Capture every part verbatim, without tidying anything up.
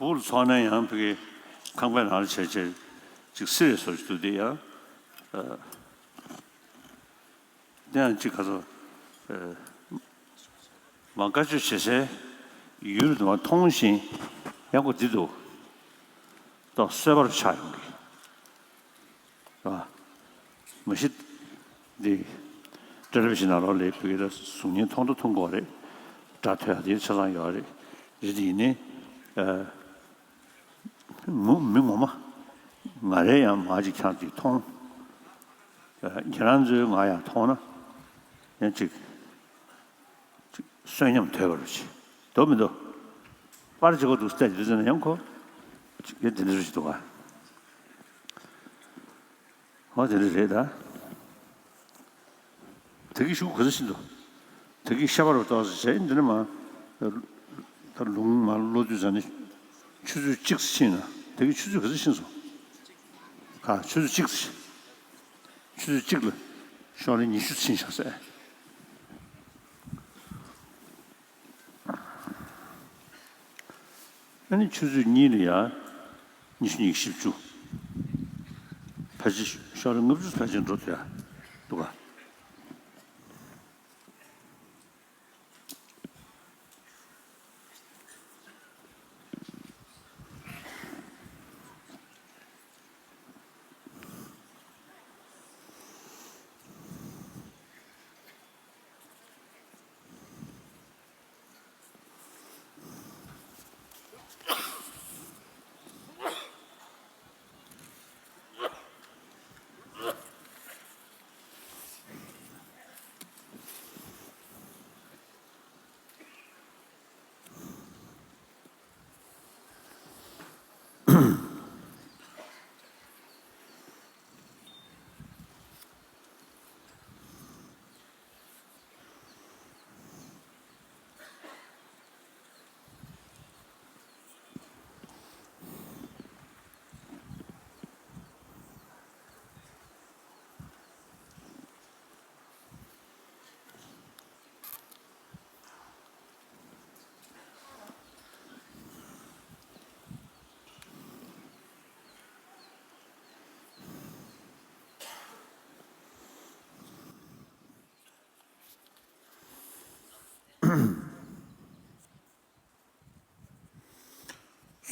བུ་ལ་ཚོགས་ན་ཡང་ཕ་གི་ཁང་པའི་ནང་ལ་བྱས་བྱས་ཅིག་སི་རི་ཡས་བཟོ་ཞིག་འདུག་དེ་ཡང་། དེ་ཡང་ཅིག་ག་ཚོད། མ་བཀའ་ཆོས་བྱེད་སའི་ཡུལ་དུ་མ་མཐོང་བཞིན་ཡང་ཁོ་འདི་འདུག་ཏོག་གསོད་པར་ཆགས་ཡོང་གི། རེད་བ། མ་གཞི་འདི་ཊེ་ལི་བི་ཤན་ནང་ལོགས་ལ་བོད་ཀྱི་གཟུགས་བརྙན་མཐོང་ད་མཐོང་གི་རེད། སྒྲ་ཐོས་ཡག་དེ་ཆ་ཚང་ཡོད་རེད། རེད་དེ་ཡིན་ནའི་ཨ། ངོ་མི་ངོ་མ་ང་རའི་ཡང་མ་ཅིག་ཆགས་ཅིག་མཐོང་། ཨ། ཁྱེད་རང་ཚོའི་ང་ཡང་མཐོང་ན་ཡང་ཅིག་ཅིག་གསོན་ཉམས་དོད་པ་རུ་ཆེ། འདུག་མི་འདུག་པར་བྱེད་དགོས་འདུག་སྟེ་དུས་ཚོད་ན་ཡང་ཁོ་ཅིག་ཡ་དེ་འདྲ་རུ་ཞིག་འདུག་ག་ཧོ་དེ་འདྲ་རེད་ད། དེ་གི་ཤུགས་ག་ཚོད་ཕྱིན་འདུག་དེ་གི་ཤ་བར་ཏོག་ཙམ་བྱས་འདི་ནས་མ། ད་ལུང་མ་ལོ་དུས་ཙམ་ནས་ཆུ་ཚོད་གཅིག་ཙམ་ཕྱིན་ན་དེ་གི་ཆུ་ཚོད་ག་ཚོད་ཕྱིན་སོང་། ག་ཆུ་ཚོད་གཅིག་ཙམ། ཆུ་ཚོད་གཅིག་ལ་ཤོག་ལེ་ཉི་ཤུ་ཕྱིན་བཞག་ཟེར། ཨ་ནི་ཆུ་ཚོད་གཉིས་ལ་ཡ། ཉི་ཤུ་གཉིས་བཞི་བཅུ། ཕལ་ཆེར་ཤོག་ལེ་ལྔ་བཅུ་ཕལ་ཆེར་འགྲོ་ཐུབ་ཡ་འདུག་ག་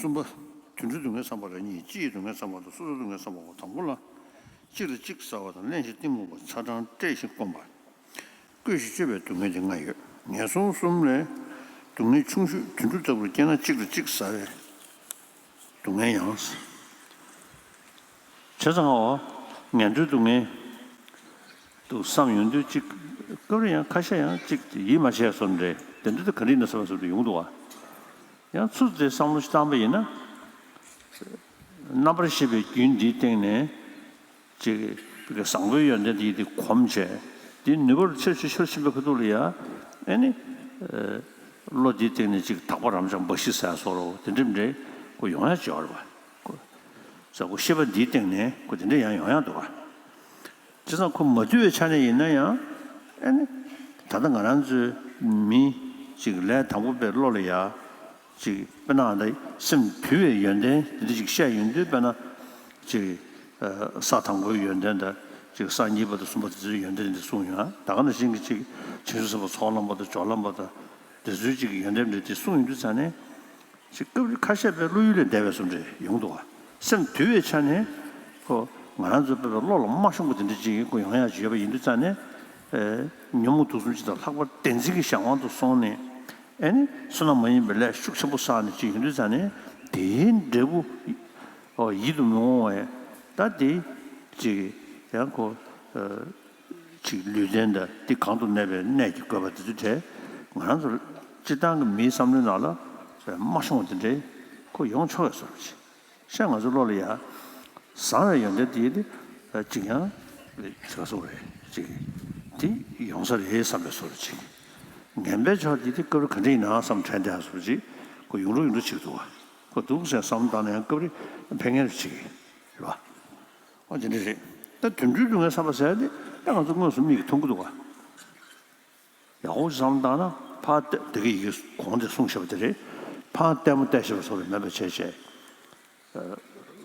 གསུམ་པ། དུད་འགྲོའི་སྡུག་བསྔལ་བསམ་པ་རེ་གཉིས། སྤྱི་ཡི་སྡུག་བསྔལ་བསམ་པ་དང་སོ་སོའི་སྡུག་བསྔལ་བསམ་པའོ། དང་པོ་ལ། གཅིག་ལ་གཅིག་ཟ་བ་དང་། གླེན་ཞིང་གཏི་མུག་པ། ཚ་གྲང་བཀྲེས་ཤིང་སྐོམ་པ། བསྐོས་ཤིང་གཅོད་པའི་སྡུག་བསྔལ་དེ་ལྔ་ཡོད། ངན་སོང་གསུམ་ལས་སྡུག་བསྔལ་ཆུང་ཤོས་དུད་འགྲོ་ལྟ་བུར་སྐྱེས་ན་གཅིག་ལ་གཅིག་ཟ་བའི་སྡུག་བསྔལ་ཡང་། བྱས་ཙང་འོ། ངན་འགྲོའི་སྡུག་བསྔལ་འདུག་བསམ་ཡོང་དུས་གཅིག་སྐབས་རེ་ཡང་ཁ་ཤས་ཡང་གཅིག་ཡིད་མ་ཆེས་བཟོ་འདྲ་དེ་འདྲ་དེ་ག་རེ་ཡིན་ན་བསམ་པ་བཟོ་འདྲ་ཡོང་འདུག་བ། ཡང་ཚུར་དེ་བསམ་བློ་ཞིག་བཏང་པ་ཡིན་ན། རྣམ་པར་ཤེས་པའི་རྒྱུན་འདིའི་སྟེང་ནས་ཅིག་བཟང་པོའི་ཡོན་ཏན་དེ་ཡིད་དེ་གོམས་བྱས་དེའི་ནུས་པ་ཆེར་ཆེར་ཆེར་ཕྱིན་པའི་ཁ་ཐུག་ལ་ཡ། ཨེ་ནི། བློ་འདིའི་སྟེང་ནས་ཅིག་དག་པ་རབ་འབྱམས་འབའ་ཞིག་ཟེར་བཟོ་འདྲ་དེ་འདྲ་འདྲ་ཁོ་ཡོང་ཡ་ཅིག་ཡོད་རེད་པ། ཁོ་ཟེར་ཁོ་ཤེས་པ་འདིའི་སྟེང་ནས་ཁོ་དེ་འདྲ་ཡང་ཡོང་ཡ་འདུག་བ། བྱས་ཙང་ཁོ་མ་དུལ་བའི་ཆ་ནས་ཡིན་ན་ཡང་། ཨེ་ནི། ད་ལྟ་ང་རང་ཚོའི་མི་ཅིག་ལས་དང་པོ་པའི་བློ་ལ་ཡ། ཅིག་དཔེར་ན་ད་སེམས་དུལ་བའི་ཡོན་ཏན་དེ་འདྲ་ཅིག་བཤད་ཡོང་དུས་དཔེར་ན། ཅིག་ས་དང་པོའི་ཡོན་ཏན་དང་ཅིག་ས་གཉིས་པ་དང་གསུམ་པ་དེ་ཚོའི་ཡོན་ཏན་དེ་གསུངས་ཡོང་། ད་ག་ནང་བཞིན་གྱི་ཅིག་བྱང་ཆུབ་སེམས་དཔའ་ཚོགས་ལམ་པ་དང་སྦྱོར་ལམ་པ་དང་དེ་ཚོའི་ཅིག་ཡོན་ཏན་དེ་གསུངས་ཡོང་དུས་ཙང་ནས། ཅིག་སྐབས་རེ་ཁ་ཤས་པའི་བློ་ཡུལ་ལས་འདས་པའི་བཟོ་འདྲ་ཡོང་འདུག་བ། སེམས་དུལ་བའི་ཆ་ནས་ཁོ་ང་རང་ཚོ་དཔེ་བློ་ལ་མ་ཤོང་བ་དེ་འདྲ་ཅིག་ཁོ་ཡོང་ཡག་ཅིག་ཡོད་པ་ཡིན་དུས་ཙང་ནས། ཨེ། ཉོན་མོངས་དུག་གསུམ་སྤྱི་དང་ལྷག་པར་བདེན་འཛིན་གྱི་གཞན་དབང་དུ་སོང་ནས། ཨེ་ནི་བསོད་ནམས་མ་ཡིན་པའི་ལས་ཤུགས་ཆེན་པོ་བསགས་ནས་ཅིག་ཡོང་དུས་ཙང་ནས་དེའི་འབྲས་བུ། ཨོ། ཡིད་དུ་མི་འོང་བས་ད་དེ་ཅིག་ཡང་ཁོ། ཨ། ཅིག་ལུས་རྟེན་དང་འདི་གང་དུ་གནས་པའི་གནས་ཀྱི་དགོས་པ་དེ་ཚོ་གྲས་ང་རང་ཚོ་སྤྱིར་བཏང་གི་མིའི་བསམ་བློའི་ནང་ལ་མ་ཤོང་བ་དེ་འདྲའི་ཁོ་ཡོང་ཆོག་པའི་བཟོ་འདྲ་ཅིག་ཤ་ང་ཚོ་བློ་ལ་ཡ། བཟང་བའི་ཡོན་ཏན་དེ་ཡིན་ཏེ། ཅིག་ཡང་། ཅིག་བཟོ་རེད་ཅིག་དེ་ཡོང་ས་རེད་བསམ་པའི་བཟོ་འདྲ་ཅིག་ངན་པའི་ཕྱོགས་དེ་དེ་སྐབས་རེ་ག་འདྲ་ཡིན་ན་བསམ་དྲན་བསྡད་བཟོ་འདྲ་ཅིག་ཁོ་ཡོང་འགྲོ་ཡོང་འགྲོ་ཅིག་འདུག་བ། ཁོ་འདུག་ཟེར་བསམ་བཏང་ན་ཡང་སྐབས་རེ་ཕན་ངེས་རེ་ཅིག་རེད་བ། ཨ། དེ་འདྲ་རེད། ད་དུད་འགྲོའི་སྡུག་བསྔལ་བསམ་པ་ཟེར་ཡ་དེ་ད་ང་ཚོ་དངོས་སུ་མིག་གིས་མཐོང་གི་འདུག་ག་ཡག་པོ་བསམ་བཏང་ན་ཕར་ད་ད་གི་ཡི་གེ་གོང་དེ་གསུངས་བཞག་པ་དེ་རེད། ཕར་ལྟད་མོ་བལྟས་ཤེས་པ་སོགས་ལ་མེད་པ་བྱས་བྱས།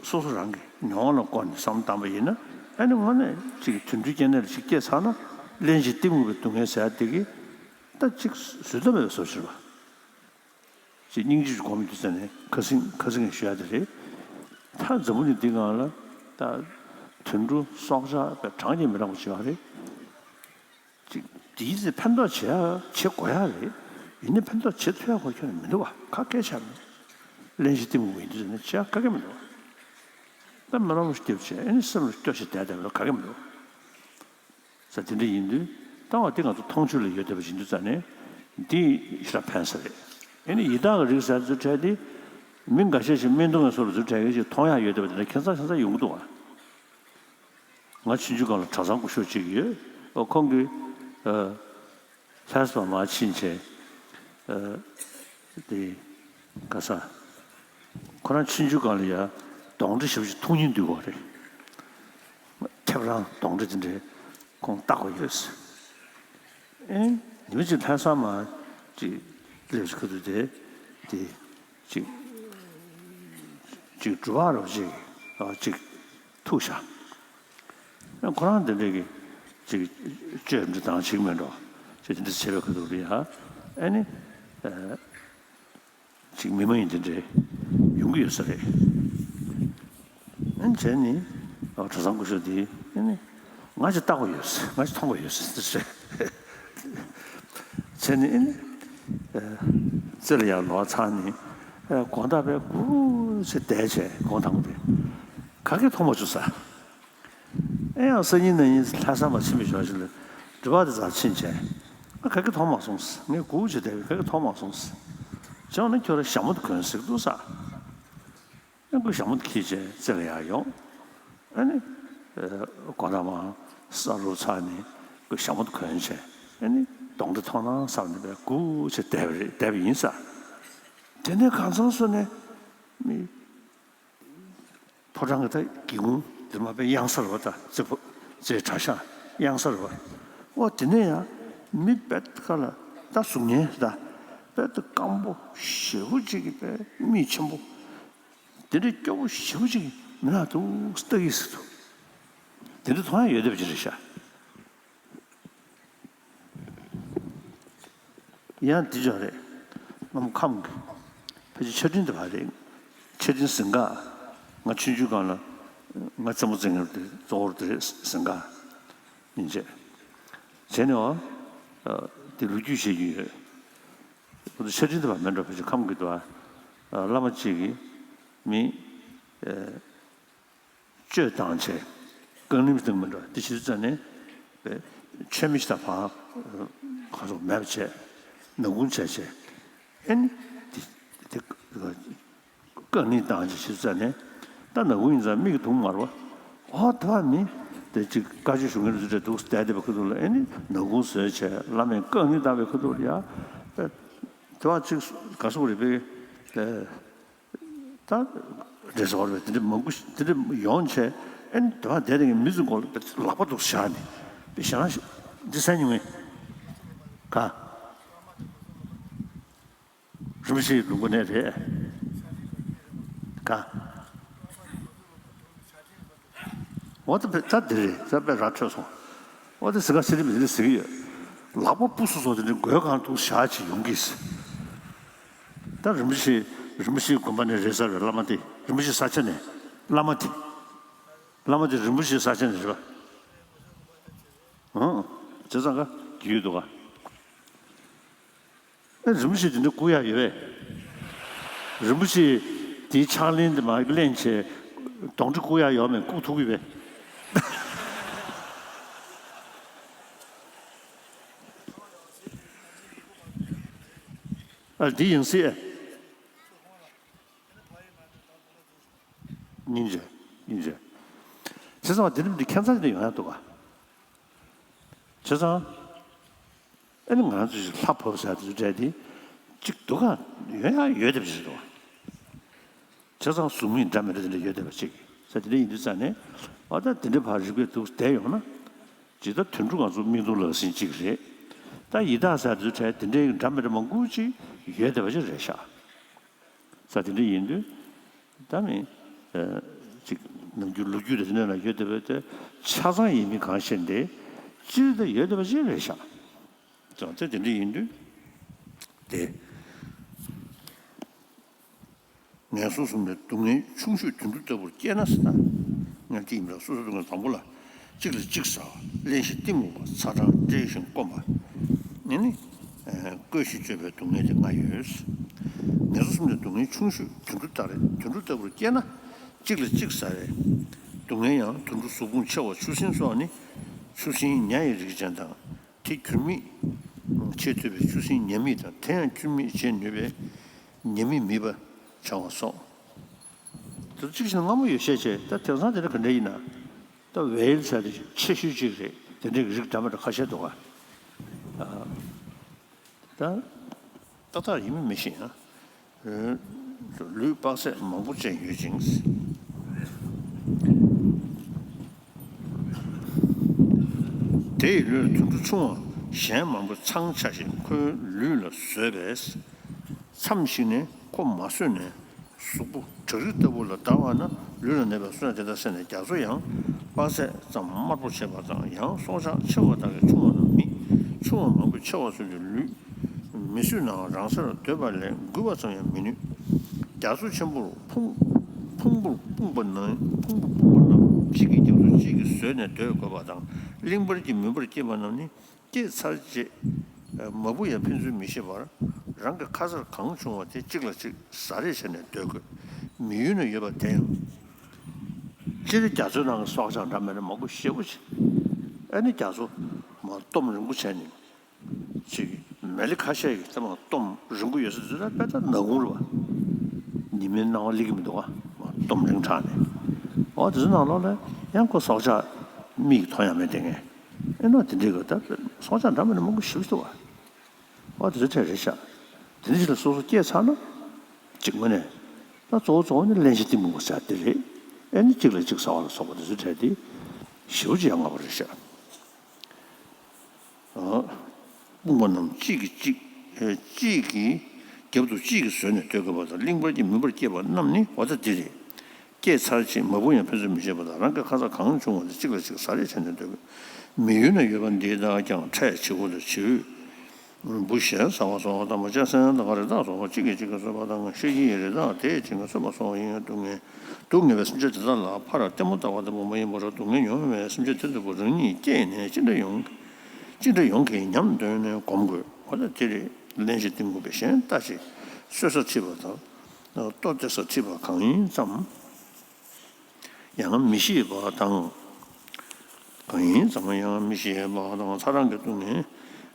སོ་སོ་རང་གི་མྱོང་བ་ལ་བཀོད་ནས་བསམ་བློ་བཏང་པ་ཡིན་ན། ཨ་ནི་དངོས་གནས་ཅིག་དུད་འགྲོའི་སྐྱེ་གནས་ལ་ཅིག་སྐྱེས་ཚར་ན། གླེན་ཞིང་གཏི་མུག་པའི་སྡུག་བསྔལ་ཟེར་ཡ་དེ་གི་ད་ཅིག་བཟོད་ཐབས་མེད་པའི་བཟོ་ཕྱིར་བ། ཅིག་སྙིང་རྗེ་སྒོམ་རྒྱུ་ཟེར་ནས་ཁ་སེང་ཁ་སེང་ཞུ་ཡ་དེ་རེད། ད་འཛམ་བུ་གླིང་འདི་སྒང་ལ་ད་དུད་འགྲོ་སྲོག་ཆགས་པའི་གྲངས་ཀྱིས་མི་ལངས་པ་ཅིག་ཡོད་རེད། ཅིག་དེའི་ཚེ་ཕན་ཐོགས་བྱེད་ཡ་བྱེད་དགོས་ཡ་རེད། ཡིན་ནའི་ཕན་ཐོགས་བྱེད་ཐུབ་ཡ་ཁོ་ཁྱོན་ནས་མི་འདུག་བ། ག་གེ་ཆགས་མི་འདུག་གླེན་ཞིང་གཏི་མུག་ཡིན་དུས་ཟེར་ནས་བྱེད་ཡ་ག་གེ་མི་འདུག་བ། ད་མི་ལོང་བ་སྐྱབས་བྱས་ཨེ་ནི་སེམས་ལ་སྐྱོ་ཞིག་བསྡད་བསྡད་པ་ལ་ག་གེ་མི་འདུག་བ། ས་དེ་འདྲ་ཡིན་དུས་ད་བ་དེ་ང་ཚོ་མཐོང་ཆོས་ལ་ཡོད་བསྡད་པ་ཡིན་དུས་ཙང་ནས་འདི་ཞེ་དྲག་ཕན་ས་རེད། ཨེ་ནི་ཡི་དྭགས་ཀྱི་རིགས་ཟེར་ཚུལ་འཕྲད་དེ་མི་འགའ་ཤས་ཤིག་སྨན་འཐུང་བའི་སོ་ལ་ཚུལ་འཕྲད་མཁན་ཞིག་མཐོང་ཡག་ཡོད་བསྡད་པ་དེ་འདྲ་ཁྱད་མཚར་ཁྱད་མཚར་ཡོང་གི་འདུག་བ། ང་ཆུང་ཆུང་སྒང་ལ་གྲྭ་ཚང་སྐུ་ཞབས་གཅིག་ཡོད། ཨོ་ཁོང་གིས་ཨ་ལྷ་ས་མར་ཕྱིན་བྱས། ཨ་དེ་ག་ས། ཁོ་རང་ཆུང་ཆུང་སྒང་ལ་ཡ་གདོན་འདྲེ་ཞེ་པོ་ཅིག་ཐུག་མྱོང་འདུག་གོ་རེད། ཐེབས་རང་གདོན་འདྲེ་དེ་འདྲས་ཁོང་བཏགས་པ་ཡོད། ཨེ་ཉི་མ་གཅིག་ལྷ་ས་མར་ཅིག་སླེབས་སུ་ཁ་ཐུག་དེ་དེ་ཅིག་ཅིག་སྒྲུབ་པ་རོ་ཅིག་ཨ་ཅིག་ཐུག་ཤག་ཨེ་ཁོ་རང་དེ་འདྲས་ཀྱི་ཅིག་བཅོས་འདྲ་དང་ཅིག་མེད་འགྲོ། ཅིག་དེ་འདྲ་བྱས་པའི་ཁ་ཐུག་ལ་ཡ་ཨེ་ནི་ཨ། ཅིག་མི་མ་ཡིན་དེ་འདྲའི་ཡོང་གི་ཡོད་ས་རེད། ཨ་ནི་བྱས་ནི་གྲྭ་ཚང་སྐུ་ཞབས་དེས་ཨ་ནི་ང་ཅིག་བལྟ་དགོས་ཡོད་ཟེར། ང་ཅིག་མཐོང་དགོས་ཡོད་ཟེར་དེ་རེད། བྱས་ནི་ཨ་ནི་རྩེ་ལ་ཡར་ལོག་ཚར་ནི་དགོང་དག་པའི་སྒུག་བྱས་བསྡད་བྱས་དགོང་དང་པོ་དེ་ག་གེ་མཐོང་མ་བྱུང་ས། ཨེ་ཡང་སང་ཉིན་གནངས་ཉིན་ལྷ་ས་མར་ཕྱིན་པའི་ཞོར་ཞིག་ལ་སྒྲུབ་པ་དེ་ཚར་ཕྱིན་བྱས། ཨ་ག་གེ་མཐོང་མ་སོང་ཟེར། ངས་སྒུག་བྱས་བསྡད་པས་ག་གེ་མཐོང་མ་སོང་ཟེར། བྱས་ན་ཁྱོད་རང་ཞྭ་མོ་དེ་གོན་ཟེར་གི་འདུག་ས། ཨ་ཁོས་ཞྭ་མོ་དེ་འཁྱེར་བྱས་རྩེ་ལ་ཡར་ཡོང་། ཨ་ནི་དགོང་དག་མར་ས་རུབ་ཚར་ནས་ཁོས་ཞྭ་མོ་དེ་གོན་བྱས། ཨ་ནི་གདོན་འདྲེ་མཐོང་ན་བསམ་ནས་སྒུག་བྱས་བསྡད་པ་རེད། བསྡད་པ་ཡིན་ས། དེ་ནས་གང་འཚམ་སོང་ནས་མི། ཕོ་བྲང་གི་ད་སྒེའུ་ཁུང་དེ་མ་པའི་གཡང་ས་རེད་བ། ད་རྩེ་ཕོ་རྩེ་གྲྭ་ཤག་གཡང་ས་རེད་བ། ཨོ་དེ་ནས་ཡང་མི་དཔེ་ཁ་ལ་ད་གཟུགས་བརྙན་ད་དཔེ་ད་སྐམ་པོ་ཞེ་པོ་ཅིག་གི་དཔེ་མིག་ཆེན་པོ་དེ་འདྲའི་སྐྱོ་པོ་ཞེ་པོ་ཅིག་མི་ནག་འདུག་ལྟ་གི་ཟེར་འདུག་དེ་འདྲ་མཐོང་ཡ་ཡོད་བསྡད་པ་ཅིག་རེད་ཤག་ཡང་འདི་ཅོག་རེད། སྔ་མོ་ཁམས་ཀྱི་ཕལ་ཆེར་ཆར་སྤྲིན་དེ་བ་རེད། ཆར་སྤྲིན་ཟིང་ག་ང་ཆུང་ཆུང་སྒང་ལ་ང་རྩེད་མོ་རྩེ་མཁན་དེ་གཙོ་བོར་དེ་རེད། ཟིང་ག་ཡིན་བྱས། བྱས་ནས་འོ་དེ་ལོ་རྒྱུས་བཤད་རྒྱུ་ཡོད། ཁོ་ཚོ་ཆར་སྤྲིན་དེ་བ་མེད་འགྲོ། ཕལ་ཆེར་ཁམས་ཀྱི་དེ་བ་བླ་མ་གཅིག་གིས་མི། བཅོས་བཏང་བྱས་རྐང་རིམ་བཏང་མི་འགྲོ། དེ་ཕྱི་ཙམ་ནས་བའི་མཆོད་མེ་ཞིག་དང་བར་ག་ཚོད་མེད་པ་བྱས་ནག་ཁུང་བྱས་བྱས་ཨེ་ནི་དེ་དེ་རྐང་རིམ་བཏང་བྱས་ཕྱི་ཙམ་ནས་ད་ནག་ཁུང་ཡིན་ཙང་མིག་གིས་མཐོང་མ་རེད་བ། ཨོ་དེ་བ་མི་དེ་ཅིག་བཀའ་ཆོས་ཞུ་མཁན་རེ་ཚོ་འདུག་བསྡད་བསྡད་པའི་ཁ་ཐུག་ལ་ཨེ་ནི་ནག་ཁུང་བཟོས་བྱས་བླ་མས་རྐང་རིམ་བཏང་བའི་ཁ་ཐུག་ལ་ཡ་དེ་བ་ཅིག་ག་སོག་རེད་པས། ད་འདྲེ་ཟོར་བས་དེ་འདྲ་མང་པོ་ཞིག་དེ་འདྲ་ཡོང་བྱས། ཨེ་ནི་དེ་བ་བསྡད་དེ་མི་ཚོའི་མགོ་ལ་ལག་པ་འདུག་བཞག་ནས་དཔེ་ཞེ་དྲག་འདི་ཟ་མྱོང་ངས། ག་རིན་པོ་ཆེའི་ལུང་པ་ནས་རེད། ག་འོ་ད་དཔེ་ད་འདི་རེད། ད་དཔེ་ར་འཕྲོད་སོང་། འོ་ད་ཟི་ག་ཟི་རི་མི་རི་ཟི་གི་ཡོད། ལག་པ་སྤུ་སོ་སོ་དེ་འདྲ་མགོའི་སྒང་འདུག་བཞག་ཅིག་ཡོང་གི། ད་རིན་པོ་ཆེ་རིན་པོ་ཆེའི་དགོན་པ་ནས་རེད་ས་རེད། བླ་མ་དེ་རིན་པོ་ཆེའི་ས་ཆ་ནས་བླ་མ་དེ་བླ་མ་དེ་རིན་པོ་ཆེའི་ས་ཆ་ནས་རེད་པ། ཨང་། བྱས་ཙང་ག་རྒྱུས་ཡོད་འདུག་ག་ཨེ་རིན་པོ་ཆེ་དེ་འདྲ་བཀུག་ཡག་ཡོད་པས། རིན་པོ་ཆེ་དེའི་ཕྱག་ལེན་དེ་མ་གླེང་བྱས་གདོན་འདྲེ་བཀུག་ཡག་ཡོད་མེད་བཀུག་ཐུབ་ཀྱི་པས། ཨ་འདི་ཡིན་སྲིད། སྙིང་རྗེ། སྙིང་རྗེ། བྱས་ཙང་འདི་རིམ་འདི་ཁྱད་མཚར་ཅིག་ཡོང་ཡག་འདུག་ག་བྱས་ཙང་ཨ་ནི་ང་རང་ཚོ་ཞིག་ལྷ་བབས་ཟེར་དེ་ཚོ་འདྲ་དེ་གཅིག་འདུག་ག་ཡོད་ཡག་ཡོད་བསྡད་པ་ཞིག་འདུག་ག་བྱས་ཙང་གཟུགས་མིག་འདྲ་མི་འདྲ་དེ་འདྲ་ཡོད་བསྡད་པ་ཅིག་ས་དེ་འདྲ་ཡིན་དུས་ཙང་ནས་ཨ་ད་དེ་འདྲ་ཕར་རིག་པས་འདུག་བསྡད་ཡོང་ན། ཇི་ལྟར་དུད་འགྲོ་ང་ཚོ་མིག་མཐོང་ལག་ཟིན་གཅིག་རེད། ད་ཡི་དྭགས་ཟེར་དེ་ཚོ་གྲས་དེ་འདྲའི་འདྲ་མི་འདྲ་མང་པོ་ཅིག་ཡོད་བསྡད་པ་ཅིག་རེད་ཤག་ས་དེ་འདྲ་ཡིན་དུས་ད་མི་ཅིག་ནམ་རྒྱུན་ལོ་རྒྱུས་དེ་འདྲ་ལ་ཡོད་བསྡད་པའི་དེ་ཆ་ཚང་ཡིན་མིན་གང་ཤེས་འདི་སྤྱིར་དུ་ཡོད་བསྡད་པ་ཅིག་རེད་ཤག་ཙང་ཚེ་དེ་འདྲ་ཡིན་དུས་དེ། ངན་སོང་གསུམ་ལས་སྡུག་བསྔལ་ཆུང་ཤོས་དུད་འགྲོ་ལྟ་བུར་སྐྱེས་ན་ཟེར་ན། ངས་དེ་ཡིན་པ་སོ་སོ་སྡུག་བསྔལ་དང་པོ་ལ་གཅིག་ལ་གཅིག་ཟ་བ། གླེན་ཞིང་གཏི་མུག་པ། ཚ་གྲང་བཀྲེས་ཤིང་སྐོམ་པ། ཨེ་ནི། ཨེ་བཀོལ་ཞིང་སྤྱོད་པའི་སྡུག་བསྔལ་དེ་ལྔ་ཡོད། ངན་སོང་གསུམ་ལས་སྡུག་བསྔལ་ཆུང་ཤོས་དུད་འགྲོ་ལྟར་དུད་འགྲོ་ལྟ་བུར་སྐྱེས་ན་གཅིག་ལ་གཅིག་ཟ་བའི་སྡུག་བསྔལ་ཡང་དུད་འགྲོ་གཟུགས་ཕུང་མཆེ་བ་ཆུ་སྲིན་སོགས་ནི་ཆུ་སྲིན་ཉ་ཡི་རིགས་ཅན་དང་། དེ་ཁྱུར་མིད་བྱེད་ཐུབ་པའི་ཆུ་སྲིན་ཉ་མིད་དང་དེ་ཡང་ཁྱུར་མིད་བྱེད་ནུས་པའི་ཉ་མིད་མིད་པ་བྱ་བ་སོགས། དེ་གཅིག་བྱས་ན་སྔ་མོ་ཡོད་ཤས་ཆེ། ད་དེང་སང་དེ་འདྲ་ག་འདྲ་ཡིན་ན། ད་ཝེལ་ཟེར་དེ་ཆེ་ཤོས་གཅིག་རེད། དེ་འདྲའི་རིགས་འདྲ་མི་འདྲ་ཁ་ཤས་འདུག་ག་ད་ཏག་ཏག་ཡིན་མིན་མི་ཤེས་ཡང་། ལུས་དཔག་ཚད་མང་པོ་ཅན་ཡོད་ཅིང་། དེ་ཡི་ལུས་ལ་དུད་འགྲོ་ཆུང་བ་གཞན་མང་པོ་ཚང་ཆ་ཞིང་ཁོའི་ལུས་ལ་ཟོས་པས། མཚམས་ཤིག་ནས་ཁོ་མ་ཟོས་ནས་གཟུགས་པོ་བྲག་རི་ལྟ་བུ་ལ་བརྡར་བ་ན་ལུས་ལ་གནས་པའི་བསོད་ནམས་དེ་དག་ཟད་ནས་རྒྱ་མཚོ་ཡང་དཔག་ཚད་ཙམ་དམར་པོ་བྱེད་པ་དང་། ཡང་སྲོག་ཆགས་ཆེ་བ་དག་གིས་ཆུང་བ་རྣམས་མིད། ཆུང་བ་མང་པོས་ཆེ་བ་ཚུན་ཆད་ལུས་མི་གསོད་ནའང་རང་སར་སྡོད་པ་ལས་འགུལ་བ་ཙམ་ཡང་མི་ནུས། རྒྱ་མཚོ་ཆེན་པོར་ཕུང་ཕུང་པོར་སྤུངས་པ་ན་ཕུང་པོ་སྤུངས་པ་རྣམས་གཅིག་གི་རྒྱབ་ཏུ་གཅིག་གིས་ཟོས་ནས་སྡོད་དགོས་པ་དང་། གླིང་བར་གྱི་མུན་པར་སྐྱེས་པ་རྣམས་ནི་སྐྱེས་ཚར་རྗེས་མ་བུ་ཡང་ཕན་ཚུན་མི་ཤེས་པར་རང་གི་ཁ་ཚར་གང་བྱུང་བ་དེ་གཅིག་ལ་གཅིག་ཟ་རེས་བྱས་ནས་སྡོད་དགོས། མི་ཡུལ་ན་ཡོད་པ་དེ་ཡང་། སྤྱིར་རྒྱ་མཚོའི་ནང་གི་སྲོག་ཆགས་འདྲ་མི་འདྲ་མང་པོ་ཞེ་པོ་ཅིག་ཨ་ནི་རྒྱ་མཚོ་མར་སྟོབས་རིང་པོ་བྱས་ནས་ཅིག་མེ་ལི་ཁ་ཤས་ཀྱིས་ཚང་མ་སྟོབས་རིང་པོ་ཡོད་ས་དེ་ཚོ་ད་དཔེ་ད་ནག་ཁུང་རེད་པ། ཉི་མའི་སྣང་བ་སླེབས་ཀྱི་མི་འདུག་ག་སྟོབས་རིང་དྲགས་ནས། འོ་དེ་ཚོ་ནང་ལོགས་ལ་ཡང་ཁོ་སྲོག་ཆགས་མིག་གིས་མཐོང་ཡ་མེད་དེ་ངས། ཨེ་ནོ་དེ་འདྲའི་གི་ད་སྲོག་ཆགས་འདྲ་མི་འདྲ་མང་པོ་ཞེ་པོ་ཅིག་འདུག་ག་འོ་དེ་ཚོ་འཕྲད་རེད་ཤག་དེ་འདྲ་ཞིག་ལ་སོ་སོ་སྐྱེས་ཚར་ན། གཅིག་མ་ནས། ད་གཙོ་བོ་གཙོ་བོ་ནི་གླེན་ཞིང་གཏི་མུག་པ་ཟེར་དེ་རེད། ཨེ་ནི་གཅིག་ལ་གཅིག་ཟ་བ་ལ་སོགས་པ་དེ་ཚོ་འཕྲད་དེ། ཞེ་པོ་ཅིག་ཡ་ང་པོ་རེད་ཤག་ཨ། དཔུང་པ་རྣམས་གཅིག་གིས་གཅིག་ཨེ་གཅིག་གིས་རྒྱབ་ཏུ་གཅིག་གིས་ཟོས་ནས་སྡོད་དགོས་པ་དང་། གླིང་བར་གྱི་མུན་པར་སྐྱེས་པ་རྣམས་ནི་འོ་ད་འདི་རེད། སྐྱེས་ཚར་རྗེས་མ་བུ་ཡང་ཕན་ཚུན་མི་ཤེས་པ་དང་། རང་གི་ཁ་ཚ་གང་བྱུང་བ་དེ་གཅིག་ལ་གཅིག་ཟ་རེས་བྱས་ནས་སྡོད་དགོས། མི་ཡུལ་ན་ཡོད་པ་འདི་དག་ཀྱང་ཕྲད་བྱེའུ་དང་བྱེའུ། འབུ་ཞེས་བྱ་བ་སོགས་དང་པོ་ལྕགས་སྲན་དང་རི་དྭགས་སོགས་གཅིག་གིས་གཅིག་གིས་གསོད་པ་དང་། ཤི་ཡི་རི་དྭགས་དེས་གཅིག་གིས་གསོད་པ་སོགས་ཡིན། སྡུག་བསྔལ་སྡུག་བསྔལ་བའི་སེམས་ཅན་དེ་དག་ལ་ཕར་ལྟད་མོ་ལྟ་བ་དང་པོ་མ་ཡིན་པར་སྡུག་བསྔལ་མྱོང་བའི་སེམས་ཅན་དེ་ལྟ་བུ་རང་ཉིད་སྐྱེས་ནས་ཅི་འདྲ་ཡོང་ཅི་འདྲ་ཡོང་གི་སྙམ་འདོད་ནས་སྒོམ་དགོས། འོ་ད་དེ་རེད། གླེན་ཞིང་གཏི་མུག་པས་གཞན་ལྟ་ཞིང་གསོད་ས་ཁྲིད་པ་དང་། ལྟོ་སྟེར་ས་ཁྲིད་པ་གང་ཡིན་ཙམ། ཡང་མི་ཤེས་པ་དང་། གང་ཡིན་ཙམ་ཡང་མི་ཤེས་པ་དང་། ཚ་གྲང་གི་སྡུག་བསྔལ།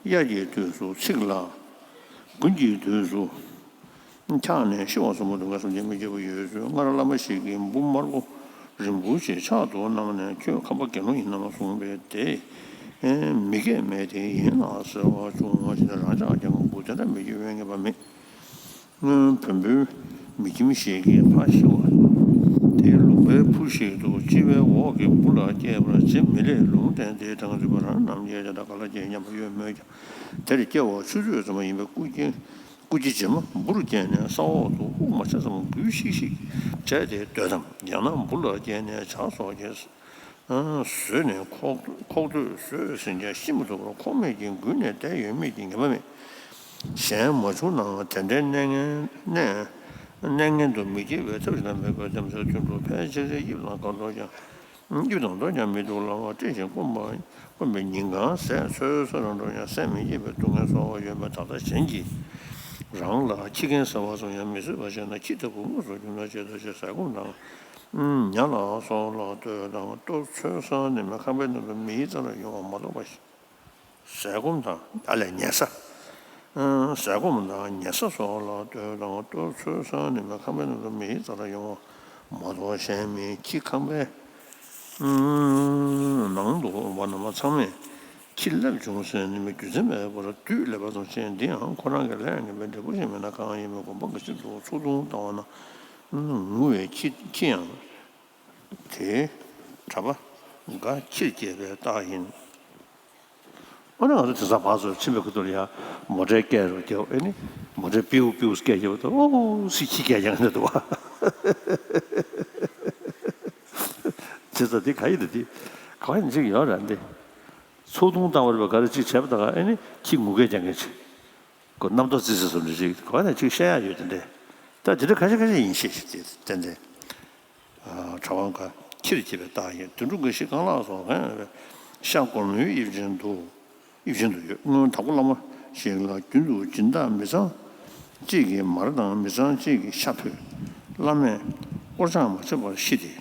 དབྱར་གྱི་དུས་སུ་ཚིག་ལ། དགུན་གྱི་དུས་སུ་འཁྱགས་ནས་ཤི་བ་གསུམ་པོ་སྡུག་བསྔལ་སེམས་ཅན་མི་སྐྱིད་པོ་ཡོད་ཚུལ། སྔར་བླ་མ་ཞིག་གིས་འབུ་དམར་པོ་རིང་པོ་ཞིག་ཕྱག་ཏུ་བསྣམས་ནས། ཁྱོད་ཁམས་པ་དགེ་སློང་ཡིན་ནམ་གསུངས་པས། དེས་མི་སྐད་མེད་དེ། ཡིན་ལགས་ཟེར་བ་བྱུང་བ་ཅི་འདྲ། རང་ཅག་ཀྱང་འབུ་དེ་འདྲ་མི་སྐྱེ་བའི་ངེས་པ་མེད། སྔོན་བོན་པོའི་མི་ཁྱིམ་ཞིག་གི་ཕ་ཤི་བ་དེ་ལུང་པའི་ཕུ་ཞིག་ཏུ་ལྕི་བའི་འོག་གི་སྦུག་ལ་བསྐྱལ་པར་རྗེ་མི་ལས་ལུང་བསྟན་ཏེ། སྦྲང་རྩི་བ་རང་རྣམས་ཀྱིས་དེ་དག་ག་ལ་སྐྱེལ་སྙམ་པ་ཡོད་མོད་ཀྱང་། དེར་སྐྱེ་བ་ཆུ་ཚོད་ཙམ་ཡིན་པའི་སྐུ་སྐྱེ་སྐུ་སྐྱེ་རྗེས་མ་འབུར་བསྐྱལ་ནས་ས་འོག་ཏུ་དབུགས་མ་ཆད་ཙམ་འགུལ་ཤིག་ཤིག་བྱས་ཏེ་སྡོད་དམ། ཡང་ན་འབུ་ལ་བསྐྱལ་ནས་བྱ་སོགས་ཀྱིས། ཟོས་ནས་ཁོག་ཁོག་སྟོད་ཟོས་ཟིན་ཀྱང་ཤི་མི་ཐུབ་པར་ཁོག་སྨད་ཀྱིས་འགུལ་ནས་བསྡད་ཡོད་མེད་ཀྱི་ངེས་པ་མེད། གཞན་མ་བྱུང་ནའང་དེ་འདྲའི་གནས་ངན་གནས་གནས་ངན་དུ་མི་སྐྱེ་བའི་ཐབས་ཤིག་ལ་མེད་པར་འདམ་སའི་དུད་འགྲོ་ཕལ་ཆེར་དབྱིབས་དང་དགའ་མདོག་ཀྱང་དབྱིབས་དང་མདོག་ཀྱང་མི་སྡུག་ལ་བཀྲེས་ཤིང་སྐོམ་པ་སྐོམ་པའི་ཉིན་གང་ཟས་འཚོལ་འཚོལ་རང་འགྲོ་ཡང་ཟས་མི་སྐྱེ་བའི་སྡུག་བསྔལ་ཚོར་བ་ཡོད་པས། ད་ལྟ་གཞན་གྱིས་རང་ལ་ཁྱི་རྒན་ཟ་བ་ཙམ་ཡང་མི་བཟོད་པ་བྱས་ན་ཁྱི་ལྟ་བུ་དངོས་སུ་བྱུང་ན་ཇི་ལྟར་བྱེད། ཟས་སྐོམ་དང་། ཉ་ལ་སོགས་ལ་ལྟོས་དང་ལྟོ་འཚོལ་ས་ནི་མི་ཁང་པའི་ནང་དུ་མིའི་རྩ་ལ་ཡོང་བ་མ་གཏོགས་པ། ཟས་སྐོམ་དང་ཨ་ལས་ཉལ་ས། ཟས་སྐོམ་དང་ཉལ་ས་སོགས་ལ་ལྟོས་དང་ལྟོ་འཚོལ་ས་ནི་མི་ཁང་པའི་ནང་དུ་མིའི་རྩ་ལ་ཡོང་བ་མ་གཏོགས་གཞན་མིའི་ཁྱི་ཁང་པའི་ནང་དུ་འོང་བ་རྣམས་ཚང་མས་ཁྱི་ལབ་བྱུང་ཟེར་ནི་མི་རྒྱུ་མཚན་མེད་པར་བདུད་ལས་པ་ཙམ་ཅན་འདི་ཡང་ཁོ་རང་གི་ལྷའི་ངན་པའི་འབྲས་བུ་ཞིག་མིན་ན་གང་ཡིན་མིན་དགོངས་པ་འགའ་ཞིག་ཏུ་ཚུར་མཐོང་བཏང་བ་ན། ངུ་བའི་ཁྱི་ཁྱི་ཡང་དེའི་གྲྭ་པ་འགའ་ཁྱིར་སྐྱེས་པའི་རྟགས་ཡིན། ཨ་ནི་ང་ཚོ་དེང་སང་བར་སོ་ཕྱིན་པའི་ཁུ་ཐུར་ཡ་མོ་ཊའི་སྐད་རུ་རྒྱབ། ཨེ་ནི་མོ་ཊའི་པིའུ་པིའུ་སྐད་རྒྱབ་དུས་ཨོ་སི་ཁྱི་སྐད་རྒྱག་འདྲ་འདུག་བ། བྱས་ཙང་འདི་ག་ཡིན་འདི་འདི་ག་ཡིན་ཅིག་ཡོད་ར་འདི། ཚོགས་ཐུང་བཏང་བ་རེད་པ། ག་རེ་ཅིག་བྱས་པ་དང་ཨེ་ནི་ཁྱི་ངུ་སྐད་རྒྱག་མཁན་ཅིག་གོ། རྣམ་རྟོག་ཙི་ཙི་བཟོ་འདྲ་ཅིག་ག་ནས་ཅིག་བཤད་ཡ་ཡོད་དེ་འདྲས། ད་དེ་འདྲ་ཁ་ཤས་ཁ་ཤས་ཡིན་ཤེས་ཤེས་ཏན་ཏན། གྲྭ་པ་འགའ་ཁྱིར་སྐྱེས་པའི་རྟགས་ཡིན། དུད་འགྲོ་འགའ་ཞིག་རྐང་ལག་སོགས་ལྷན་ཡོད་པའི་ཤ་སྒོར་མོའི་དབྱིབས་ཅན་དུ། དབྱིབས་ཅན་དུ་ཡོད། སྔོན་དྭགས་པོ་བླ་མ་ཞིག་ལ་རྒྱུན་དུ་སྦྱིན་བདག་མི་ཚང་གཅིག་གིས་མར་དང་མི་ཚང་གཅིག་གིས་ཤ་ཕུལ། བླ་མས་དཀོར་ཆང་མ་བཅག་པར་ཤི་སྟེ།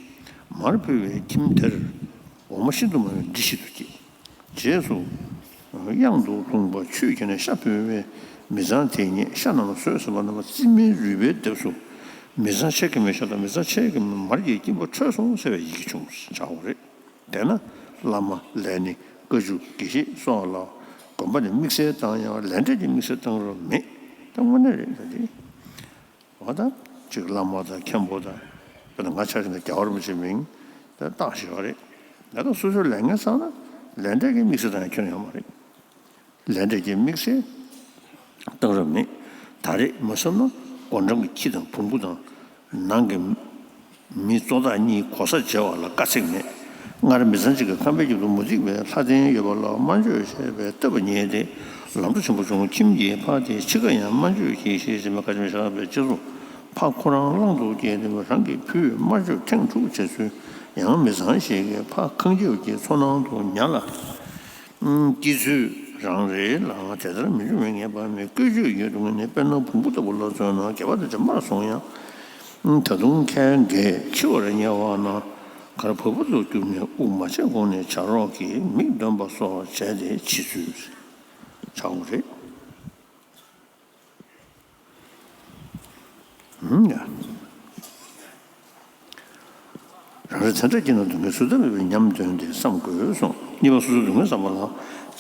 མར་ཕུལ་བའི་ཁྱིམ་དེར་འོ་མ་ཤིན་ཏུ་མང་བའི་འབྲི་ཤིན་ཏུ་སྐྱེས། རྗེས་སུ་གཡང་དུ་ལྷུང་པ་ཆུས་ཁྱེར་ནས་ཤ་ཕུལ་བས། མི་ཚང་དེ་ཉིད་ཤ་རྣམས་ཟོས་ཟིན་པ་རྣམས་རྩིབ་མའི་རུས་པའི་ལྡེབས་སུ། མི་ཚང་ཆེ་གེ་མོའི་ཤ་དང་མི་ཚང་ཆེ་གེ་མོའི་མར་གྱི་སྐྱིན་པ་འཕྲོད་སོང་ཟེར་བའི་ཡི་གེ་བྱུང་བྱའོ་རེད། དེས་ན་བླ་མ་ལས་ནི་བཀའ་བཅུ་དགེ་བཤེས་སོགས་ལ་དགོན་པ་ནས་དམིགས་བསལ་བཏང་ཡང་ལས་འབྲས་ཀྱི་དམིགས་བསལ་བཏང་རོགས་མེད། ད་དངོས་གནས་རེད་ད་དེ། འོ་ད་ཅིག་བླ་མ་དང་མཁན་པོ་དང་། དཔེར་ན་ང་ཆ་བཞག་ན་རྒྱལ་བ་རིན་པོ་ཆེ་མིང་ད་བཏགས་བཞག་པ་རེད། ད་ལྟ་སོ་སོའི་ལས་ངན་བསགས་ན་ལས་འབྲས་ཀྱི་དམིགས་བསལ་བཏང་ཡང་ཁྱོན་ཡོད་མ་རེད། ལས་འབྲས་ཀྱི་དམིགས་བསལ་བཏང་རབས་མེད། ད་རེས་མ་བསམ་ན་སྒོ་འགྲམ་གྱི་ཁྱི་དང་བོང་བུ་དང་། ནང་གི་མི་གཙོ་བདག་གཉིས་གོ་ས་འཇལ་བ་ལ་དཀའ་ཚེགས་མེད། སྔར་མི་ཚང་གཅིག་གི་ཁང་པའི་རྒྱབ་ཏུ་མུ་ཏིག་པའི་ལྷ་རྟེན་ཡོད་པ་ལ་དམར་མཆོད་བྱས་པས་བཏབ་པ་ཉིད་དེ་ལམ་འགྲོ་ཆེན་པོ་བྱུང་། ཁྱིམ་གྱི་ཕ་དེ་འཆི་ཁ་ཡང་དམར་མཆོད་ཀྱིས་ཞེས་བྱས་པའི་བཀའ་ཆེམས་བཞག་པའི་རྗེས་སུ་ཕ་ཁོ་རང་གླང་དུ་སྐྱེས་ཏེ་རང་གི་བུས་དམར་མཆོད་ཐེངས་དྲུག་བྱས་ཚུལ་ཡང་མི་ཚང་ཞིག་གིས་ཕ་ཁང་རྒྱབ་ཀྱི་མཚོ་ནང་དུ་ཉ་ལ། སྐྱེ་ཚུལ་རང་རེད་ལ་དེ་ལྟར་མི་འབྱུང་བའི་ངེས་པ་མེད། བཀོལ་སྤྱོད་ཡོད་དུ་ངེས་ནས་དཔེར་ན་བོང་བུ་ལྟ་བུ་ལ་མཚོན་ན་སྒལ་པ་དང་ལྕེ་དམར་སོང་ཡང་། ད་དུང་ཁལ་འགས་འཆི་བར་ཉེ་བ་ན་གར་བབ་བབ་ཏུ་གྱུར་ནས་དབུགས་མ་ཆད་གོང་ནས་བྱ་རོག་གིས་མིག་འདོན་པ་སོགས་བྱས་ཏེ་འཆི་ཚུལ་བྱའོ་རེད། ཧུམ་ཡ། རང་རེ་མཚན་ཕྲད་ཀྱི་ནང་སྡུག་བསྔལ་སུ་ལྟ་མེད་པའི་ཉམས་ཐོན་ཏེ་བསམ་དགོས་གསུངས། གཉིས་པ་སོ་སོའི་སྡུག་བསྔལ་བསམ་པ་ལ།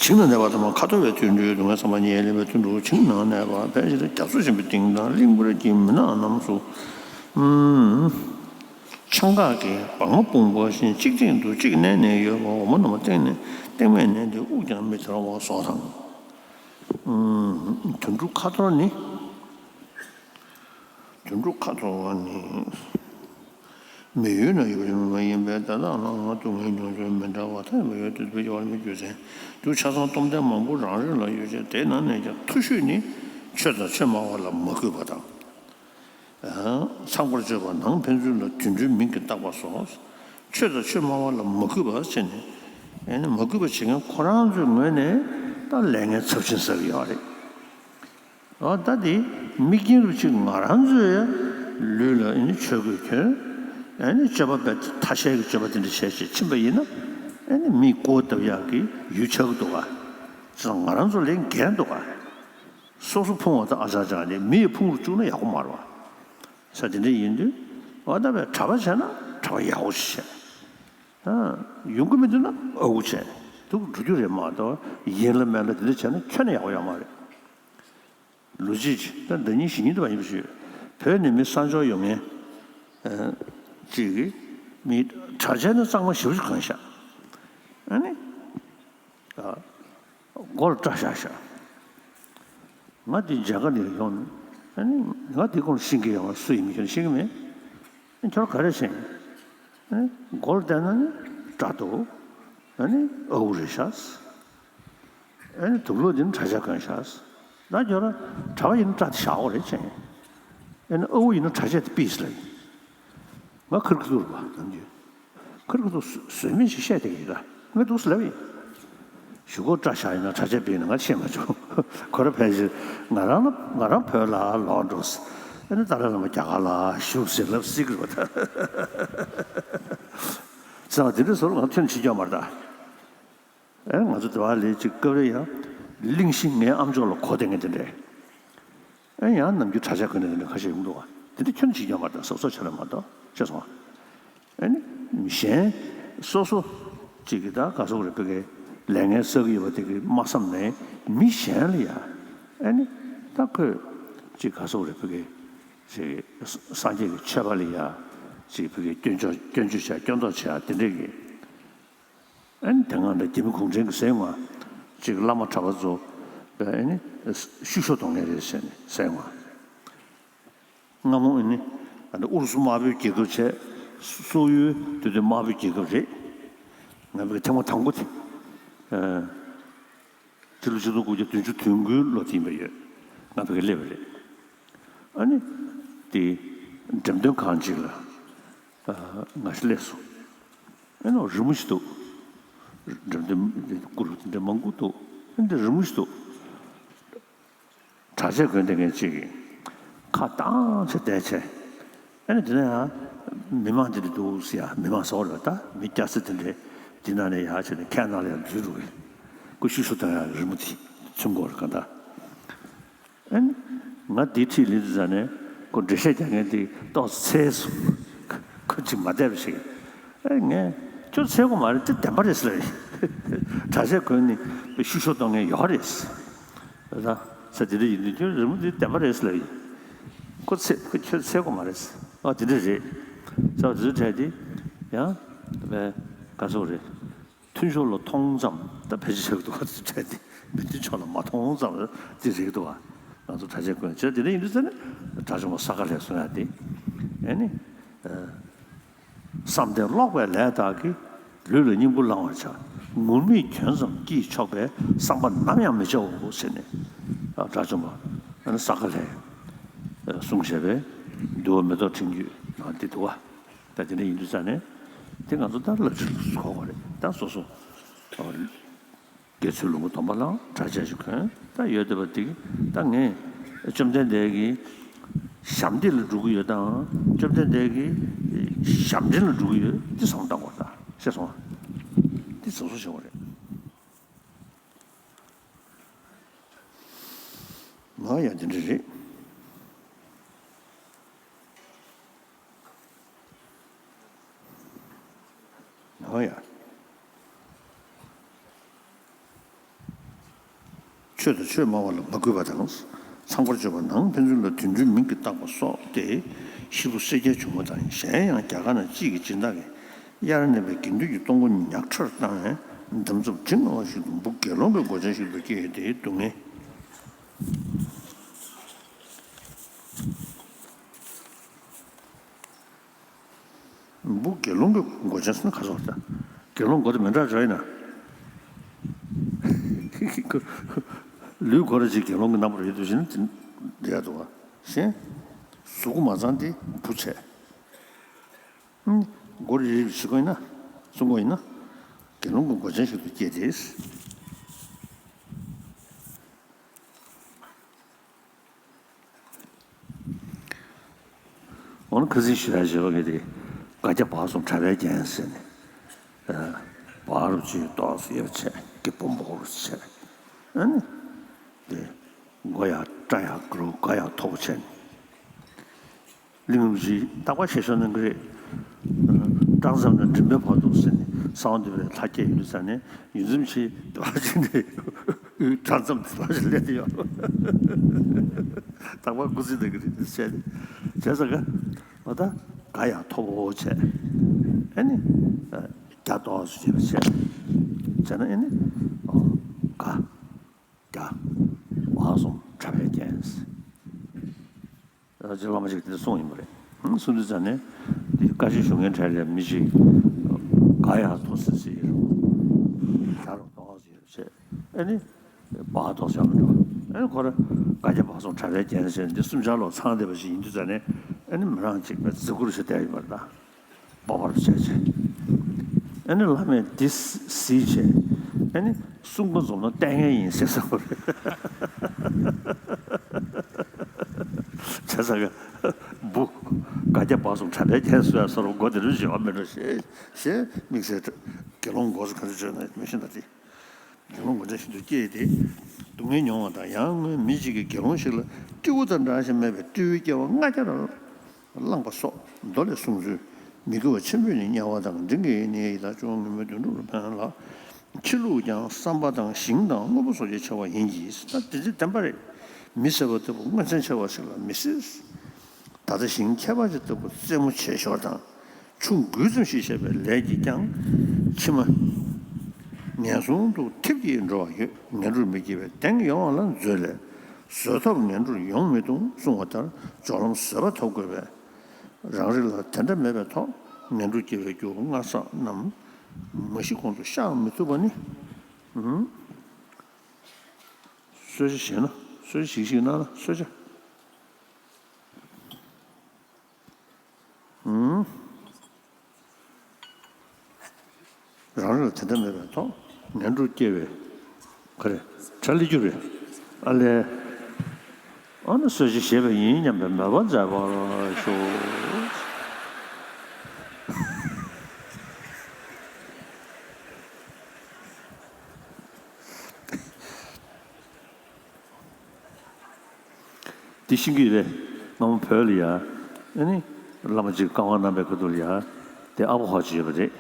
བྱིང་ལ་གནས་པ་དང་ཁ་འཐོར་བའི་དུད་འགྲོའི་སྡུག་བསྔལ་བསམ་པ་ཉིད་ལེན་པའི་དུད་འགྲོ་བྱིང་ནང་གནས་པ་ཕལ་ཆེར་རྒྱ་མཚོ་ཆེན་པོའི་གཏིང་དང་གླིང་བུ་རི་གི་མུན་ནག་རྣམས་སུ། ཨུམ། ཆང་འགགས་ཀྱི་སྦྲང་མ་སྤུངས་པ་བཞིན་གཅིག་སྟེང་དུ་གཅིག་མནན་ནས་ཡོད་པ་འོ་མ་རྣམས་སྟེང་ནས་སྟེང་མས་མནན་ཏེ་དབུགས་ཀྱང་མི་ཐར་བ་སོགས་དང་། ཨུམ། དུད་འགྲོ་ཁ་འཐོར་ནི། དུད་འགྲོ་ཁ་འཐོར་བ་ནི། མི་ཡུལ་ན་ཡོད་པའི་མི་མ་ཡིན་པས་ད་ལྟ་ནང་སྡུག་བསྔལ་མྱོང་ཚུལ་མི་འདྲ་བ་ཐ་མི་ཡོད་དུ་སྤེལ་བར་མི་འགྱུར་ཟིན་དུ་ཆ་ཚང་སྟོབས་ལྡན་མང་པོ་རང་རེ་ལ་ཡོད་ཅེས། དེ་ནང་ནས་ཀྱང་མཐོ་ཤོས་ནི་ཆོས་དང་ཆོས་སྨྲ་བ་ལ་མ་གུས་པ་དང་། ཚངས་པར་སྤྱོད་པ་ནང་ཕན་ཚུན་ལ་དུད་འགྲོའི་མིང་གིས་བཏགས་པ་སོགས། ཆོས་དང་ཆོས་སྨྲ་བ་ལ་མ་གུས་པ་བྱས་ནས། ཨེ་ནི་མ་གུས་པ་བྱེད་མཁན་ཁོ་རང་ཚོའི་ངོས་ནས་ད་ལས་ངན་ཚབས་ཆེན་བསགས་ཡོད་རེད། འོ་ད་དེ་དམིགས་རྐྱེན་རུ་གཅིག་ང་རང་ཚོའི་ལུས་ལ་ཨེ་ནི་ཆོས་གོས་གྱོན། ཨེ་ནི་སྤྱོད་པ་དཔེ་ཐ་ཤལ་གྱི་སྤྱོད་པ་དེ་འདྲ་བྱས་བྱས་ཕྱིན་པ་ཡིན་ན། ཨེ་ནི་མིས་གོ་བཏབ་ཡག་གི་ཡུལ་ཆགས་ཀྱི་འདུག་ག་ཙང་ང་རང་ཚོ་ལས་འགན་འདུག་ག་སོ་སོ་ཕུང་བ་དང་ཨ་ཅག་ཅག་ནི་མི་ཡི་ཕུང་རུ་བཅུག་ན་ཡག་པོ་མ་རེད་བ། ས་དེ་འདྲ་ཡིན་དུས་འོ་ད་དཔེ་གྲྭ་པ་བྱས་ན་གྲྭ་པ་ཡག་པོ་ཞིག་བྱས། ཡོང་གི་མི་འདུག་ན་ཨ་ཁུ་བྱས་འདུག་འགྲོ་རྒྱུ་རེད་མ་གཏོགས་ཡིན་ལ་མིན་ལ་དེ་འདྲ་བྱས་ན་ཁྱོན་ནས་ཡག་པོ་ཡོད་མ་རེད། ལོ་རྒྱུས་ཅིག་ད་ཟླ་ཉིན་ཞེ་གཉིས་འདུག་པ་ཡིན་པ་ཞུས། བོད་ནས་མི་གསར་འབྱོར་ཡོང་མཁན་ཅིག་གིས་མི་གྲྭ་ཆས་ནི་གཙང་མ་ཞེ་པོ་ཅིག་གོན་ཤག་ཨ་ནི། མགོ་ལ་སྐྲ་བཞར་བཞག་ང་འདི་མཇལ་ཁ་འདིར་ཡོང་ནས། ཨ་ནི་ང་འདི་སྐོར་ཤེས་ཀྱི་ཡོད་པ་སུ་ཡིན་མིན་ཁྱོད་ཤེས་ཀྱི་མེད། ཨ་ནི་ཁྱོད་ག་རེ་བྱས་ནས། ཨ་ནི་མགོ་ལ་བལྟས་ན་ནི་སྐྲ་འདུག་ཨ་ནི་ཨ་ཁུ་རེད་ཤག་ཨ་ནི་དུག་ལོག་འདི་ནི་གྲྭ་ཆས་གོན་ཤག་ད་ཁྱོད་རང་གྲྭ་པ་ཡིན་ན་སྐྲ་དེ་བཞར་དགོས་རེད་བྱས། ཨ་ནི་ཨ་ཁུ་ཡིན་ན་གྲྭ་ཆས་དེ་ཕུད་ལ་ཡིན། ང་ཁིར་ཁིར་རུ་བ་ནམ་རྒྱུན། ཁིར་ཁིར་རུ་ཟོལ་མེད་ཞིག་བཤད་བསྡད་ཀྱི་ཡོད་ད། ངས་འདུག་སེ་ལབ་ཡིན། གཞུག་གུ་སྐྲ་བཞར་ཡིན་ན་གྲྭ་ཆས་ཕུད་ན་ང་ཤེས་མ་བྱུང་། ཁོ་རང་ཕལ་ཆེར་ང་རང་ལ་ང་རང་བོད་ལ་ལོག་འགྲོ། ཨ་ནི་ཏཱ་ལའི་བླ་མ་རྒྱ་གར་ལ་བཞུགས་ཟེར་ལབ་སྲིད་ཀྱི་རེད་པ་ད། ཟེར་བ་དེ་འདྲ་ཟེར་ང་ཁྱོན་ནས་བྱེད་རྒྱུ་མ་རེད་ད། ཨེ་ང་ཚོ་དེ་བ་ལས་ཅིག་སྐབས་རེ་ཡང་གླེང་གཞི་ངའི་ཨམ་ཅོག་ལ་གོ་བསྡད་མཁན་དེ་འདྲས། ཨེ་ཡང་ནམ་རྒྱུན་གྲྭ་ཆས་གོན་ནས་འདི་འདྲ་ཁ་ཤས་ཡོང་འདུག་བ། དེ་འདྲ་ཁྱོན་ནས་བྱེད་རྒྱུ་མ་རེད་ད། སོ་སོ་ཆ་ལ་མ་གཏོགས་ཤེས་སོང་ཨ། ཨེ་ནི་གཞན་སོ་སོ་ཅིག་གིས་ད་ག་སོག་རེ་ཕ་གིའི་ལས་ངན་བསགས་ཀྱི་ཡོད་པ་དེ་གིས་མ་བསམ་ནས་མི་གཞན་ལ་ཡ་ཨེ་ནི་ད་ཁོས་ཅིག་ག་སོག་རེ་ཕ་གིའི་ཅིག་སངས་རྒྱས་ཀྱི་ཆོས་པ་ལ་ཡ་ཅིག་ཕ་གིའི་སྐྱོན་བརྗོད་སྐྱོན་བརྗོད་བྱས་སྐྱོན་འདོགས་བྱས་དེ་འདྲས་ཀྱི། ཨ་ནི་དེ་སྔ་འདྲ་རྒྱ་མི་གུང་ཁྲན་གྱི་ཟས་ང་ གཅིག་བླ་མ་གྲྭ་པ་ཚོ་ཨེ་ནི་བཤུ་གཞོག་གཏོང་མཁན་རེད་ཟེར་ནས་ཟེར་ཡོང་བ། སྔ་མོ་ཨེ་ནི་ཨ་ནི་ཨུ་རུ་སུ་དམར་པོའི་རྒྱལ་ཁབ་བྱས། སོག་ཡུལ་དེ་དུས་དམར་པོའི་རྒྱལ་ཁབ་རེད། ང་ཕ་གི་ཐེངས་མ་དང་པོ་དེ་ཨ་དེ་ལོ་ཆིག་སྟོང་དགུ་བརྒྱ་བདུན་ཅུ་དོན་དགུའི་ལོ་དེ་ཡིན་པ་ཡོད། ང་ཕ་གི་སླེབས་པ་རེད། ཨ་ནི་དེ་འགྲེམས་སྟོན་ཁང་ཅིག་ལ་ཨ་ང་ཞིག་སླེབས་སོང་། ཨེ་ནོ་རི་མོ་ཞིག་འདུག་འགྲེམས་སྟོན་སྐུ་རུ་དེ་འདྲ་མང་པོ་འདུག་ཨེ་འདི་རི་མོ་ཞིག་འདུག་གྲྭ་ཆས་གོན་བསྡད་མཁན་གཅིག་གིས་ཁ་བཏང་བྱས་བསྡད་བྱས། ཨེ་ནི་དེ་ནས་ཡང་མི་མང་དེ་འདྲ་འདུག་ཟེར་ཡ། མི་མང་ཟེར་བ་རེད་པ་ད། མི་སྐྱ་སེར་དེ་འདྲས་དེ་ནང་ནས་ཡར་བྱས་ནས་ཁའི་ནང་ལ་ཡར་འཛུལ་འགྲོ་གི། ཁོ་བཤུ་གཞོག་བཏང་ཡ་རི་མོ་དེ་ཚུན་སྐོར་གང་ལྟར། ཨེ་ནི་ང་འདི་ཁྲིད་ལི་འདི་ཟ་ནས་ཁོ་འགྲེལ་བཤད་རྒྱག་མཁན་དེ་ཏོག་ཙམ་འཚེར་སོང་། ཁོ་ཅིག་མ་བསྡད་པ་ཞིག་ཨེ་ངས་ཁྱོད་འཚེར་དགོས་མ་རེད། དེ་བདེན་པ་རེད་ཟེར་ལབ་ཡིན། གྲྭ་ཆས་གོན་ནས་བཤུ་གཞོག་གཏོང་མཁན་ཡོད་རེད། ད་ས་དེ་འདྲ་ཡིན་དུས་ཁྱོད་རི་མོ་འདི་བདེན་པ་རེད་ཟེར་ལབ་ཡིན། ཁོ་འཚེར་ཁོ་ཁྱོད་འཚེར་དགོས་མ་རེད། ཨ་དེ་འདྲ་རེད། ས་དེ་ཚོ་གྲས་དེ་ཡང་བས་ག་སོག་རེད། མཐུན་ཕྱོགས་ལ་མཐོང་ཙམ་ད་ཕལ་ཆེར་ཆགས་འདུག་བ། དེ་འདྲ་དེ་མི་མཐུན་ཕྱོགས་ལ་མ་མཐོང་ཙམ་དེ་རེད་འདུག་བ། ང་ཚོ་གྲྭ་ཆས་གོན་བྱས་དེ་འདྲ་ཡིན་དུས་ཙ་ནས་གྲྭ་ཆུང་པ་ས་ག་ལྷས་གསུང་ཡ་དེ། ཨེ་ནི། བསམ་གཏན་ཀློག་པའི་ལས་དག་གིས། ལུས་ལ་སྙིང་པོ་བླང་བར་བྱ། ངུར་སྨྲིག་གྱོན་ཙམ་སྐྱིད་ཆོག་པས། བསམ་པ་ནམ་ཡང་མི་བྱའོ་ཟེར་ནས་གྲྭ་ཆུང་པ་ས་ག་ལྷས་གསུང་བྱས་པའི་འདུལ་བ་མེ་ཏོག་ཕྲེང་རྒྱུད་ནང་འདི་འདུག་བ། ད་དེ་འདྲ་ཡིན་དུས་ཙ་ནས་དེ་ང་ཚོ་ད་བསླབ་བྱ་གོ་དགོས་རེད། ད་སོ་སོ་དགེ་ཚུལ་ལུང་པ་སྡོམ་པ་བླངས། གྲྭ་ཆས་ཤིག་གོན། ད་ཡོད་བསྡད་པ་དེ་ད་ངས་བཅོམ་ལྡན་འདས་ཀྱི་ཞབས་འདེགས་ལ་འགྲོ་གི་ཡོད་དང་བཅོམ་ལྡན་འདས་ཀྱི་ཞབས་འདྲེན་ལ་འགྲོ་གི་ཡོད་འདི་བསམ་བློ་བཏང་དགོས། ད་ཤེས་སོང་ང་། འདི་བཟོ་བཟོ་བྱེད་དགོས་རེད། ང་ཡང་དེ་འདྲ་རེད། ཨོ་ཡ། ཆོས་དང་ཆོས་སྨྲ་བ་ལ་མ་གུས་པ་དང་། ཚངས་པར་སྤྱོད་པ་ནང་ཕན་ཚུན་ལ་དུད་འགྲོའི་མིང་གིས་བཏགས་པ་སོགས་ཏེ། ཤི་བོ་སེར་སྐྱའི་ཆུང་མ་དང་གཞན་ཡང་རྒྱ་གར་ན་གཅིག་གི་སྦྱིན་བདག་གིས་དབྱར་གནས་པའི་དགེ་འདུན་གྱི་གཏོང་སྒོ་ཉག་ཕྲར་བཏང་བའི་འདམ་རྫབ་གྲི་ང་བ་ཞིག་ཏུ་འབུ་དགེ་སློང་གི་མགོ་ཅན་ཞིག་ཏུ་སྐྱེས་ཏེ་སྡུག་བསྔལ། འབུ་དགེ་སློང་གི་མགོ་ཅན་ཟེར་ན་ག་སོགས་ད། དགེ་སློང་མགོ་དེ་མི་འདྲ་འདྲ་ཡིན་ན། ལུས་མགོ་ར་ཅིག་དགེ་སློང་གི་རྣམ་པར་ཡོད་དུ་ཕྱིན་ན་འདི་ཡ་འདུག་བ། གཞན། གཟུགས་པོ་མ་ཚང་སྟེ་འབུ་བྱས། མགོ་རིལ་རིལ་བྱེད་ཀྱི་ཡིན་ན། གསུང་གི་ཡིན་ན། དགེ་སློང་གི་མགོ་ཅན་ཞིག་ཏུ་སྐྱེས་ཏེ། འོ་ན་ཁ་སང་ཞུ་ཡ་ཞུ་བ་གི་དེ། སྒ་སྐྱ་བག་གསུམ་གྲྭ་པའི་རྒྱན་ཟེར་ནས། བག་རུ་ཅིག་ཏོག་ཙམ་ཡོད་བྱས་སྐྱི་སྤོམ་པོ་རུ་བྱས། ཨ་ནི། དེ། མགོ་ཡང་སྐྲ་ཡང་རུ་སྒ་ཡང་མཐོ་པོ་བྱས་ནས། གླིང་རུ་ཅིག་རྟག་པར་ཞལ་བཞུགས་གནང་གི་རེད། སྐྲག་མཚམས་ནས་མགྲིན་པའི་བར་དུ་ཟེར་ནས་གསང་བ་འདུས་པའི་ལྷ་བསྐྱེད་ཡོད་དུས་ཙ་ནས་ཡུན་ཙམ་ཞིག་དེ་བ་ཅིག་ནས། དབུས་གྲངས་ཙམ་དེ་ལ་སླེབས་ཡོད། རྟག་པར་སྐུ་ཚེ་འདི་གི་རིང་བྱས་ཏེ། བྱས་ཙང་ག་འོ་ད་སྒ་ཡང་མཐོ་པོ་བྱས། ཨ་ནི། རྒྱ་ཏོག་ཙམ་བྱས་པ་བྱས། བྱས་ན་ཨ་ནི། སྒ། རྒྱ། བག་གསུམ་གྲྭ་པའི་རྒྱན། རྗེ་བླ་མ་ཞིག་དེ་གསུངས་ཡིན་པ་རེད། གསུངས་དུས་ཙ་ནས་དེ་བཀའ་ཆོས་ཞུ་མཁན་གྲས་ལ་མི་ཞིག་སྒ་ཡང་མཐོ་སི་སི་ཡིན་རུང་། ལྷ་རུ་ཏོག་ཙམ་ཡོད་བྱས། ཨ་ནི། བག་ཏོག་ཙམ་མི་འགྲོ། ཨ་ནི་ཁོ་ར་སྒ་སྐྱ་བག་གསུམ་གྲྭ་པའི་རྒྱན་ཟེར་འདི་གསུམ་ཆར་ལོག་ཚང་བསྡད་པ་ཞིག་ཡིན་དུས་ཙ་ནས། ཨ་ནི་མི་རང་གཅིག་པའི་གཟི་བསྐུར་ཞིག་བསྡད་ཡོད་པ་རེད་ད། སྤོབས་པ་རུ་བྱས་བྱས། ཨ་ནི་བླ་མས་འདི་གཟིགས་བྱས། ཨ་ནི་གསུང་པ་འཛོམས་ན་ལྟས་ངན་ཡིན་ཟེར་སོང་བ་རེད། བྱས་ཙང་ག་འབུ། སྒ་སྐྱ་བག་གསུམ་གྲྭ་པའི་རྒྱན་གསུང་ཡ་སོགས་མགོ་དེ་རུ་བཞི་བ་མེད་འགྲོ་ཞེས་ཞེས་དམིགས་བསལ་དགེ་སློང་མགོ་སུ་ག་རེ་བརྗོད་ན་མི་ཤེས་ན་དེ། དགེ་སློང་མགོ་ཅན་ཞིག་ཏུ་སྐྱེས་ཏེ། སྡུག་བསྔལ་མྱོང་བ་དང་། ཡང་སྔོན་མི་གཅིག་གིས་དགེ་སློང་ཞིག་ལ་སྤྲེའུ་དང་འདྲ་ཞིང་སྨད་པའི་སྤྲེའུའི་སྐྱེ་བ་ལྔ་བརྒྱ་ར་བླངས་པ་སོགས་མདོ་ལས་གསུངས་ཚུལ་མི་དགེ་བ་ཆེན་པོས་ནི་དམྱལ་བ་དང་། འབྲིང་གིས་ནི་ཡི་དྭགས་བཅུ་སྤངས་ངུར་སྨྲིག་དུད་འགྲོ་རུ་ཕན་ལ། ཕྱི་ལུགས་ཀྱང་བསམ་པ་དང་ཞིང་དང་དངོས་པོ་སོགས་ཀྱིས་ཕྱེ་བ་ཡིན་གྱི། ད་དེ་ཚོ་བདེན་པ་རེད། མི་ཟེར་བ་ལྟ་བུ་མངོན་མཚན་ཆེ་བ་ཞིག་ལ་མི་སྲིད། ད་ལྟ་ཞིང་ཁྱད་པར་ཅན་ལྟ་བུ་རྩེད་མོ་བྱེད་ཞོར་དང་། ཆུ་འགུལ་ཙམ་ཞིག་བྱས་པའི་ལས་ཀྱིས་ཀྱང་། མཆིལ་མ། ངན་སོང་དུ་ཐེབས་ཀྱིས་འགྲོ་བ་ཡོད། ངན་འགྲོར་མི་སྐྱེ་བའི་གདེང་ཡོང་བ་ལ་མཛོད་ལས། བཟོད་ཐབས་ངན་འགྲོར་ཡོང་མི་གཏོང་གསུངས་པ་ལྟར་སྦྱོར་ལམ་བཟོད་པ་ཐོབ་དགོས་པས། རང་རིགས་ལ་དེ་འདྲ་མེད་པའི་ཐོག་ངན་འགྲོར་སྐྱེ་བའི་རྒྱུ་སྔར་བསགས་རྣམས་མ་ཤི་གོང་དུ་བཤགས་མི་ཐུབ་པ་ནི། གསོལ་ཇ་བཞེས་ན་གསོལ་ཇ་ཞིག་ཞིག་གནང་ན་གསོལ་ཇ། རང་རིགས་ལ་དེ་འདྲ་མེད་པའི་ཐོག་ངན་འགྲོར་སྐྱེ་བའི་ག་རེ་གྲ་སླེབས་རྒྱུ་རེད། ཨ་ལས། ཨ་ནི་གསོལ་ཇ་བཞེས་པ་ཡིན་སྙམ་པའི་མོས་པ་མཛད་པར་ཞུ། འདི་ཤེས་ཀྱི་རེད། སྔ་མོ་བོད་ལ་ཡ། ཨ་ནི། བླ་མ་གཅིག་བཀའ་དབང་གནང་པའི་ཁ་ཐུག་ལ་ཡ། དེ་ཨ་བོ་ཧོ་ཅིག་ཡོད་པ་རེད།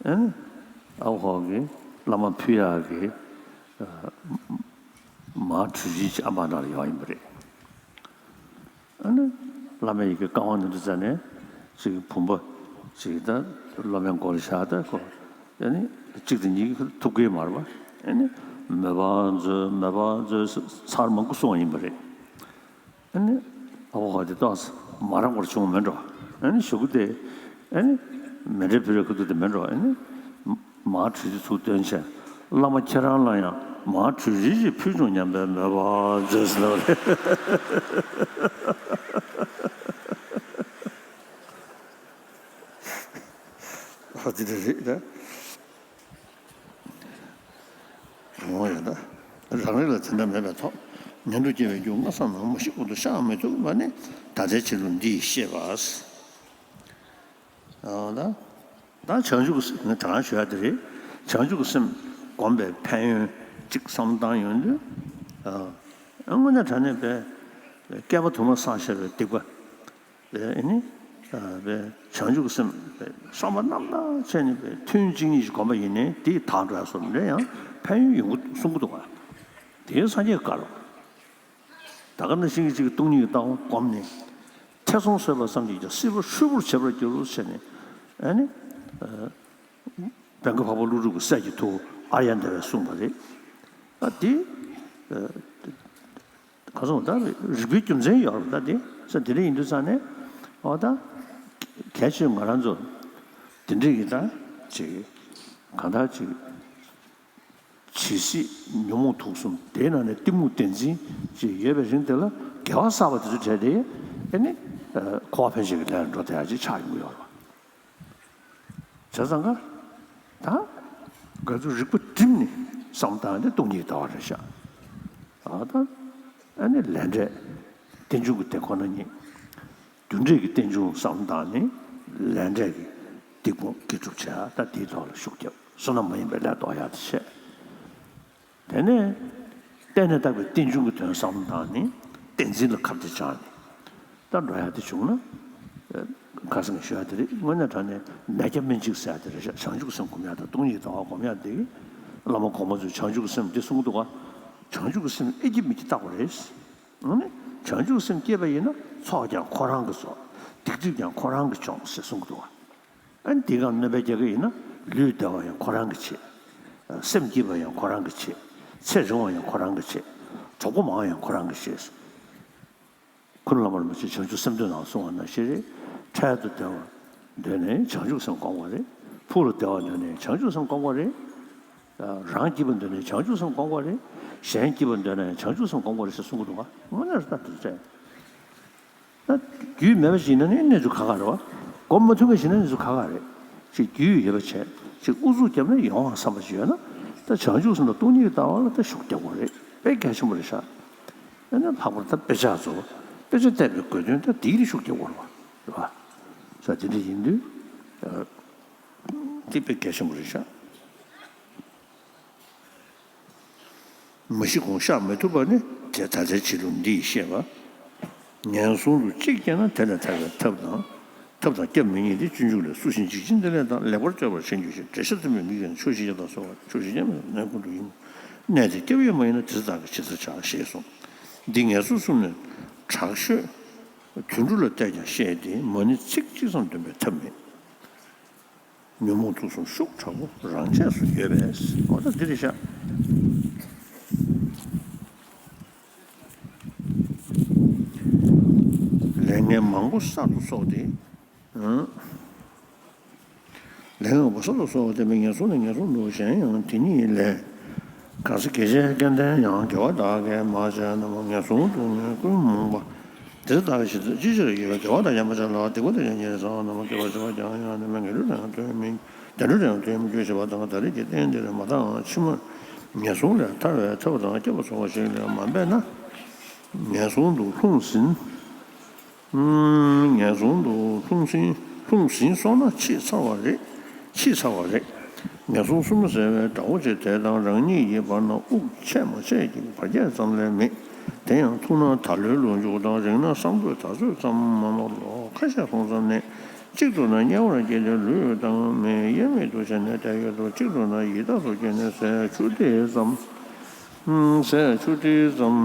ཨ་ནི། ཨ་བོ་ཧོ་གིས་བླ་མ་ཕུལ་ཡག་གི། ཨ། མ་གྲོས་གཞི་ཅིག་ཨ་མ་ནང་ལ་ཡོང་ཡིན་པ་རེད། ཨ་ནི། བླ་མ་ཡི་གེ་བཀའ་དབང་ནི་འདི་ཙ་ནས། ཅིག་བུམ་པ། ཅིག་ད། སློབ་མའི་མགོ་ལ་བཞག་ད་ཁོ། ཨ་ནི། གཅིག་དང་གཉིས་ཀྱིས་ཐུབ་ཀྱི་མ་རེད་པ། ཨ་ནི། མོས་པ་མཛོད་མོས་པ་མཛོད་ཚར་མང་པོ་གསུངས་པ་ཡིན་པ་རེད། ཨ་ནི། ཨ་བོ་ཧོ་དེ་ཏོག་ཙམ་མ་རག་པར་བྱུང་བ་མེད་འགྲོ། ཨ་ནི་གཞུག་གུ་དེ། ཨ་ནི། མཎྜལ་ཕུལ་བའི་ཁ་ཐུག་དེ་མེད་འགྲོ། ཨ་ནི། མ་གྲོས་གཞི་ཚུར་བཏོན་བྱས། བླ་མ་ཁྱེད་རང་ལ་ཡང་མ་གྲོས་གཞི་ཞིག་ཕུལ་བྱུང་སྙམ་པའི་མོས་པ་མཛོད་ཟེར་ལབ་རེད། ཨ་དེ་འདྲ་རེད་ད། འོ་ཡ་ད། རང་རིགས་ལ་དེ་འདྲ་མེད་པའི་ཐོག་ངན་འགྲོར་སྐྱེ་བའི་རྒྱུ་སྔར་བསགས་རྣམས་མ་ཤི་གོང་དུ་བཤགས་མི་ཐུབ་པ་ནི་ད་ལྟའི་ཆོས་ལུགས་འདི་ཡིས་ཤེས་པ། ཨ་ད། ད་བྱང་ཆུབ་ཀྱི་སེམས་ནི་དེ་རང་ཞུ་ཡ་དེ་རེད། བྱང་ཆུབ་ཀྱི་སེམས་སྒོམ་པའི་ཕན་ཡོན་གཅིག་བསམ་བློ་བཏང་ཡོང་དུས། ཨ། དངོས་གནས་དྲང་གནས་པའི་བསྐལ་པ་དུ་མར་བསགས་བཞག་པའི་སྡིག་པ། ཨ་ནི། ཨ། བྱང་ཆུབ་ཀྱི་སེམས་བསམ་པ་རྣམ་དག་བྱས་ནས་ཐུན་གཅིག་གཉིས་ཤིག་སྒོམ་པ་ཡིན་ནའི་དེ་དག་འགྲོ་ཡ་སོགས་འདྲ་ཡང་ཕན་ཡོན་ཡོང་གི་གསུང་གི་འདུག་ག་དེ་སངས་རྒྱས་ཀྱི་བཀའ་རེད། ད་ག་ནང་བཞིན་གྱི་གཅིག་གི་སྟོང་ཉིད་ཀྱི་ལྟ་བ་བསྒོམས་ནས། ཐེ་ཚོམ་ཟད་པ་ཙམ་གྱིས་ཀྱང་སྲིད་པ་འཁྲུལ་པར་བྱེད་པར་འགྱུར་ཟེར་ནས། ཨ་ནི། ཨ། བན་ག་འཕགས་པ་ཀླུ་སྒྲུབ་ཀྱི་སྲས་ཀྱི་ཐུ་བོ་ཨཱརྱ་དེ་བས་གསུངས་པ་རེད། ད་དེ། ཨ། ག་ཚོད་ད་རིགས་པའི་རྒྱུ་མཚན་ཡོད་རེད་ད་དེ། ས་དེ་འདྲ་ཡིན་དུས་ཙང་ནས། འོ་ད། གལ་ཆེ་ང་རང་ཚོ། དེ་འདྲ་གི་ད། ཅིག་གང་ལྟར་ཅིག་ཇི་སྲིད་ཉོན་མོངས་དུག་གསུམ་དེའི་ནང་ནས་གཏི་མུག་བདེན་འཛིན་ཅིག་ཡོད་པའི་རིང་དེ་ལ་དགེ་བ་བསགས་པ་དེ་ཚོ་བྱས་ཏེ། ཨ་ནི། ཨ། འཁོར་བ་འཕེན་བྱེད་ཀྱི་ལས་ལ་འགྲོ་བསྡད་ཡ་ཅིག་ཆགས་ཡོང་གི་ཡོད་རེད་པ། བྱས་ཙང་ཀ། ད། ག་ཚོད་རིག་པ་བསྒྲིམས་ནས་བསམ་བཏང་སྟེ་སྟོང་ཉིད་ལྟ་བ་རེད་ཤག་ཨ་ད། ཨ་ནི་ལས་འབྲས། རྟེན་འབྱུང་གི་དེ་ཁོ་ན་ཉིད། རྒྱུ་འབྲས་ཀྱི་རྟེན་འབྱུང་བསམ་བཏང་ནས་ལས་འབྲས་ཀྱི་སྡིག་སྤོང་དགེ་སྒྲུབ་བྱས། ད་དེའི་ཐོག་ལ་ཤུགས་རྒྱབ། བསོད་ནམས་མ་ཡིན་པའི་ལས་ལྡོག་ཡག་དེ་བྱས། དེ་ནས་བརྟེན་ནས་བཏགས་པའི་རྟེན་འབྱུང་གི་དོན་བསམ་བཏང་ནས་བདེན་འཛིན་ལ་ཁ་གཏད་བཅག་ནས་ད་འགྲོ་ཡག་དེ་བྱུང་ན། ཁ་སང་ཞུ་ཡག་དེ་རེད། དངོས་གནས་དྲང་གནས་ནད་བརྒྱ་སྨན་གཅིག་ཟེར་ཡག་དེ་རེད་ཤག་བྱང་ཆུབ་སེམས་སྒོམ་ཡག་དང་སྟོང་ཉིད་ལྟ་བ་སྒོམ་ཡག་དེ། བླ་མ་གོང་མ་ཚོས་བྱང་ཆུབ་ཀྱི་སེམས་འདི་གསུང་གི་འདུག་ག་བྱང་ཆུབ་ཀྱི་སེམས་ཨེ་ཀྱི་མི་ཀྱི་བཏགས་པ་རེད། ཨ་ནི། བྱང་ཆུབ་སེམས་སྐྱེས་པ་ཡིན་ན་ཚོགས་ཀྱང་ཁོ་རང་གི་ཚོགས། སྡིག་སྒྲིབ་ཀྱང་ཁོ་རང་གིས་སྦྱོང་ཟེར་གསུང་གི་འདུག་ག་ཨ་ནི་འདི་གང་གནོད་པའི་རྒྱག་གི་ཡིན་ན་ལུས་བདེ་བ་ཡང་ཁོ་རང་གིས་བྱེད། སེམས་སྐྱིད་པ་ཡང་ཁོ་རང་གིས་བྱེད། ཚེ་རིང་བ་ཡང་ཁོ་རང་གིས་བྱེད། གྲོགས་པོ་མང་བ་ཡང་ཁོ་རང་གིས་བྱེད། ཀུན་བླ་མ་རིན་པོ་ཆེ་བྱང་ཆུབ་སེམས་འདུལ་ནང་གསུངས་པ་ནང་བཞིན་རེད། འཕྲལ་དུ་བདེ་བ་འདོད་ནས་བྱང་ཆུབ་སེམས་སྒོམ་དགོས་རེད། ཕུགས་ལ་བདེ་བ་འདོད་ནས་བྱང་ཆུབ་སེམས་སྒོམ་དགོས་རེད། རང་སྐྱིད་པ་འདོད་ནས་བྱང་ཆུབ་སེམས་སྒོམ་དགོས་རེད། གཞན་སྐྱིད་པ་འདོད་ནས་བྱང་ཆུབ་སེམས་སྒོམ་དགོས་རེད་ཟེར་གསུང་གི་འདུག་ག་དངོས་གནས་རེད་ད་དེ་ཚོ། ད་རྒྱུས་མེད་པ་ཞིག་ཡིན་ན་ནི་གནས་ཚུལ་ཁག་ཁག་རེད་བ། སྒོམ་མ་ཐུབ་མཁན་ཞིག་ན་གནས་ཚུལ་ཁག་ཁག་རེད། ཅིག་རྒྱུས་ཡོད་པ་བྱས། ཅིག་ཨུ་ཚུགས་བརྒྱབ་ན་ཡོང་བ་བསམ་པ་ཞིག་ཡོད་ན། ད་བྱང་ཆུབ་སེམས་དང་སྟོང་ཉིད་ཀྱི་ལྟ་བ་ལ་ད་ཤུགས་རྒྱག་དགོས་རེད། དཔེ་གལ་ཆེན་པོ་རེད་ཤག་ཨ་ནི་ལྷག་པར་ད་དཔེ་ཆ་ཚོ། དཔེ་ཆ་བལྟས་པའི་དགོས་དོན་ད་དེའི་ལ་ཤུགས་རྒྱག་དགོས་རེད་བ། རེད་བ། ས་དེ་འདྲ་ཡིན་དུས། ཨ། དེ་དཔེ་གལ་ཆེན་པོ་རེད་ཤག་མ་ཤི་གོང་བཤགས་མི་ཐུབ་པ་ནི་དེ་ད་ལྟའི་བྱེད་ལུགས་འདི་ཡིས་ཤེས་པ། ངན་སོང་དུ་གཅིག་སྐྱེས་ན་དེ་ལས་ཐར་བའི་ཐབས་དང་། ཐབས་དང་སྐྱབས་མི་གཉིས་ཏེ། སྤྱོད་འཇུག་ལས། སུ་ཞིག་འཇིག་རྟེན་འདི་ལས་བཏང་། ལེགས་པར་སྤྱོད་པར་བྱེད་འགྱུར་ཞིང་། འགྲེལ་བཤད་ཐོན་པའི་མིག་ཡིན་ན། ཆོས་བཤད་ཀྱང་དང་གསོལ་བ། ཆོས་བཤད་ཀྱང་མེད་ན་ནད་ཀུན་སྡུག་ཡིན། གནས་དེར་སྐྱབས་ཡོད་མ་ཡིན་ན། དེ་ཚེ་བདག་གིས་ཇི་ལྟར་བྱ། ཞེས་གསུངས། འདི་ངལ་གསོ་གསུམ་ནས་དྲག་ཤོས་དུད་འགྲོ་ལ་གཏད་ཀྱང་ཤེས་ཏེ། མ་ཎི་ཚིག་གཅིག་ཙམ་འདོན་པའི་ཐབས་མེད། ཉོན་མོངས་དུག་གསུམ་ཤུགས་དྲག་པོ་རང་ཆས་སུ་ཡོད་པས། འོ་ད་འདི་རེད་ཤག་ལས་ངན་མང་པོ་གསར་དུ་གསོག་སྟེ། ལས་ངན་པོ་གསར་དུ་གསོག་སྟེ་ངན་སོང་ནས་ངན་སོང་དུ་གཞན་ཡང་དེ་ཉིད་ལས། གང་ཟག་དགེ་བྱས་སྐལ་ལྡན་ཡང་། དགེ་བ་དག་གིས་མ་བྱས་རྣམས། ངན་སོང་སྡུག་བསྔལ་ཀུན་མུག་པ། དེ་ལྟ་བ་ཞིག་ཅི་ཕྱིར་ཡོད། དགེ་བ་དང་ཡང་མ་བྱས་ལ། སྡིག་པ་དང་ཡང་ཉེ་རུ་ཟ། ནམ་མཁའ་བ་ཞིག་པ་ཀྱང་ཡང་ནི་མེད། ངན་འགྲོ་ན་ཡང་དོན་མིན། བདེ་འགྲོ་ན་ཡང་དོན་མི་འགྱུར་ཞེས་པ་དང་། ད་རེས་ཀྱི་རྟེན་འདིར་མ་དག་ཕྱི་མ་ངན་སོང་ལས་ཐར་བའི་ཐབས་དང་སྐྱབས་སུ་སོང་བ་ཞིག་ལས་མ་འབད་ན། ངན་སོང་དུ་ལྷུང་ཟིན། ངན་སོང་དུ་ལྷུང་ཟིན་ལྷུང་ཟིན་སོང་ན་ཕྱིས་ཚར་བ་རེད། ཕྱིས་ཚར་བ་རེད། ངན་སོང་གསུམ་ཟེར་བའི་དགྲ་བོ་ཆེ་དེ་དང་རང་ཉིད་ཀྱི་བར་ན་དབུགས་ཆད་མ་ཆད་ཀྱི་བར་ཆད་ཙམ་ལས་མེད། དེ་ཡང་ཐུག་ན་ད་ལོའི་ལོ་མཇུག་དང་། རིང་ན་སང་ཕོད་ད་ཚོད་ཙམ་མ་གཏོགས་ལོ་ཁ་ཤས་སོང་ཙམ་ནས། གཅིག་ཏུ་ན་དམྱལ་བར་སྐྱེས་ཏེ་ལུས་དང་མེ་དབྱེར་མེད་དུ་བྱས་ནས་བསྡད་ཡོད་དོ། གཅིག་ཏུ་ན་ཡི་དྭགས་སུ་སྐྱེས་ནས་ཟས་ཆུ་དེ་ཙམ། ཟས་ཆུ་དེ་ཙམ་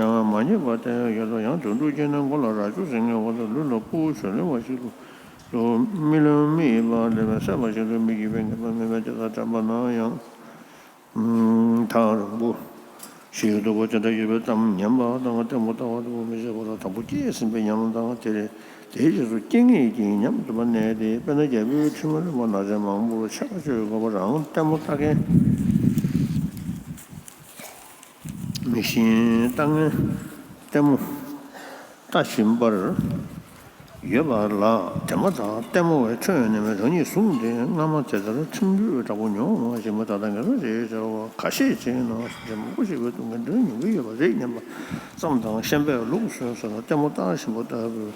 ཡང་མ་རྙེད་པར་བསྡད་ཡོད་དོ། ཡང་དུད་འགྲོ་སྐྱེས་ནས་མགོ་ལ་རྭ་ཅོ་ཟིན་ངེས་པ་དང་། ལུས་ལ་ཕུ་བོ་ཞོ་ལེན་པ་ཞིག་ཏུ། མི་ལུས་མི་ཡིན་པ་ལས་སད་པ་ཞིག་ཏུ། མི་སྐྱིད་པའི་ངེས་པ་མེད་པས། དེ་དག་དྲན་པ་ན་ཡང་། ཐག་རིང་པོ་ཞིག་འདུག་པ་དེ་འདྲ་ཡོད་པའི་གཏམ་ཉན་པ་དང་། ལྟད་མོ་ལྟ་བ་ལྟ་བུ་མི་བྱེད་པར་དང་པོ་སྐྱེས་ཟིན་པའི་ཉམས་དང་། དེ་དེའི་རྗེས་སུ་སྐྱེ་ངེས་ཀྱི་ཉམས་སུ་མ་གནས་ཏེ། དཔེར་ན་རྒྱལ་པོའི་ཁྲི་མ་ལུས་པ་ན་ཚ་མང་པོར་ཆད་པ་གཅོད་དགོས་པ་རང་ལྟད་མོ་ལྟ་མཁན། མིག་ཤེས་ལྟ་མཁན་ལྟད་མོ་ལྟ་བཞིན་པར་ཡོད་པ་ལ། དེ་མ་ཐག་ལྟད་མོ་བས་ཁྲོས་ནས་རང་ཉིད་བཟུང་སྟེ། སྔ་མ་དེ་ལྟར་ཁྲིམས་གཅོད་དྲག་པོ་མྱོང་མ་བཞིན་པ་ད་ལྟ་ངན་སོང་ཞེས་བྱ་བ་ཁ་ཤས་ཅིག་ནང་བཞིན་མང་པོ་ཞིག་པའི་སྡུག་བསྔལ་འདིར་མྱོང་གི་ཡོད་པ་རེད་སྙམ་པ་ཙམ་དང་། ཤན་པས་ལུག་གསོན་ས་ལ་ལྟད་མོ་ལྟ་བཞིན་པ་ལྟ་བུའི་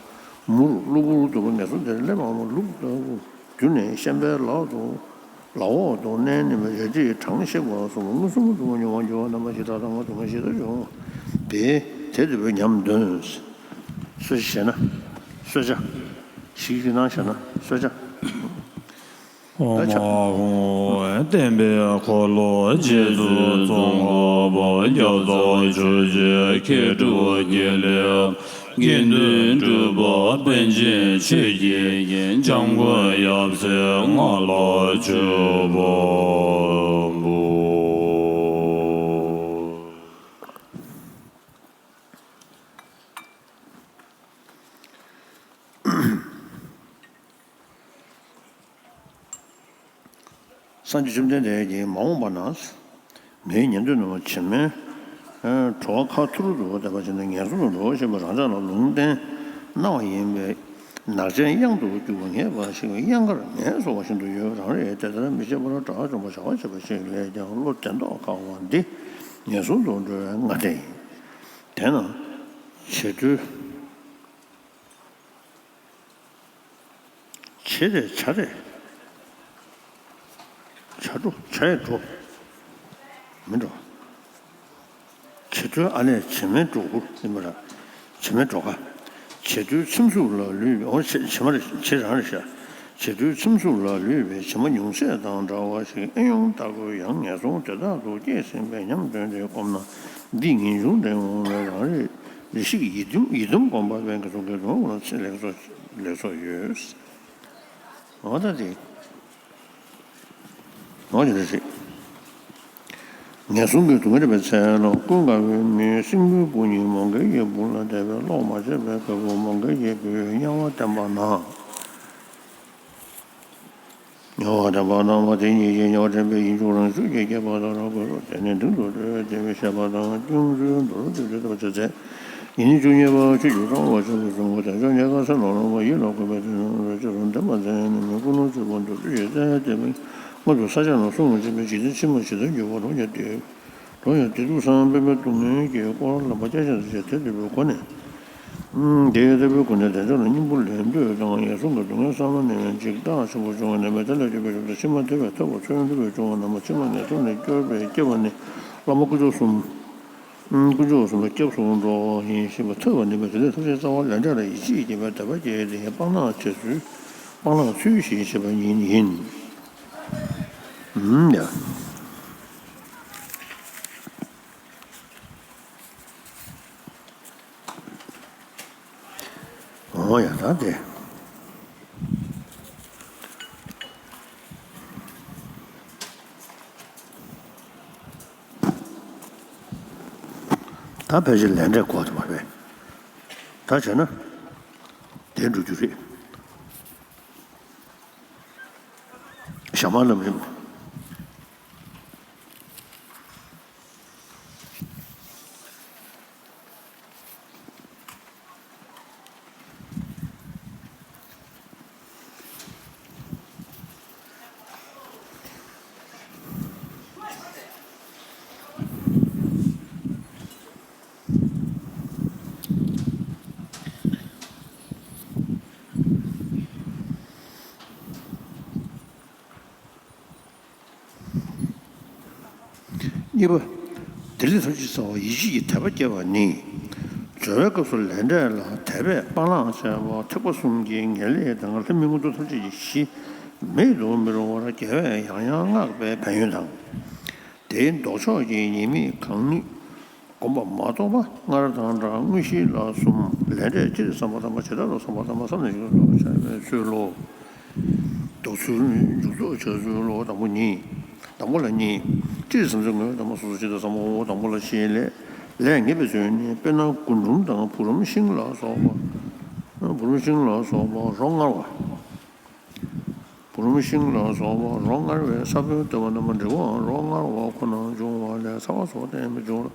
མུར་གློ་བུར་དུ་ངན་སོང་དེར་སླེབས་པའམ་ལུག་ལྟ་བུ་གྱུར་ནས་ཤན་པའི་ལག་ཏུ། ལག་འོག་ཏུ་གནས་ནས་རལ་གྲིས་གྲངས་བཤད་པ་སོགས་མངོན་སུམ་དུ་མྱོང་བ་འགྱུར་བ་རྣམ་པ་བཞི་དག་དང་། སྡུག་བསྔལ་ཞི་དུལ་འབྱུང་བ་དེ་དེ་ལྟ་བུའི་ཉམས་འདོན། གསོལ་ཇ་བཞེས་ན། གསོལ་ཇ། ཞིག་གིས་གནང་བཞེས་ན་གསོལ་ཇ། ཨོཾ་ཨཱཿཧཱུྃ། བསྟན་པའི་འཁོར་ལོ་རྗེ་བཙུན་ཙོང་ཁ་པ་རྒྱ་མཚོ་ཆོས་རྗེ་མཁས་གྲུབ་རྒྱལ་ལས། དགེ་འདུན་གྲུབ་པ་པཎ་ཆེན་ཆོས་ཀྱི་རྒྱལ། འཇམ་མགོན་ཡབ་སྲས་ང་ལ་མཆོད་པ་འབུལ། སངས་རྒྱས་བཅོམ་ལྡན་འདས་ཀྱིས་མ་འོངས་པ་ན། ངའི་ཉན་ཐོས་རྣམས་ཕྱི་མའི་གྲོགས་ཁ་ཐུར་དུ་བསྡད་པ་བྱས་ནས་ངན་སོང་དུ་འགྲོ་ཞེས་པ་རང་ཅག་ལ་ལུང་བསྟན་གནང་བ་ཡིན་པས། ནག་ཅན་གཡང་དུ་རྒྱུག་པ་ངེས་པ་ཞིག་གཡང་དཀར་ངལ་གསོ་བ་བཞིན་དུ་ཡོད། རང་རེས་དེ་ལྟར་མི་བྱེད་པར་དགྲ་བཅོམ་པར་བྱ་བ་བྱེད་པ་ཞིག་ལས་ཀྱང་བློ་བདེ་མདོག་ཁ་བ་འདི་ངན་སོང་དུ་འགྲོ་བའི་སྔ་ལྟས་ཡིན། དེས་ན་བྱེད་སྒྲོལ། བྱེད་རེད་བྱ་རེད། བྱ་འགྲོ་བྱ་ཡི་འགྲོ། མི་འགྲོ། བྱེད་སྒྲོལ་ཨ་ལས་བྱེ་མའི་སྒྲོ་སྐུར་ཡིན་པ་ར། བྱེ་མའི་སྒྲོ་ཁ། བྱེད་སྒྲོལ་ཚིམ་ཟུག་ལ་ལུས་པའི་འོ་བྱེ་བྱེ་མ་རེད་བྱེ་རང་རེད་ཤག་བྱེད་སྒྲོལ་ཚིམ་ཟུག་ལ་ལུས་པའི་བྱེ་མ་ཉུང་ཤས་དང་འདྲ་བ་ཞིག་ཨེ་ཡོང་ལྟ་བུའི་ཡང་ངན་སོང་དེ་དག་ཏུ་སྐྱེས་ཟིན་པའི་ཉམས་སྟོན་ཏེ་བསྒོམས་ན། འདི་ངེས་འབྱུང་འདྲེན་འོང་བས་རང་རེ་རེ་ཞིག་ཡིད་དུམ་ཡིད་དུམ་སྒོམ་པ་བས་ངན་སོང་གི་སྡུག་བསྔལ་ལ་ལེགས་ཚོགས་ལེགས་ཚོགས་ཡོད། འོ་ད་དེ། འོ་དེ་རེད། ངན་སོང་གི་སྡུག་བསྔལ་རེད་པའི་ཚེ་ལ་ཀུན་དགའ་བོས་མི་སྲིན་པོའི་བུ་གཉིས་མོའུ་འགལ་གྱི་སྦུག་ལ་བསྡད་པས་ཀློག་མ་ཆོད་པའི་བུ་མོའུ་འགལ་གྱི་བུས་དམྱལ་བ་བསྟན་པ་ན། དམྱལ་བ་བསྟན་པ་ན་མ་དེ་གཉིས་ཀྱིས་དམྱལ་བ་འདྲེན་པའི་ཡིད་འབྱུང་རང་ཤུགས་ཀྱིས་བསྐྱེད་པ་དང་རང་གོས་སུ་དེ་ནས་མདུན་དུ་བགྲོད་དེ་བའི་བཤད་པ་དང་སྐྱོང་ཚུལ་མདོར་བསྡུས་ཏེ་བཤད་པ་བྱས་ཚེ། ཉེ་གནས་བཅུ་གཉིས་པ་ཆོས་ཀྱི་ཀ་བ་ཆེན་པོ་བྱུང་བ་དང་ཕྱོགས་ཉེར་ལྔ་ས་ལ་ལོངས་པ་ཡིད་ལ་བཀོད་པའི་དོན་རྣམས་རྗེས་སུ་འདེམས་པ་མཛད་ནས་མི་ཀུན་སློང་ཆོས་པོ་འདུལ་བའི་རྩལ་དེ་མི་སྔོན་དུ་ས་སྐྱ་ལ་གསུངས་པ་ཇི་སྲིད་ཕྱི་མ་ཇི་ལྟར་འགྱུར་བ་ལོ་ཉེར་བདུན། ལོ་ཡང་བདེ་སྡུག་སམ་སྤེན་པའི་སྡུག་བསྔལ་གྱི་སྐོར་ལ་བརྒྱ་ཆ་ཞིག་དེ་ལྟ་བུའི་སྒོ་ནས། དེ་ལྟ་བུའི་སྒོ་ནས་བདེ་འཇགས་ལ་སྙིང་པོ་ལེན་འདོད་དང་ངན་སོང་གི་སྡུག་བསྔལ་བསམ་བློ་ནས་འཇིགས་སྐྲག་ཆེན་པོ་བྱུང་བ་ནས་མི་དེ་ལ་སྐྱོབ་པའི་ཕྱིར་དུ་ཕྱི་མ་དེ་བས་ཐོབ་པར་ཚོད་འདུ་བའི་བྱུང་བ་རྣམས་ཕྱི་མ་ངན་སོང་ནས་སྐྱོབ་པའི་སྐྱེ་བ་ནི་བླ་མ་དཀོན་མཆོག་གསུམ། དཀོན་མཆོག་གསུམ་ལ་སྐྱབས་སུ་འགྲོ་བ་ཡིན་ཞེས་པ་ཐོས་པ་ནི་མི་དེ་ལས་ཐབས་ཤེས་རྩ་བ་ལས་འབྲས་ལ་ཡིད་ཆེས་བསྐྱེད་པའི་དད་པ་བསྐྱེད་དེ་སྤང་བླང་བྱེད་ཚུལ་སྤང་བླང་ཚུལ་བཞིན་བྱེད་པ་ཉིད་ཡིན། ཡ། འོ་ཡ་ད་དེ། ད་ཕལ་ཆེར་ལས་འབྲས་གོ་དུ་མ་རེད། ད་བྱས་ན་དེ་འགྲོ་རྒྱུ་རེད། ཞྭ་དམར་ལ་མེད། གཉིས་པ། དེ་ལས་ཐམས་ཅད་གསལ་བ་ཡིད་ཆེས་ཀྱི་དད་པ་སྐྱེ་བ་ནི། སྦྱོར་བའི་སྐབས་སུ་ལས་འབྲས་ལ་དད་པས་སྤང་བླང་བྱས་པ་ཐེག་པ་གསུམ་གྱི་ངེས་ལེགས་དང་ལྷ་མིའི་མངོན་རྟོགས་ཐམས་ཅད་ཀྱི་གཞི་མེད་དུ་མི་རུང་བར་རྒྱལ་བས་ཡང་ཡང་བསྔགས་པའི་ཕན་ཡོན་དང་། དེའི་ལྡོག་ཕྱོགས་ཀྱི་ཉེས་དམིགས་གང་ནུས། སྒོམ་པ་མ་རྟོགས་པ་སྔར་དང་འདྲ། དངོས་གཞི་ལ་གསུམ། ལས་འབྲས་སྤྱིར་བསམ་པ་དང་། ཇི་ལྟར་བསམ་པ་དང་། བསམ་ནས་འཇུག་པར་བྱ་བའི་ཚུལ་ལོ། འཇུག་ཚུལ་འཇུག་ཚུལ་བྱ་ཚུལ་ལོ། དང་པོ་གཉིས། དང་པོ་ལ་གཉིས། སྤྱིར་བསམ་ཚུལ་ངོས་དང་པོ་སོ་སོ་ཇི་ལྟར་བསམ་པའོ། དང་པོ་ལ་ཞེས་ལས་ལས་ངེས་པའི་ཚུལ་ནི། དཔེར་ན་རྒུན་འབྲུམ་དང་བུ་རམ་ཤིང་ལ་སོགས་པ། བུ་རམ་ཤིང་ལ་སོགས་པ་རོ་མངར་བ། བུ་རམ་ཤིང་ལ་སོགས་པ་རོ་མངར་བའི་ས་བོན་བཏབ་པ་རྣམས་འབྲས་བུའང་རོ་མངར་བ་ཁོ་ནར་འབྱུང་བ་ལས། ཚ་བ་སོགས་བསྟེན་པས་འབྱུང་ལ།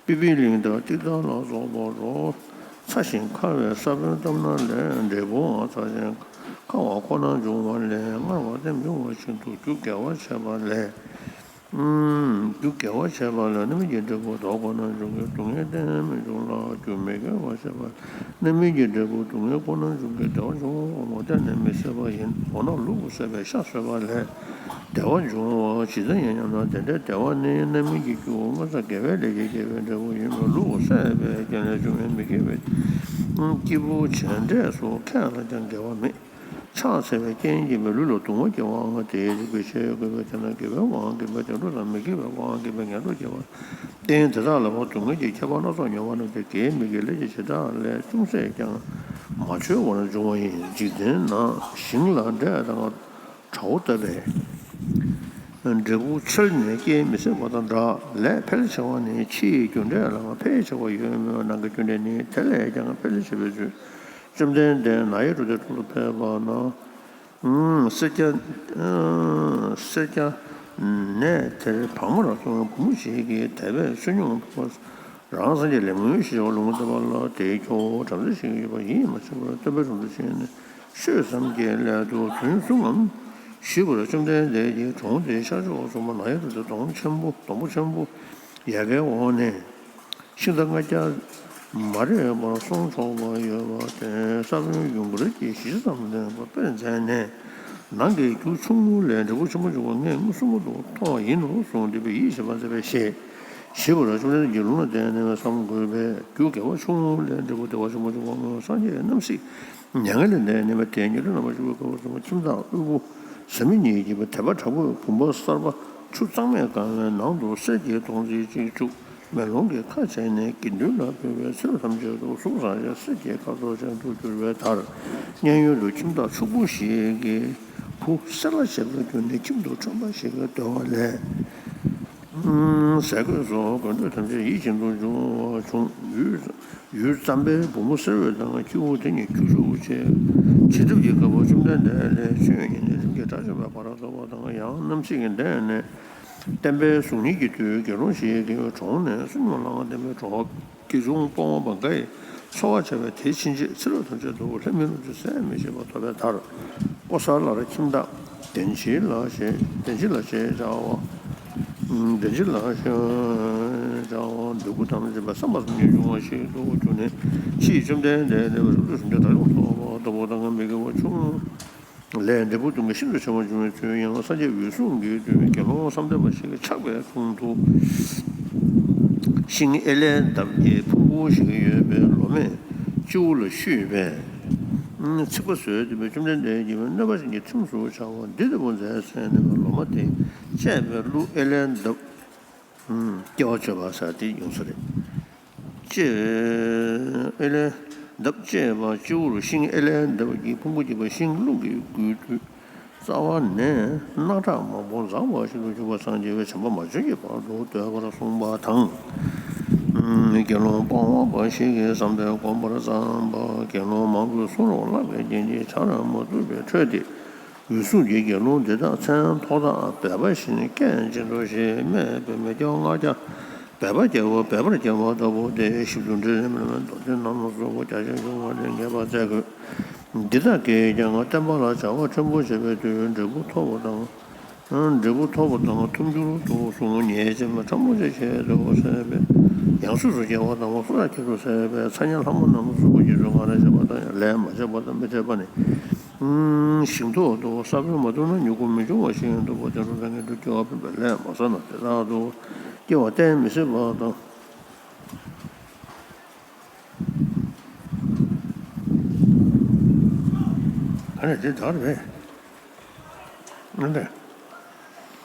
པི་པི་ལིང་དང་ཏིལ་ཏ་ལ་སོགས་པ་རོ་ཚ་ཞིང་ཁ་བའི་ས་བོན་བཏབ་ན་ལས། འབྲས་བུའང་ཚ་ཞིང་ཁ་བ་ཁོ་ནར་འབྱུང་བ་ལས། མངར་བ་བསྟེན་འབྱུང་བ་བཞིན་དུ་རྒྱུ་དགེ་བ་བྱས་པ་ལས། རྒྱུ་དགེ་བ་བྱས་པ་ལ་རྣམ་སྨིན་གྱི་འབྲས་བུ་བདག་ཁོ་ནར་འབྱུང་གི་སྡུག་བསྔལ་གཏན་མི་འབྱུང་ལ། རྒྱུ་མི་དགེ་བ་བྱས་པ་ལ་རྣམ་སྨིན་གྱི་འབྲས་བུ་སྡུག་བསྔལ་ཁོ་ནར་འབྱུང་གི་བདེ་བ་འབྱུང་བ་གཏན་ནས་མི་སྲིད་པ་ཡིན། འོ་ན་ལུག་གིས་བསད་པའི་ཤ་ཟོས་པ་ལས་བདེ་བ་འབྱུང་བ་ཇི་ལྟར་ཡིན་སྙམ་ན། དེ་འདྲའི་བདེ་བ་ནི་རྣམ་སྨིན་གྱི་རྒྱུ་སྔོ་ཚལ་དགེ་བའི་ལས་ཀྱིས་སྐྱེ་བའི་འབྲས་བུ་ཡིན་པས། ལུག་གིས་བསད་པའི་རྐྱེན་ལས་བྱུང་བའི་མི་དགེ་བའི་སྐྱེས་བུ་བྱས་འབྲས་སུ་ཁས་བླངས་ཀྱང་འགལ་བ་མེད། ཕྱག་འཚལ་བའི་རྐྱེན་གྱིས་མི་ལུས་ལ་སྡུག་བསྔལ་སྐྱེ་བའང་དེའི་རིགས་པས་ཤེས་དགོས་པས། དེས་ན་དགེ་བའི་དབང་གིས་ངན་འགྲོ་དང་། མི་དགེ་བའི་དབང་གིས་ངན་འགྲོར་སྐྱེ་བ། རྟེན་དེ་དག་ལ་སྡུག་བསྔལ་གྱི་ཁྱད་པར་སྣ་ཚོགས་མྱོང་བ་རྣམས་ཀྱང་དགེ་མི་དགེའི་ལས་ཀྱི་བྱེ་བྲག་ལས་ཅུང་ཟད་ཀྱང་མ་འཆོལ་བར་འབྱུང་བ་ཡིན། འཇིག་རྟེན་ན་ཞིང་ལ་འབྲས་དང་བྲ་བོ་བཏབ་པས། འབྲས་བུ་ཆད་ནས་སྐྱེ་མི་སྲིད་པ་དང་འདྲ། ལས་འཕེལ་ཆེ་བ་ནི་ཕྱིའི་རྒྱུ་འབྲས་ལའང་འཕེལ་ཆེ་བ་ཡོད་མོད། ནང་གི་རྒྱུ་འབྲས་ནི་དེ་ལས་ཀྱང་འཕེལ་ཆེ་བའི་ཚུལ། བཅོམ་ལྡན་འདས་ནཱ་ཡོད་དུ་དེ་དྲུང་དུ་ཕེབས་པ་ན། སེར་སྐྱ། སེར་སྐྱ་ནས་དེར་བག་མར་སོང་བའི་བུ་མོ་ཞིག་གིས་དད་པས་བསོད་སྙོམས་ཕུལ་བ། རང་སངས་རྒྱས་ལས་མི་འོས་ཞེས་བྱ་བ་ལུང་བསྟན་པ་ལ། དེའི་ཁྱོ་བོ་བྲམ་ཟེ་ཞིག་ཡོད་པ་ཡིད་མ་ཆེས་པར་སྟོན་པའི་དྲུང་དུ་ཕྱིན་ནས་ཤོད་ཙམ་གྱི་སླད་དུ། རྫུན་གསུང་ངམ་ཞུས་པར། བཅོམ་ལྡན་འདས་ཀྱིས་གྲོང་དེའི་ཤར་ཕྱོགས་སུ་མ་ནཱ་ཡོད་དུ་དེ་སྡོང་ཆེན་པོ། སྡོང་པོ་ཆེན་པོ་ཡལ་གའི་འོག་ནས། ཤིང་རྟ་ལྔ་བརྒྱ་མ་རེག་པར་སྲོག་འཕྲོག་པ་ཡོད་པ་དེ་ས་བོན་ཡུངས་ཀར་གྱི་བཞི་ཙམ་ལྡན་པ་དཔེར་མཛད་ནས། ནང་གི་རྒྱུ་ཆུང་ངུ་ལས་འབྲས་བུ་ཆེན་པོ་འབྱུང་བ་ངས་མངོན་སུམ་དུ་མཐོང་བ་ཡིན་ནོ་གསུངས། འདི་པས་ཡིད་ཆེས་པ་མཛད་པས་ཞེས་ཞུས་པར། བཅོམ་ལྡན་འདས་ཀྱིས་ལུང་ལ་བརྟེན་ནས་བསམ་དགོས་པས། རྒྱུ་དགེ་བ་ཆུང་ངུ་ལས་འབྲས་བུ་བདེ་བ་ཆེན་པོ་འབྱུང་བ་སྔོན་སངས་རྒྱས་རྣམ་སྲས་མྱ་ངན་ལས་འདས་ནས་མ་དེའི་ཉེ་དུ་རྣམ་པར་བཞུགས་པའི་སྐབས་སུ། ཁྱིམ་བདག་དབུལ་པོ་བཟའ་མི་གཉིས་ཀྱིས་དད་པ་དྲག་པོས་བུམ་པ་གསར་པ་ཆུ་གཙང་མས་བཀང་བའི་ནང་དུ་གསེར་གྱི་དོང་ཙེ་གཅིག་བཅུག་མེ་ལོང་གི་ཁ་བྱས་ནས་དགེ་འདུན་ལ་ཕུལ་བས། ཚེ་རབས་ཐམས་ཅད་དུ་གཟུགས་བཟང་ཞིང་གསེར་གྱི་ཁ་དོག་ཅན་དུ་གྱུར་པའི་མཐར། མཉན་ཡོད་དུ་ཁྱིམ་བདག་ཕྱུག་པོ་ཞིག་གི་བུ་གསེར་ལ་ཞེན་པར་གྱུར་ནས་ཁྱིམ་དུ་ཁྲོན་པ་ཞིག་བརྡོལ་བ་ལས། ཟས་གོས་སོགས་དགོས་འདོད་ཐམས་ཅད་ཡིད་བཞིན་དུ་འབྱུང་བ་བྱུང་། ཡུད་ཙམ་པས་བུ་མོ་གསེར་འོད་དང་ཁྱེའུ་དེ་གཉིས་ཁྱུ་ཤུག་བྱས། བྱིན་རླབས་ཀྱི་དཀར་པོ་བཅོམ་ལྡན་འདས་ལས་ཆོས་ཉན་ནས་རིམ་གྱིས་དགྲ་བཅོམ་པའི་བར་དོ་བ་དང་། ཡང་རྣམ་ཤེས་ཀྱི་གདན་ནས་བསྟན་པའི་གཟུགས་བརྙན་གྱི་མཐུས་དགེ་སློང་ཞིག་གིས་གྲོངས་ནས་བསོད་སྙོམས་ལའང་བརྟེན་པའི་གྲོགས། དགེ་སློང་སྤོང་བ་འགའ་ཡིས་འཚོ་བ་བྱས་པས། དེ་ཕྱིན་ཆད་ཚེ་རབས་ཐམས་ཅད་དུ་ལྷ་མིའི་བློ་གྲོས་ཟད་མི་ཤེས་པ་ཐོབ་པའི་མཐར། ཀོ་ས་ལར་ཁྱིམ་བདག་བདེན་བཞི་ལ་ཞེས། བདེན་བཞི་ལ་ཞེས་བྱ་བ། བདེན་བཞི་ལ་ཞེས་བྱ་བ་འདོད་དགུ་དང་བཅས་པའི་བསམ་པ་ཐམས་ཅད་འབྱུང་བ་ཞིག་ཏུ་གྱུར་ནས། ཕྱིས་བཅོམ་ལྡན་འདས་བསྟན་པའི་རབ་ཏུ་བྱུང་སྟེ་དགྲ་བཅོམ་ཐོབ་པ་ལྟ་བུ་དང་། མི་དགེ་བ་ཆུང་ལས་འབྲས་བུ་སྡུག་བསྔལ་ཤིན་ཏུ་ཆེ་བ་འབྱུང་བའི་ཚུལ་ཡང་། སངས་རྒྱས་འོད་སྲུང་གིས་སྟོན་པའི་དགེ་སློང་བསམ་གཏན་པ་ཞིག་ཆགས་པའི་དྲུང་དུ། ཤིང་ཨེ་ལའི་འདབས་ཀྱི་ཕུང་པོ་ཞིག་ཡོད་པའི་ལོ་མས་སྤྱི་བོ་ལ་བཤུས་པས། ཚིག་པ་ཟོས་ཏེ། བཅོམ་ལྡན་འདས་ཀྱིས་གནོད་པ་ཅན་གྱི་ཁྲིམས་སུ་བྱ་བ་འདི་ལྟ་བུ་མཛད་ཟེར་ནས། ལོ་མ་དེ་བཅད་པས་ཀླུ་ཨེ་ལའི་འདབས་སྐྱེ་བ་བཅད་པ་ཟེར་དེ་ཡོང་ས་རེད། ཅེས་ཨེ་ལའི་འདབས་བཅད་པ། སྤྱི་བོར་ཤིང་ཨེ་ལའི་འདབས་ཀྱི་ཕུང་པོ་སྐྱེས་པ། ཤིང་རླུང་གིས་བསྒུལ་དུས་རྩ་བ་ནས་སྣ་ཁྲག་མང་པོ་འཛག་པ་ཞིག་ཏུ་གྱུར་པ་སངས་རྒྱས་པའི་བྱམས་པ་མ་བྱོན་གྱི་བར་དུ་སྡོད་པར་གསུངས་པ་དང་། དགེ་ དགེ་སློང་སྤོང་བ་པ་ཞིག་གིས་བསམ་པས་བསྒོམ་པར་བརྩམས་པ། དགེ་སློང་མང་པོས་གསུང་རབ་བཀླགས་པའི་རྐྱེན་གྱིས་བྱ་ར་མ་ཐུབ་པའི་ཁྲོད་དེ། འོད་སྲུང་གིས་དགེ་སློང་འདི་དག་མཚན་ཐོག་ཐག་སྦལ་པ་བཞིན་སྐད་ཅིག་ཏུ་ཞེས་སྨྲས་པས། མི་སྐྱ་ལྔ་བརྒྱ་སྦལ་པ་རྒྱལ་པོ་སྦལ་པར་སྐྱེ་བ་ལྟ་བུ་སྟེ། ཞིབ་ཏུ་འགྲེལ་མི་ལ་མདོ་སྡེ་རྣམས་ལ་སོགས་པ་རྒྱ་ཆེན་ཆུང་བ་ལས་ངེས་པར་བཙལ་དགོས། འདི་དག་གིས་ཀྱང་བསྟན་པ་ལ་བྱ་བ་ཕྲན་བུ་བྱེད་པའི་དུས་འབྲས་བུ་ཐོབ་པ་དང་། འབྲས་བུ་ཐོབ་པ་དང་ཐོབ་འགྱུར་དུ་གསུངས། ཉེས་ཅན་ཕྲ་མོ་ཆེ་བྱེད་དོ་ཟེར་བས། ཡང་སོས་སུ་སྐྱེ་བ་དང་བ་སོ་ཡང་སྐྱེ་དོ་ཟེར་བས། ཚ་དམྱལ་ལྷ་མོ་རྣམས་སོགས་པ་ཀྱི་ཚུལ་སྔར་བྱས་པ་དང་ཡང་ལས་མ་བྱས་པ་དང་མི་འཕྲད་པ་ནི། ཞིང་ཐོག་ཏུ་ས་བོན་མ་བཏུབ་ན་མྱུ་གུ་མི་འབྱུང་བ་ཞིག་ཡིན་འདུག་པ། དེ་འདྲ་ལས་ངན་དུ་སྐྱེ་བ་ཕན་པའི་ལས་མ་བསགས་ན་དེ་དག་ཏུ་སྐྱེ་བ་གཏན་མི་སྲིད་པ་དང་། ཨ་ནི་དེ་དག་རེད། ཨ་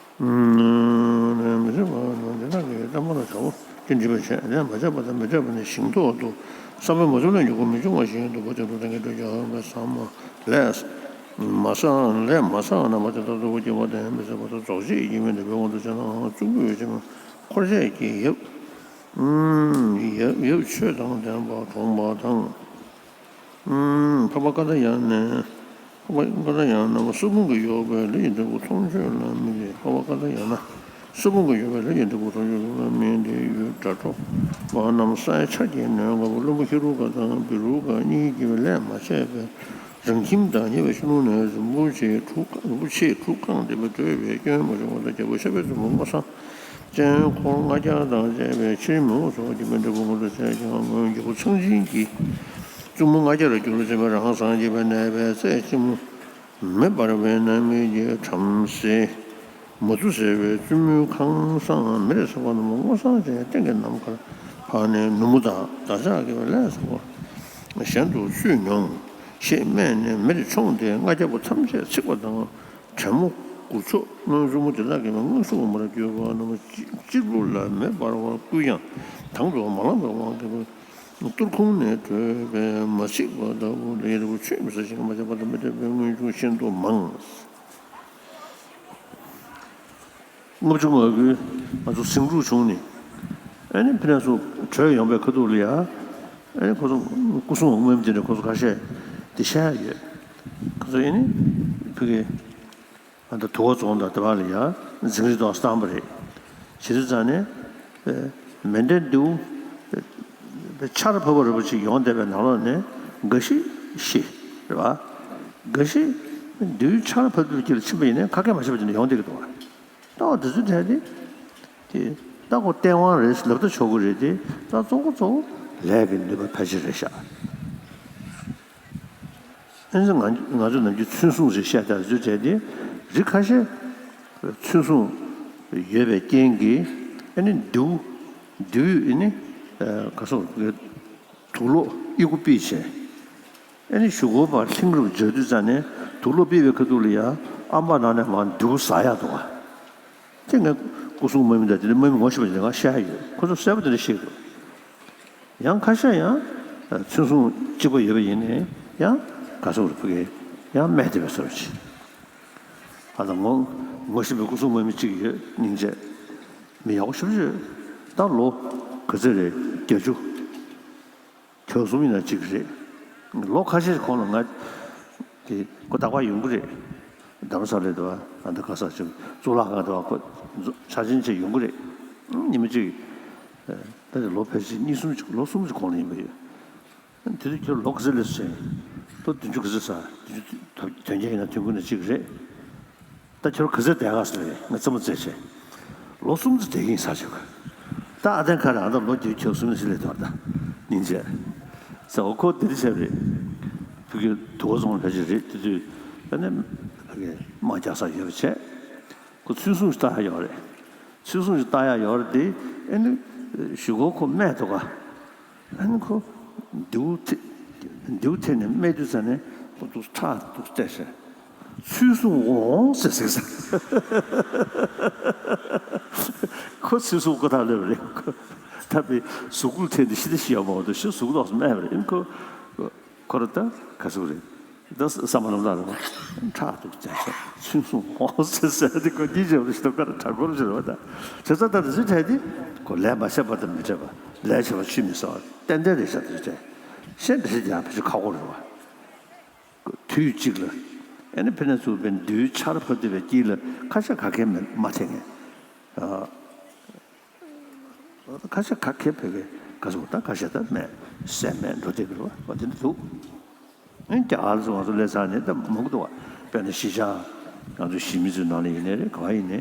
ནི། མི་སྲིད་པ་དང་དེ་དག་གིས་བསྟན་པ་ལ་བྱ་བ་ཅི་འདྲི་བའི་ཆེད་ལས་མ་བྱས་པ་དང་མི་འཕྲད་པ་ནི་ཞིང་ཐོག་ཏུ་ས་བོན་མ་བཏུབ་ན་མྱུ་གུ་མི་འབྱུང་བ་ཞིག་ཡིན་འདུག་པ། དེ་འདྲ་ལས་ངན་དུ་སྐྱེ་བ་ཕན་པའི་ཟ་མ་ལས་མ་བསགས་ལས་མ་བསགས་རྣམ་པ་དེ་དག་ཏུ་སྐྱེ་བ་གཏན་མི་སྲིད་པ་དང་། རྫོགས་བྱེད་ཀྱི་དམིགས་མེད་བདེ་བའི་དབང་དུ་བྱས་ནའང་གཙུག་ཕུད་ཅན་འཁོར་བཅས་ཀྱི་ཡབ། ཡབ་ཡབ་ཆོས་དང་ལྡན་པ་གྲོངས་པ་དང་། འཕགས་པ་ཀ་ཏ་ཡ་ནས། འཕགས་པ་ཀ་ཏ་ཡ་ན་ས་བོན་གྱིས་གཡོགས་པའི་ལས་ཀྱི་འབྲས་བུ་མཐོང་ཆོས་ལ་དམིགས་ཏེ། འཕགས་པ་ཀ་ཏ་ཡ་ན་ས་བོན་གྱིས་གཡོགས་པའི་ལས་ཀྱི་འབྲས་བུ་མཐོང་ཆོས་ལ་དམིགས་ཏེ། ཡུལ་སྒྲ་སྒྲོགས་པ་རྣམས་སའི་ཆར་གྱིས་ནོན་དཀའ་བ་བློན་པོ་ཧེ་རུ་ཀ་དང་བི་རུ་ཀ་གཉིས་ཀྱིས་ལས་མ་བྱས་པས། རང་ཁྱིམ་དང་ཉེ་བའི་ཆུ་ཀླུང་ནས་རིན་པོ་ཆེའི་གྲུ་རིན་པོ་ཆེའི་གྲུ་བཀང་སྟེ་བྲོས་པའི་སྐྱོན་མ་བྱུང་བ་དང་། རྒྱལ་པོ་ཤ་བའི་བཙུན་མོ་སྔོ་བསངས་ཅན་འཁོར་ལྔ་བརྒྱ་དང་བཅས་པའི་ཕྱིར་མི་འོང་གསོལ་བ་བགྱིས་པའི་འབྲས་བུ་མངོན་དུ་བྱས་ཀྱང་། སྔོན་རྒྱལ་པོ་ཚངས་སྦྱིན་གྱི་བཙུན་མོ་ལྔ་བརྒྱ་ལ་གྱུར་ཅིང་། རང་སངས་རྒྱས་པའི་གནས་པའི་རྩེ་ལྕི་མོ་མེ་འབར་བའི་རྣམ་སྨིན་གྱི་བྲམ་ཟེ་མ་ཙུ་ཟེར་བའི་བཙུན་མོའི་ཁང་བཟང་མེར་སྲེག་པ་རྣམས་སྔོ་བསངས་ཅན་སྟེང་གི་ནམ་མཁར་འཕགས་ནས་ནུབ་མོ་དང་བདག་ཅག་གི་ལས་བསགས་པ་གཞན་དུ་སུས་མྱོང་ཞེས་སྨྲས་ནས་མེར་མཆོངས་ཏེ། ལྔ་བརྒྱ་པོ་ཐམས་ཅད་ཚིག་པ་དང་། བྲན་མོ་དགུ་ཚོགས་སྔོན་བཙུན་མོ་དེ་དག་གིས་མངོན་སུམ་མར་གྱུར་པ་རྣམས་གཅེར་བུ་ལ་མེ་འབར་བར་བསྐུལ་ཡང་དང་དུ་མ་ལངས་པའི་དབང་གིས་ཏུར་ཁུང་ནས་བྲོས་པས་མ་ཚིག་པ་ལྟ་བུ་ལས་རིལ་བུ་ཆུད་མི་ཟ་ཞིང་མ་བྱས་པ་དང་མི་འཕྲད་པའི་སྔོན་བྱུང་ཤིན་ཏུ་མང་། ལྔ་བཅུ་ང་དགུ་ང་ཚོ་ཟིང་འཁྲུག་བྱུང་ནས། ཨ་ནི་ཕི་ནས་སུ་བྲོས་ཡོང་པའི་ཁ་ཐུག་ལ་ཡ། ཨ་ནི་ཁོ་ཚོ་སྐུ་སྲུང་དམག་མི་དེ་འདྲ་ཁོ་ཚོ་ཁ་ཤས་དེ་བཤད་ཡོད། ཁོ་ཚོ་ཨ་ནི་ཕ་གི་ཨ་ད་དུ་བ་རྫོང་དང་དེ་བ་ལ་ཡ་འཛིང་རེས་དང་བཏང་པ་རེད། བྱེད་དུས་ཙང་ནས་མེ་མདའི་མདེའུ་ཆར་ཕབ་པ་རེད་པ་ཅིག་ཡོང་བསྡད་པའི་ནང་ལོགས་ནས་འགའ་ཞིག་ཤི་རེད་བ། འགའ་ཞིག་མདེའུ་ཆར་ཕབ་པའི་དཀྱིལ་ལ་ཕྱིན་པ་ཡིན་ནའི་ཁ་སྐད་མ་བཤད་པ་ཅིག་ནས་ཡོང་བསྡད་ཀྱི་འདུག་བ། ལྟ་བ་དེ་ཚོའི་གྲས་དེ། དེ་ལྟ་སྒོ་སྟེས་དབང་རེད་ལབ་ད་ཆོག་གི་རེད་དེ། ད་གཙོ་བོ་གཙོ་བོ་ལས་ཀྱི་ནུས་པ་ཕལ་ཆེར་རེད་ཤག་ཨ་ནི་ང་ང་ཚོ་ནམ་རྒྱུན་མཚོན་སྲུང་ཞེས་བཤད་དེ་ཚོའི་གྲས་དེ་རིགས་ཁ་ཤས་མཚོན་སྲུང་ཡོད་པའི་རྐྱེན་གྱིས། ཨ་ནི་མདེའུ་མདེའུས་ཨ་ནི་ག་སོགས་དུག་སློག་ཨི་ཁུ་པི་བྱས། ཨ་ནི་གཞུག་གུ་བར་ལྷིང་རུ་འཇགས་དུས་ཙང་ནས་དུག་སློག་པི་བའི་ཁ་ཐུག་ལ་ཡ་ཨམ་བག་ནང་ནས་མར་མདེའུ་ཟག་ཡག་འདུག་བ། དེ་ངས་སྐུ་སྲུང་དམག་མི་དང་དེ་འདྲ་དམག་མི་ངོ་ཤེས་པ་དེ་འདྲ་ང་བཤད་ཡོད། ཁོ་ཚོ་གསལ་པོ་དེ་འདྲ་ཤེས་དགོས། ཡང་ཁ་ཤས་ཡང་མཚོན་སྲུང་གཅིག་པ་ཡོད་པ་ཡིན་ནའི་ཡང་ག་སོགས་རུ་ཕ་གི་ཡང་རྨས་བསྡད་པའི་བཟོ་འདྲ་ཅིག་ཨ་ད་ངོ་ངོ་ཤེས་པའི་སྐུ་སྲུང་དམག་མི་གཅིག་ཡོད། སྙིང་རྗེ། མི་ཡག་པོ་ཞེ་པོ་ཅིག་ཡོད། ད་ལོ་ག་ཚོད་རེད། བརྒྱད་ཅུ། བྱང་གསུམ་ཡིན་ན་གཅིག་རེད། ལོ་ཁ་ཤས་གོང་ལ་ང་དེ་ཁོ་རྟག་པར་ཡོང་གི་རེད། རྡ་རམ་ས་ལའི་དུ་བ་ཨ་ད་ག་ས་ཅིག་གཙུག་ལག་ཁང་དུ་བ་ཁོ་ཕྱག་ཆེན་བྱས་ཡོང་གི་རེད། ཉི་མ་གཅིག་ད་དེ་ལོ་ཕལ་ཆེར་གཉིས་གསུམ་ཅིག་ལོ་གསུམ་ཅིག་གོང་ལ་ཡིན་པ་ཡོད། དེ་དུས་ཁྱོད་ལོ་ག་ཚོད་སླེབས་སོང་། ལོ་བདུན་ཅུ་ག་ཚོད་ས། བདུན་ཅུ་དོན་རྐྱང་ཡིན་ན་དོན་ཀུན་ནས་གཅིག་རེད། ད་ཁྱོད་ག་ཚོད་བསྡད་ག་ཟེར་རེད། ང་རྩེད་མོ་རྩེད་བྱས། ལོ་གསུམ་ཙམ་བསྡད་ཀྱི་ཡིན་ས་ཆོད་གི། ད་ཨ་ཏན་ཁ་ར་ཨ་ད་ལོ་བརྒྱད་ཅུ་གྱ་གསུམ་ནས་ཕྱི་ལས་ཐོར་ད། སྙིང་རྗེ། ཟེར་འོ་ཁོ་དེ་འདྲ་བྱས་རེད། བུ་ཁྱོད་དུ་བ་ཚོང་ཕལ་ཆེར་རེད་དེ་དུས། ཨ་ནི་ཕ་གི་དམག་རྒྱག་ས་ཡོད་པ་བྱས། ཁོ་མཚོན་སྲུང་ཞིག་བཏགས་ཡག་ཡོད་རེད། མཚོན་སྲུང་ཞིག་བཏགས་ཡག་ཡོད་རེད་དེ། ཨ་ནི་གཞུག་གུ་ཁོ་རྨས་འདུག་ག་ཨ་ནི་ཁོ་མདེའུ་ཐེ་མདེའུ་ཐེ་ནས་རྨས་དུས་ཙ་ནས་ཁོ་འདུག་ཁྲག་འདུག་བལྟས་ཤག་མཚོན་སྲུང་འོང་ཟེར་ཟེར་ས། ཁོ་མཚོན་སྲུང་ཁོ་ཐག་ལོས་པ་རེད། ཁོ་ཐབ་པའི་གཟུགས་སྐུ་ཐེ་ནས་ཤི་ད་ཤི་ཡག་མ་འོང་དུ་ཤི་གཟུགས་ལོག་སུ་རྨས་པ་རེད། ཨ་ནི་ཁོ་ཁོ་ར་ད་ག་ཟུག་རེད། ད་བསམ་པ་ལམ་ལ་རེད་བ། ཁྲག་འདུག་བལྟས་ཤག་མཚོན་སྲུང་འོང་ཟེར་ཟེར་དེ་ཁོ་གཉིས་བྱས་པ་ཞིག་ད་ཁོ་ར་གྲགས་འཁོར་ཞིག་རེད་བ། ད་བྱས་ཙང་ད་དེ་ཚོའི་གྲས་དེ་ཁོ་ལས་མ་བྱས་པ་དང་མི་འཕྲད་པ། ལས་བྱེད་པ་ཆུད་མི་ཟ་བ་ཏན་ཏན་རེད་ཤག་དེ་ཚོ་བྱས། གཞན་འགྲེལ་བཤད་རྒྱག་ཕལ་ཆེར་ཁག་པོ་རེད་བ། དུས་གཅིག་ལ་ཨ་ནི་ཕི་ནས་ཚུར་བན་དུས་ཆར་ཕབ་བསྡད་པའི་དཀྱིལ་ལ་ཁ་ཤས་ག་གེ་མེད་མ་ཐེག་ངེས། ཁ་ཤས་ག་གེ་ཕ་གི་ག་ཚོད་ད་ཁ་ཤས་ད་མེད་སེམས་མེད་འགྲོ་བསྡད་ཀྱི་རེད་བ། དེ་འདྲ་འདུག་ཨེ་རྒྱ་གར་ཚོ་ང་ཚོ་སླེབས་ཚར་ནས་ད་མང་པོ་འདུག་བ། དཔེར་ན་གཞིས་ཆགས་ང་ཚོ་གཞིས་མི་ཚོའི་ནང་ལ་ཡིན་ནའི་རེད། ག་བ་ཡིན་ནའི་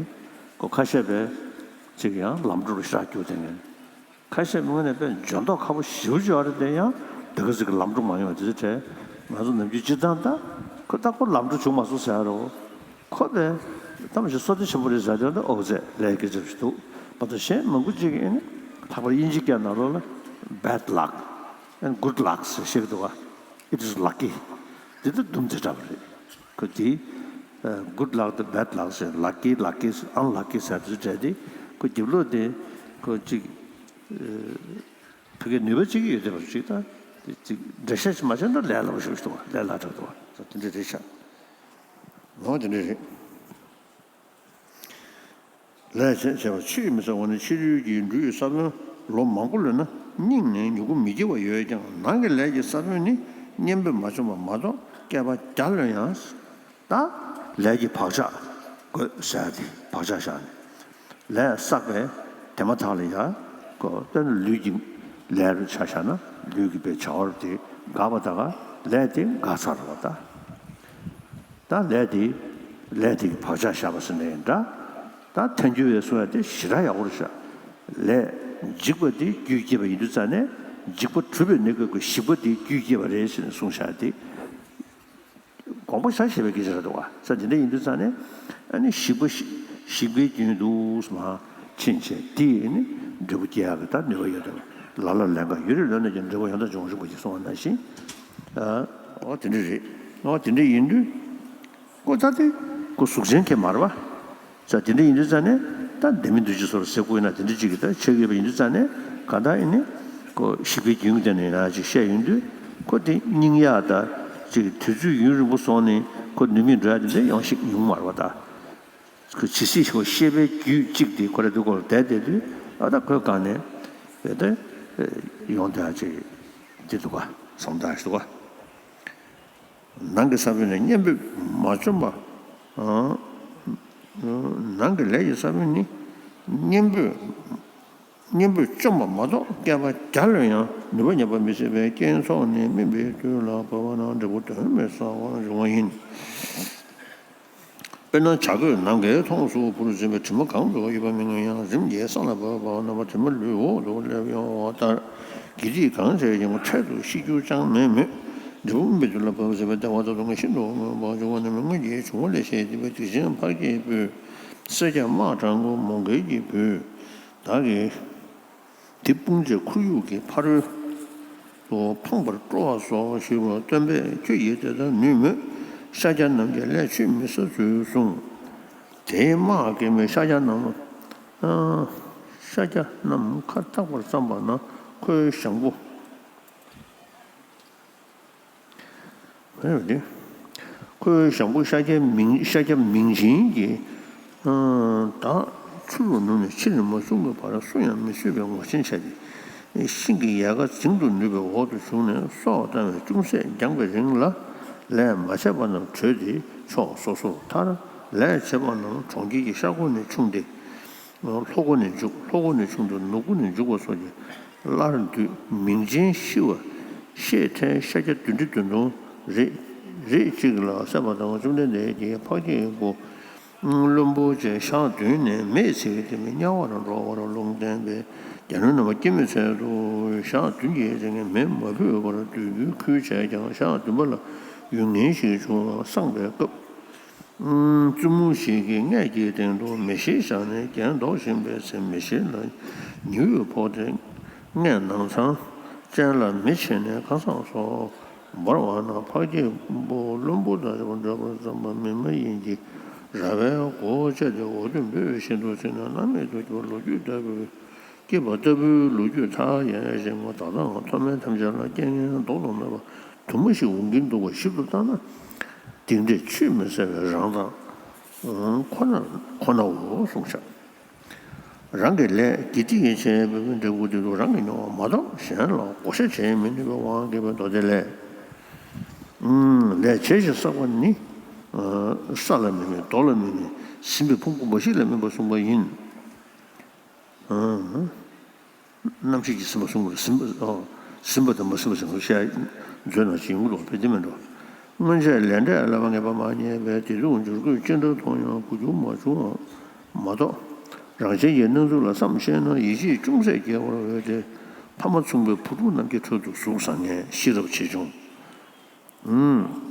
ཁོ་ཁ་ཤས་པས་ཅིག་ཡང་ལམ་འགྲོ་རུ་ཤར་རྒྱུག་དེ་ངན། ཁ་ཤས་མི་ངོས་ནས་དཔེ་འཇོན་མདོག་ཁ་པོ་ཞེ་པོ་ཅིག་ཡོད་རེད། དེ་ཡང་དེ་ག་ཟིག་གི་ལམ་འགྲོ་མ་ཡོང་བ་དེ་ཚོ་གྲས་ང་ཚོ་ནམ་རྒྱུན་སྤྱིར་བཏང་ད་ཁོ་ད་ཁོ་ལམ་འགྲོ་བྱུང་མ་སོང་ཟེར་ཡ་རེད། ཁོ་པས་ད་མ་གཞི་བསོད་བདེ་ཆེན་པོ་རེད་ཟེར་དོན་དུ་ཨོ་ཙེ་ལས་ཀྱི་རྩབ་ཞིག་འདུག་པ་དང་། གཞན་མང་པོ་ཅིག་ཨེ་ནི་ལྷག་པར་དབྱིན་ཇི་སྐད་ནང་ལོགས་ལ་bad luck and good luck ཟེར་བཤད་ཀྱི་འདུག་བ། It is lucky. འདི་ད་སྡུམ་ཚེ་འདྲ་པོ་རེད། ཁོ་དེ་good luck དང་bad luck ཟེར། lucky, lucky, unlucky ཟེར་དུས་བྲལ་ཏེ་ཁོ་རྒྱབ་ལོགས་དེ་ཁོ་ཅིག་ཕ་གི་ནུས་པ་ཅིག་ཡོད་བསྡད་པ་ཅིག་ད་དེ་ཅིག་འགྲེལ་བཤད་ཅིག་མ་བྱས་ན་ལས་སླ་པོ་ཞིག་འདུག་བ། ལས་སླ་དྲགས་འདུག་བ། དེ་འདྲ་རེད་ཤག་ནོ། དེ་འདྲ་རེད། ལས་བྱས་བྱས་པ་ཕྱི་ཡི་མི་ཚེ་འོ་ན་ཕྱི་རོལ་གྱི་འབྲུ་ཡི་ས་བོན་ལོ་མང་པོ་ལོན་ན་སྙིང་ནས་མྱུ་གུ་མི་སྐྱེ་བ་ཡོད་ཀྱང་ནང་གི་ལས་ཀྱི་ས་བོན་ནི་གཉེན་པོས་མ་བཅོམ་པ་མ་གཏོགས་བསྐལ་པ་བརྒྱ་ལོན་ཡང་ད་ལས་ཀྱི་བག་ཆགས་དགོས་ཟེར་ཏེ་བག་ཆགས་བཞག་ནས་ལས་བསགས་པའི་དེ་མ་ཐག་ལ་ཡ་གོ་དཔེར་ན་ལུས་ཀྱི་ལས་རུ་ཆ་བཞག་ན་ལུས་ཀྱི་པའི་བྱ་བ་རུ་དེ་འགག་པ་ད་ག་ལས་དེ་འགག་ཚར་བ་ད། ད་ལས་དེ་ལས་དེ་གི་བག་ཆགས་བཞག་པ་ཟེར་ནའི་འདྲ། ད་ཐལ་འགྱུར་བའི་གསུང་ཡ་དེ་ཞེ་དྲག་ཡག་པོ་རེད་ཤག་ལས་འཇིག་པ་དེ་རྒྱུས་བསྐྱེད་པ་ཡིན་དུས་ཙང་ནས་འཇིག་པ་གྲུབ་པའི་གནས་སྐབས་ཀྱི་ཞིག་པ་དེ་རྒྱུས་བསྐྱེད་པ་རེད་ཟེར་ནས་གསུངས་བཞག་དེ་དགོངས་པ་བཞག་ཤེས་པའི་སྐད་ཆ་རེད་འདུག་བ། ས་དེ་འདྲ་ཡིན་དུས་ཙང་ནས་ཨ་ནི་ཞིག་པ་ཞིག་པའི་རྒྱུན་དུ་མ་ཕྱིན་བྱས་དེ་ནི་འབྲས་བུ་སྐྱེ་ཡག་གི་ད་ནུས་པ་ཡོད་དེ། ལ་ལ་ལན་ཁ་ཡུན་རིང་ལོན་ན་ཀྱང་འབྲས་བུ་ཡང་དག་འབྱུང་བ་ཞིག་པ་ཞིག་གསུངས་པ་ནང་བཞིན། ཨོ་དེ་འདྲ་རེད། ཨོ་དེ་འདྲ་ཡིན་དུས། ཀོ་ད་དེ་ཀོ་གཟུགས་ཅན་གྱི་མ་རེད་བ། ས་དེ་འདྲ་ཡིན་དུས་ཙང་ནས་ད་ལྡན་མིན་འདུ་བྱེད་སོགས་ལ་ཟེར་དགོས་ན་དེ་འདྲ་ཅིག་གི་ད་ཆགས་ཡོད་པ་ཡིན་དུས་ཙང་ནས་ག་ད་ཡིན་ནི་ཀོ་ཞིག་པའི་རྒྱུན་གྱི་སྟེང་ནས་ཡིན་ན་ཅིག་བཤད་ཡོང་དུས་ཀོ་དེ་སྙིང་ཡག་ད་ཅིག་དུས་ཚོད་ཡུན་རིང་པོ་སོང་ནས་ཀོ་ནུས་མེད་འགྲོ་ཡ་དེ་འདྲ་ཡོང་ཤེས་ཉུང་མ་རེད་བ་ད། ཁོ་ཇི་སྲིད་ཤོག་ཤེས་པའི་རྒྱུད་གཅིག་དེ་ཁོ་ར་དུ་ཁོ་ལ་བསྡད་བསྡད་དུས་ཨ་ད་ཁོའི་སྒང་ནས་བས་ཏེ་ཡོང་བསྡད་ཅིག་དེ་འདུག་ག་བསམ་བཏང་ཞིག་འདུག་ག་ནང་གི་ས་བོན་ནི་གཉེན་པོས་མ་བཅོམ་པ། ནང་གི་ལས་ཀྱི་ས་བོན་ནི་གཉེན་པོས་གཉེན་པོས་བཅོམ་པ་མ་གཏོགས་བསྐལ་པ་བརྒྱ་ལོན་ཡང་ནུས་པ་ཉམས་པ་མི་སྲིད་པས་རྐྱེན་ཚོགས་ནི་སྨིན་པའི་དུས་ལ་བབ་པ་ན་འབྲས་བུ་དོན་མེད་བསགས་པ་འབྱུང་བ་ཡིན། དཔེར་ན་བྱ་རྒོད་ནམ་མཁའི་མཐོངས་སུ་འཕུར་ཟིན་པའི་དྲི་མ་གང་དུ་ཡོད་པ་མི་མངོན་ཡང་རིམ་གྱིས་ས་ལ་བབས་པ་རྣམ་པ་དྲི་མ་ལུས་འོག་ཏུ་སླེབས་ཡོང་བ་ལྟར། དགེ་སྡིག་གང་བྱས་ཀྱང་འཕྲལ་དུ་ཤི་རྒྱུ་ཅང་མེད་མོད། འབྲས་བུ་སྨིན་པའི་དུས་ལ་བབས་ཟིན་པའི་བདེ་བ་ད་དུང་ཤིན་ཏུ་མངོན་པར་འབྱུང་བ་ནི་མི་མངོན་གྱི་འབྱུང་བ་ལས་བཤད་བསྡད་པའི་སྡིག་ཅན་འཕགས་སྐྱེས་པོས་སེར་སྐྱ་དམག་དྲངས་པོ་མོའུ་འགལ་གྱི་བུས་བདག་གིས། དེ་སྤུན་མཆེད་ཁོར་ཡུག་གི་ཕ་རོལ་ཏུ་འཕངས་པར་སྤྲོ་བ་སོགས་ཞུས་པ་སྟོན་པས་ཁྱོད་ཀྱིས་དེ་ལྟར་ནུས་མོད། ཤཱཀྱ་རྣམས་ཀྱིས་ལས་ཆུད་མི་ཟ་ཚུལ་གསུངས། དེའི་དམག་གི་མི་ཤཱཀྱ་རྣམས། ཤཱཀྱ་རྣམས་ཁ་བཏགས་པར་བརྩམས་པ་ན་ཁོའི་ཞང་པོ། ཁོའི་ཞང་པོ་ཤཱཀྱ་མིང་ཤཱཀྱ་མིང་ཆེན་གྱིས། བདག་ཆུ་ལུ་ནུབ་ནས་ཕྱིར་མ་ཤོང་གི་བར་སུ་ཡང་མི་ཚུད་པའི་ངོ་ཆེན་བྱས་ཏེ། ཤིང་གི་ཡལ་ག་འཛིང་དུ་ནུས་པའི་འོག་ཏུ་ཞུགས་ནས་སྲོག་བཏང་བས་ཅུང་ཟད་འགྱངས་པའི་རིང་ལ་ལས་མ་བྱས་པ་རྣམས་བྲོས་ཏེ་ཕྱོགས་སོ་སོར་ཐར། ལས་བྱས་པ་རྣམས་གྲོང་ཁྱེར་གྱི་ཤར་སྒོ་ནས་ཕྱུང་སྟེ། ལྷོ་སྒོ་ནས་འཇུག་ལྷོ་སྒོ་ནས་ཕྱུང་སྟེ་ནུབ་སྒོ་ནས་འཇུག་པ་སོགས་ཀྱི་སླར་འདུས་མིང་ཅན་ཤི་བ་ཤེས་ཐལ་ཤཱཀྱ་བདུན་ཁྲི་བདུན་སྟོང་རེ་རེ་གཅིག་ལ་སྲེད་པ་དང་བཅོམ་ལྡན་འདས་ཀྱིས་འཕགས་སྐྱེས་པོ་བློན་པོ་བཅས་ཞག་བདུན་ནས་མེས་ཚིག་གི་དེ་མི་དམྱལ་བར་འགྲོ་བར་ལུང་བསྟན་པས་རྒྱལ་བློན་རྣམ་པ་སྐྱེ་མེད་ཚལ་དུ་ཞག་བདུན་གྱི་རིང་མེ་མ་ཕུལ་བར་སྡོད་རྒྱུའི་ཁུལ་བྱས་ཀྱང་ཞག་བདུན་པ་ལ་ཡུལ་ངན་ཞིག་བྱུང་བ་སངས་པའི་སྐབས། བཙུན་མོ་ཞིག་གིས་མངལ་གྱི་སྟེང་དུ་མེ་ཤེལ་བཞག་ནས་གྱེན་ལྡོག་བཞིན་པའི་ཚེ་མེ་ཤེལ་ལ་ཉི་འོད་ཕོག་སྟེ་མངལ་ནང་ཚང་ཅན་ལ་མེ་མཆེད་ནས་ཁ་སང་སོགས་འབར་བ་ན་འཕགས་སྐྱེས་པོ་བློན་པོ་དང་བྲལ་བར་བརྩམས་པ་མི་མ་ཡིན་གྱི་ར་བས་མགོ་བཅད་དེ་འོ་དོད་འབོད་བཞིན་དུ་ཚིག་ནས་སྣང་མེད་དུ་གྱུར་པ་ལོ་རྒྱུས་ལྟ་བུའི་སྐྱེས་པ་ལྟ་བུའི་ལོ་རྒྱུས་མཐའ་ཡས་ཤིང་མཐའ་དག་མཐོ་དམན་ཐམས་ཅད་ལ་རྐྱེན་ངན་ལྡོག་ཏུ་མེད་པ་དུ་མ་ཞིག་འོང་གིན་འདུག་པ་ཞིབ་ཏུ་བརྟགས་ན། སྡིག་འདྲེས་ཆུད་མི་ཟ་བའི་རང་མདངས་ཁོ་ན་ཁོ་ནའོ་གསུངས་ཤག་རང་གི་ལས་དགེ་སྡིག་གི་ཆེ་བའི་འབྲས་བུ་དེ་དག་རང་གིས་མྱོང་བ་མ་གཏོགས་གཞན་ལ་བགོ་བཤའ་བྱེད་མི་ནུས་པའི་དབང་གིས་མདོ་སྡེ་ལས། ལས་བྱས་ཤིང་བསགས་པ་ནི། ས་ལ་མི་དམིགས། རྡོ་ལ་མི་དམིགས། ཟིན་པའི་ཕུང་པོ་མ་ཞིག་ལ་དམིགས་པར་གསུངས་པ་ཡིན། རྣམ་ཤེས་ཀྱིས་ཟིན་པ་གསུངས་པ་རེད། ཟིན་པ་ཨོ། ཟིན་པ་དང་མ་ཟིན་པ་ཟེར་ནས་བཤད་མཛོད་ནང་ཅིག་ཡོང་གི་འདུག་བས་དེ་མིན་འགྲོ། སྔོན་ཆད་ལས་འབྲས་ལ་ཕན་ངེས་པ་མ་རྙེད་པས་བདེ་སྡུག་འགྱུར་ཁུག་ཅི་འདྲ་མཐོང་ཡང་གོ་རྒྱུ་མ་བྱུང་བ་མ་གཏོགས། རང་གཞན་གྱི་སྣང་ཚུལ་ལ་བསམ་ཤེས་ན་ཡིད་ཆེས་ཅུང་ཟད་སྐྱེ་བར་འོས་ཏེ། ཕ་མ་མཚུངས་པའི་བུ་ཕྲུག་རྣམས་ཀྱི་ཁྲོད་དུ་གཟུགས་བཟང་ངན་ཤེས་རབ་ཆེ་ཆུང་།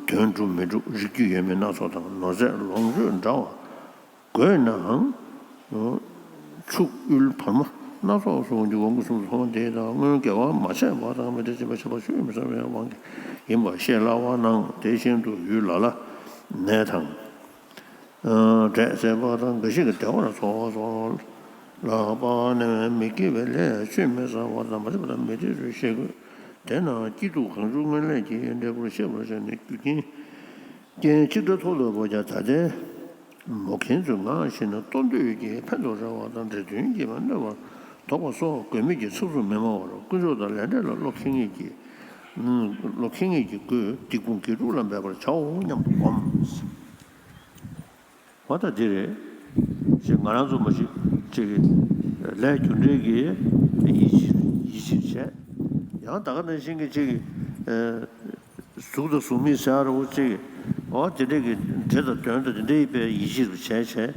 དོན་འགྲུབ་མི་འགྲུབ་རིགས་རྒྱུད་ཡོད་མེད་སྣ་ཚོགས་དང་ནོར་རྫས་ལོངས་སྤྱོད་འདྲ་བ། དགོས་ནའང་། ཕྱུགས་དབུལ་བར་མ་སྣ་ཚོགས་སུ་འོང་རྒྱུ་དགོངས་ཀྱི་གསུང་ཚོགས་འདི་དང་སྔོན་དགེ་བ་མ་བྱས་པ་དང་མི་འབྲལ་བྱེད་པ་བྱེད་པ་ཆོས་མི་ཟ་བའི་དབང་གིས་ཡིན་པ་ཤེས་སླ་བ་ནང་དེ་བཞིན་དུ་ཡུལ་ལ་ལ་ནས་དང་། འབྲས་ཟད་པ་དང་འགའ་ཞིག་གི་བདེ་བར་འཚོ་བ་སོགས་ལ་དཔག་ནས་མི་དགེ་བའི་ལས་ཆོས་མི་ཟ་བ་དང་མ་བྱས་པ་དང་མི་འབྲལ་ཆོས་ཤེས་དགོས། དེས་ན་སྐྱིད་སྡུག་གང་བྱུང་སྔོན་ལས་ཀྱི་འབྲས་བུར་ཤེས་པར་བྱས་ནས་རྒྱུ་རྐྱེན། རྐྱེན་གཅིག་འདྲ་ཐོག་ལ་བབ་ཀྱང་ད་ལྟའི་མོ་མཁན་ཚོས་ངག་བཞིན་ན་གཏོ་འདོད་ཀྱིས་ཕན་དུ་རེ་བ་དང་འདྲེ་གདོན་གྱིས་གནོད་པར་དོགས་པ་སོགས་དགོས་མེད་ཀྱི་ཚབ་ཚུབ་མི་སྨྲ་བར་དཀོན་མཆོག་དང་ལས་འབྲས་ལ་བློ་ཁེངས་ངེས་ཀྱིས། བློ་ཁེངས་ངེས་ཀྱི་སྒོས་སྡིག་སྤོང་དགེ་སྒྲུབ་ལ་འབད་པར་བྱའོ་སྙམ་དུ་བསྒོམ། འོ་ད་འདི་རེད། ཅེས་ང་རང་ཚོ་མ་གཞི་ཅིག་ལས་རྒྱུ་འབྲས་ཀྱི་ཡིད་ཆེས་ཡིད་ཆེས་བྱས། ཡང་ད་ག་ནང་བཞིན་གྱི་ཅིག་གཟུགས་དང་གཟུགས་མེད་ཟེར་རོ་ཅིག་འོ་དེ་འདྲས་ཀྱི་འབྲས་དང་དོན་དང་དེ་འདྲའི་པའི་ཡིད་ཆེས་རུ་བྱས་བྱས།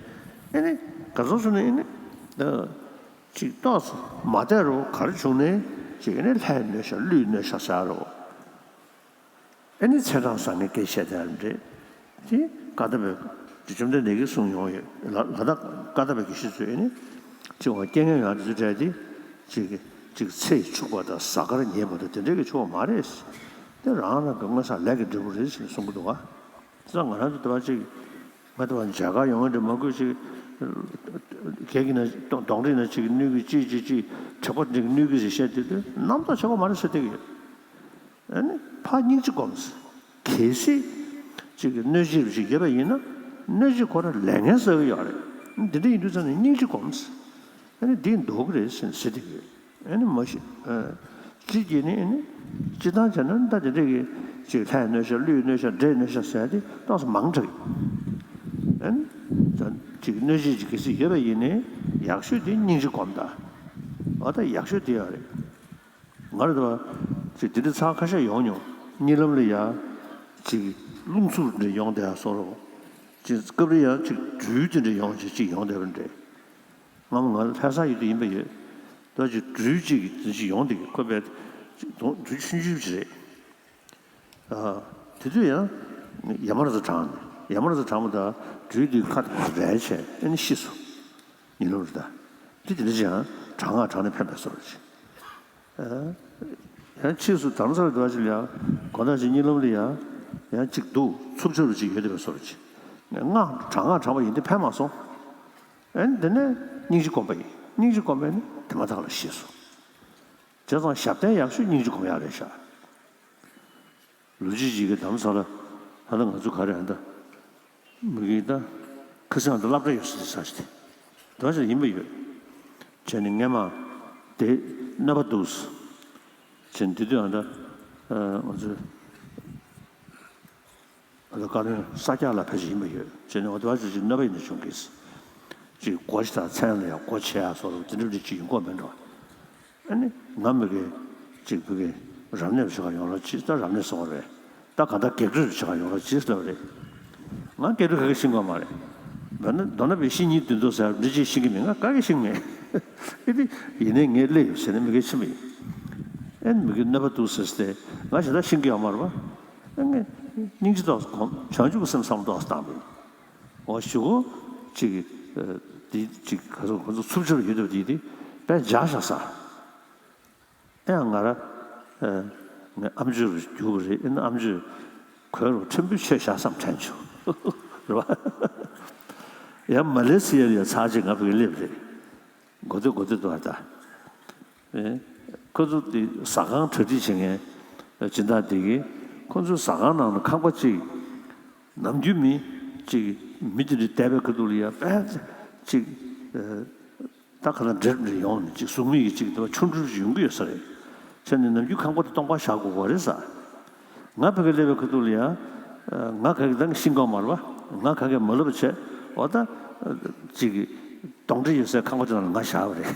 ཨེ་ནི་ག་ཚོད་སོང་ནས་ཨེ་ནི་ཅིག་ཏོག་ཙམ་མ་བསྡད་རོ་ག་རེ་བྱུང་ནས་ཅིག་ཨེ་ནི་ལྷའི་གནོད་ཤག་ཀླུའི་གནོད་ཤག་ཟེར་རོ། ཨེ་ནི་ཚེ་རང་སང་ངེ་སྐད་བཤད་དེ་རེད། དེ་བཀའ་གདམས་པའི་བཅོམ་ལྡན་འདས་ཀྱིས་གསུངས་ཡོང་ཡོད་ལ་ལ་དྭགས་བཀའ་གདམས་པའི་དགེ་བཤེས་ཚོས་ཨེ་ནི་ཅིག་འོ་རྐྱེན་ངན་ཡང་དེ་ཚོ་འཕྲད་དེ་ཅིག་ཅིག་ཚེ་འཕྱུག་པ་དང་གཟའ་སྐར་ཉེ་བ་དང་དེ་འདྲའི་གི་ཆོག་མ་རེད། དེ་རང་རང་གི་མངོན་སངས་ལས་ཀྱི་འབྲས་བུ་རེད་ཟེར་ནས་གསུང་གི་འདུག་ག་དེ་ཚོ་ང་རང་ཚོ་དེ་བ་ཅིག་ང་དེ་བ་མཇལ་ཁ་ཡོང་གི་འདྲ་མ་དགོས་ཅིག་གེག་གི་ན་གདོང་རིགས་ན་ཅིག་གནོད་གི་ཅིག་ཅིག་ཅིག་དྲེག་པ་འདྲ་གནོད་གི་ཟེར་བཤད་དེ་དུས་རྣམ་རྟོག་ཆགས་པ་མ་རེད་ཟེར་བསྡད་གི་ཡོད། ཨ་ནི་ཕར་སྙིང་རྗེ་སྒོམས། གལ་སྲིད་ཅིག་གི་གནོད་བྱེད་རུ་ཞིག་ཡོད་པ་ཡིན་ན་གནོད་བྱེད་ཁོ་རང་ལས་ངན་བསགས་ཀྱི་ཡོད་རེད། འདི་འདྲ་ཡིན་དུས་ཙང་ནས་སྙིང་རྗེ་སྒོམས། ཨ་ནི་འདིས་འདུག་གི་རེད་ཟེར་ཟེར་དེ་གི་ཨ་ནི་མ་གཞི་ཨ་སྤྱི་གྱིས་ནི་ཨ་ནི་སྤྱི་བཏང་བྱས་ན་ད་དེ་འདྲ་གི་ཅིག་ལྷའི་གནོད་ཤག་ཀླུའི་གནོད་ཤག་འདྲེའི་གནོད་ཤག་ཟེར་ཏེ་ཏོག་ཙམ་མང་དྲགས་ཡོད། ཨ་ནི་ད་ཅིག་གནོད་བྱེད་ཅིག་གལ་སྲིད་ཡོད་པ་ཡིན་ནའི་ཡག་ཤོས་དེ་སྙིང་རྗེ་སྒོམ་ད། འོ་ད་ཡག་ཤོས་དེ་ཡོད་རེད། ང་རེ་དོ། ཅིག་དེ་འདྲ་ཚར་ཁ་ཤས་ཡོང་མྱོང་། གཉིད་ལམ་ལ་ཡ། ཅིག་རླུང་འཚུབ་འདྲ་ཡོང་བསྡད་ཡ་སོགས་རོ། ཅིག་སྐབས་རེ་ཡ་ཅིག་སྦྲུལ་དེ་འདྲ་ཡོང་ཅིག་ཅིག་ཡོང་བསྡད་པ་འདྲ། སྔ་མོ་ང་ལྷ་ས་ཡོད་དུས་ཡིན་པ་ཡོད། ད་ཅིག་སྦྲུལ་ཅིག་དེ་ཅིག་ཡོང་བསྡད་ཀྱི་ཁོ་པས་ཅིག་དོང་སྦྲུལ་ཆུང་ཆུང་ཅིག་རེད། ཨ། དེ་དུས་ཡང་ཡ་མ་ར་ཚ་གྲང་ནས་ཡ་མ་ར་ཚ་གྲང་མོ་ད་སྦྲུལ་དེའི་ཁ་དེ་རལ་བྱས་ཨེ་ནི་ཤི་སོང་། ཉིན་ལོ་རེ་ད། དེ་དེ་འདྲ་ཅིག་ཡང་གྲང་ང་གྲང་ནས་ཕན་པའི་སོ་རེ་ཅིག་ཡང་ཕྱིས་སུ་དམ་སར་འགྲོ་བ་ཅིག་ལ་ཡང་གོ་ན་ཅིག་གཉིད་ལམ་ལ་ཡང་ཡང་ཅིག་འདུག་འཚུབ་ཆུ་རུ་ཅིག་ཡོད་བསྡད་པའི་བཟོ་འདྲ་ཅིག་ང་གྲང་ང་གྲང་བ་ཡིན་དེ་ཕན་མ་སོང་། ཨན་དེ་ནས་སྙིང་རྗེ་སྒོམ་པ་ཡིན། སྙིང་རྗེ་སྒོམ་པས་ནི་དེ་མ་ཐག་ལ་ཤེས་སོང་། བྱས་ཙང་ཞབས་བརྟན་ཡག་ཤོས་སྙིང་རྗེ་སྒོམ་ཡག་རེད་ཤག་ལོ་རྒྱུས་ཅིག་གི་དམ་ས་ལ་ཧ་ད་ང་ཚོ་ག་རེ་ཧ་ད། མི་གིས་ད་ཁ་སང་ད་སློབ་གྲྭ་ཡོད་ས་དེ་ས་ཞིག་དེ་དོན་ཞིག་ཡིན་པ་ཡོད། བྱས་ནས་སྔས་མ་དེ་གནོད་པ་འདུག་ཟེར། བྱས་ནས་དེ་དུས་ཨ་ད་ང་ཚོས་ཨ་ད་བཀའ་བློན་ས་སྐྱ་ལ་ཕེབས་ཤིག་ཡིན་པ་ཡོད། བྱས་ནས་འོ་དེ་བ་ཅིག་ཅིག་གནོད་པ་ཡིན་ན་བྱུང་གི་ཟེར། ཅིག་སྒོ་ཞིག་དང་མཚན་ལ་ཡང་སྒོ་ཕྱེ་ཡ་སོགས་དེ་འདྲ་འདྲ་ཅིག་ཡིན་གོ་མེད་འགྲོ། ཨ་ནི་ང་མི་དགེ་ཅིག་བུ་གེ་རབ་གནས་བྱེད་ག་ཡོང་རོགས་གྱིས། ད་རབ་གནས་སོང་བ་རེད། ད་ག་ད་བགེགས་སྐྲོད་བྱེད་ག་ཡོང་རོགས་གྱིས་ལབ་རེད། ང་བགེགས་སྐྲོད་ག་གེ་ཤེས་ཀྱི་མ་རེད། མདོར་ན་མདོར་ན་བའི་བཤེས་གཉེན་བདུན་ཚོགས་ཟེར་འདི་ཅིག་ཤེས་ཀྱི་མེད། ང་ག་གེ་ཤེས་ཀྱི་མེད། ཨེ་དེ་ཡིན་ནའི་ངས་སླེབས་ཡོད་ཟེར་ནས་མི་དགེ་ཕྱིན་པ་ཡིན། ཨེ་མི་དགེ་གནོད་པ་འདུག་ཟེར་ཏེ་ང་ཞེ་དྲག་ཤེས་ཀྱི་ཡོད་མ་རེད་པ། ཨེ་ངས་སྙིང་རྗེ་ཏོག་ཙམ་སྒོམ། བྱང་ཆུབ་ཀྱི་སེམས་བསམ་བློ་ཏོག་ཙམ་བཏང་པ་ཡིན། འོ་གཞུག་གུ་ཅིག་གི་འདི་ཅིག་ག་ཚོད་ཁོ་ཚོ་འཚུབ་ཆུ་རུ་ཡོད་དུས་དེ་དེ་དཔེ་འཇགས་བཞག་ས། ཨེ་ཡང་ང་ར་ངའི་ཨམ་ཆོས་རུ་རྒྱུག་པ་རེད། ཨེ་ན་ཨམ་ཆོས་གོས་རུ་ཕྲན་བུ་ཆད་བཞག་བསམ་དྲན་བྱུང་། རེད་བ། ཡང་མ་ལེ་སི་ཡ་ལ་ཡ་ཚར་གཅིག་ང་ཕ་གི་སླེབས་རེད། གོ་ཐོས་གོ་ཐོས་འདུག་ཨ་ད། ཨེ། ཁོ་ཚོ་དེ་ཟ་ཁང་གྲ་སྒྲིག་བྱེད་མཁན་སྦྱིན་བདག་དེ་གིས་ཁོ་ཚོའི་ཟ་ཁང་ནང་ལ་ཁང་པ་གཅིག་ནམ་རྒྱུན་མི་གཅིག་མི་དེ་འདྲ་བསྡད་པའི་ཁ་ཐུག་ལ་ཡ་དཔེ་གཅིག་ཨེ། ད་ག་ལ་འདྲེར་འདྲེར་ཡོང་ནས་ཅིག་གཟུགས་མེད་ཀྱི་ཅིག་དེ་བ་ཆུང་འགྲུལ་ཅིག་ཡོང་གི་ཡོད་ས་རེད། བྱས་ནས་ནམ་རྒྱུན་ཁང་པ་དེ་སྟོང་པ་བཞག་དགོས་པ་རེད་ཟེར། ང་ཕ་གི་སླེབས་པའི་ཁ་ཐུག་ལ་ཡང་། ང་ཕ་གི་ད་ཤིང་ཀང་མ་རེད་པ། ང་ཕ་གི་མ་ལབ་པ་བྱས། འོ་ད། ཅིག་གདོན་འདྲེ་ཡོད་སའི་ཁང་པ་དེ་ནང་ལ་ང་བཞག་པ་རེད།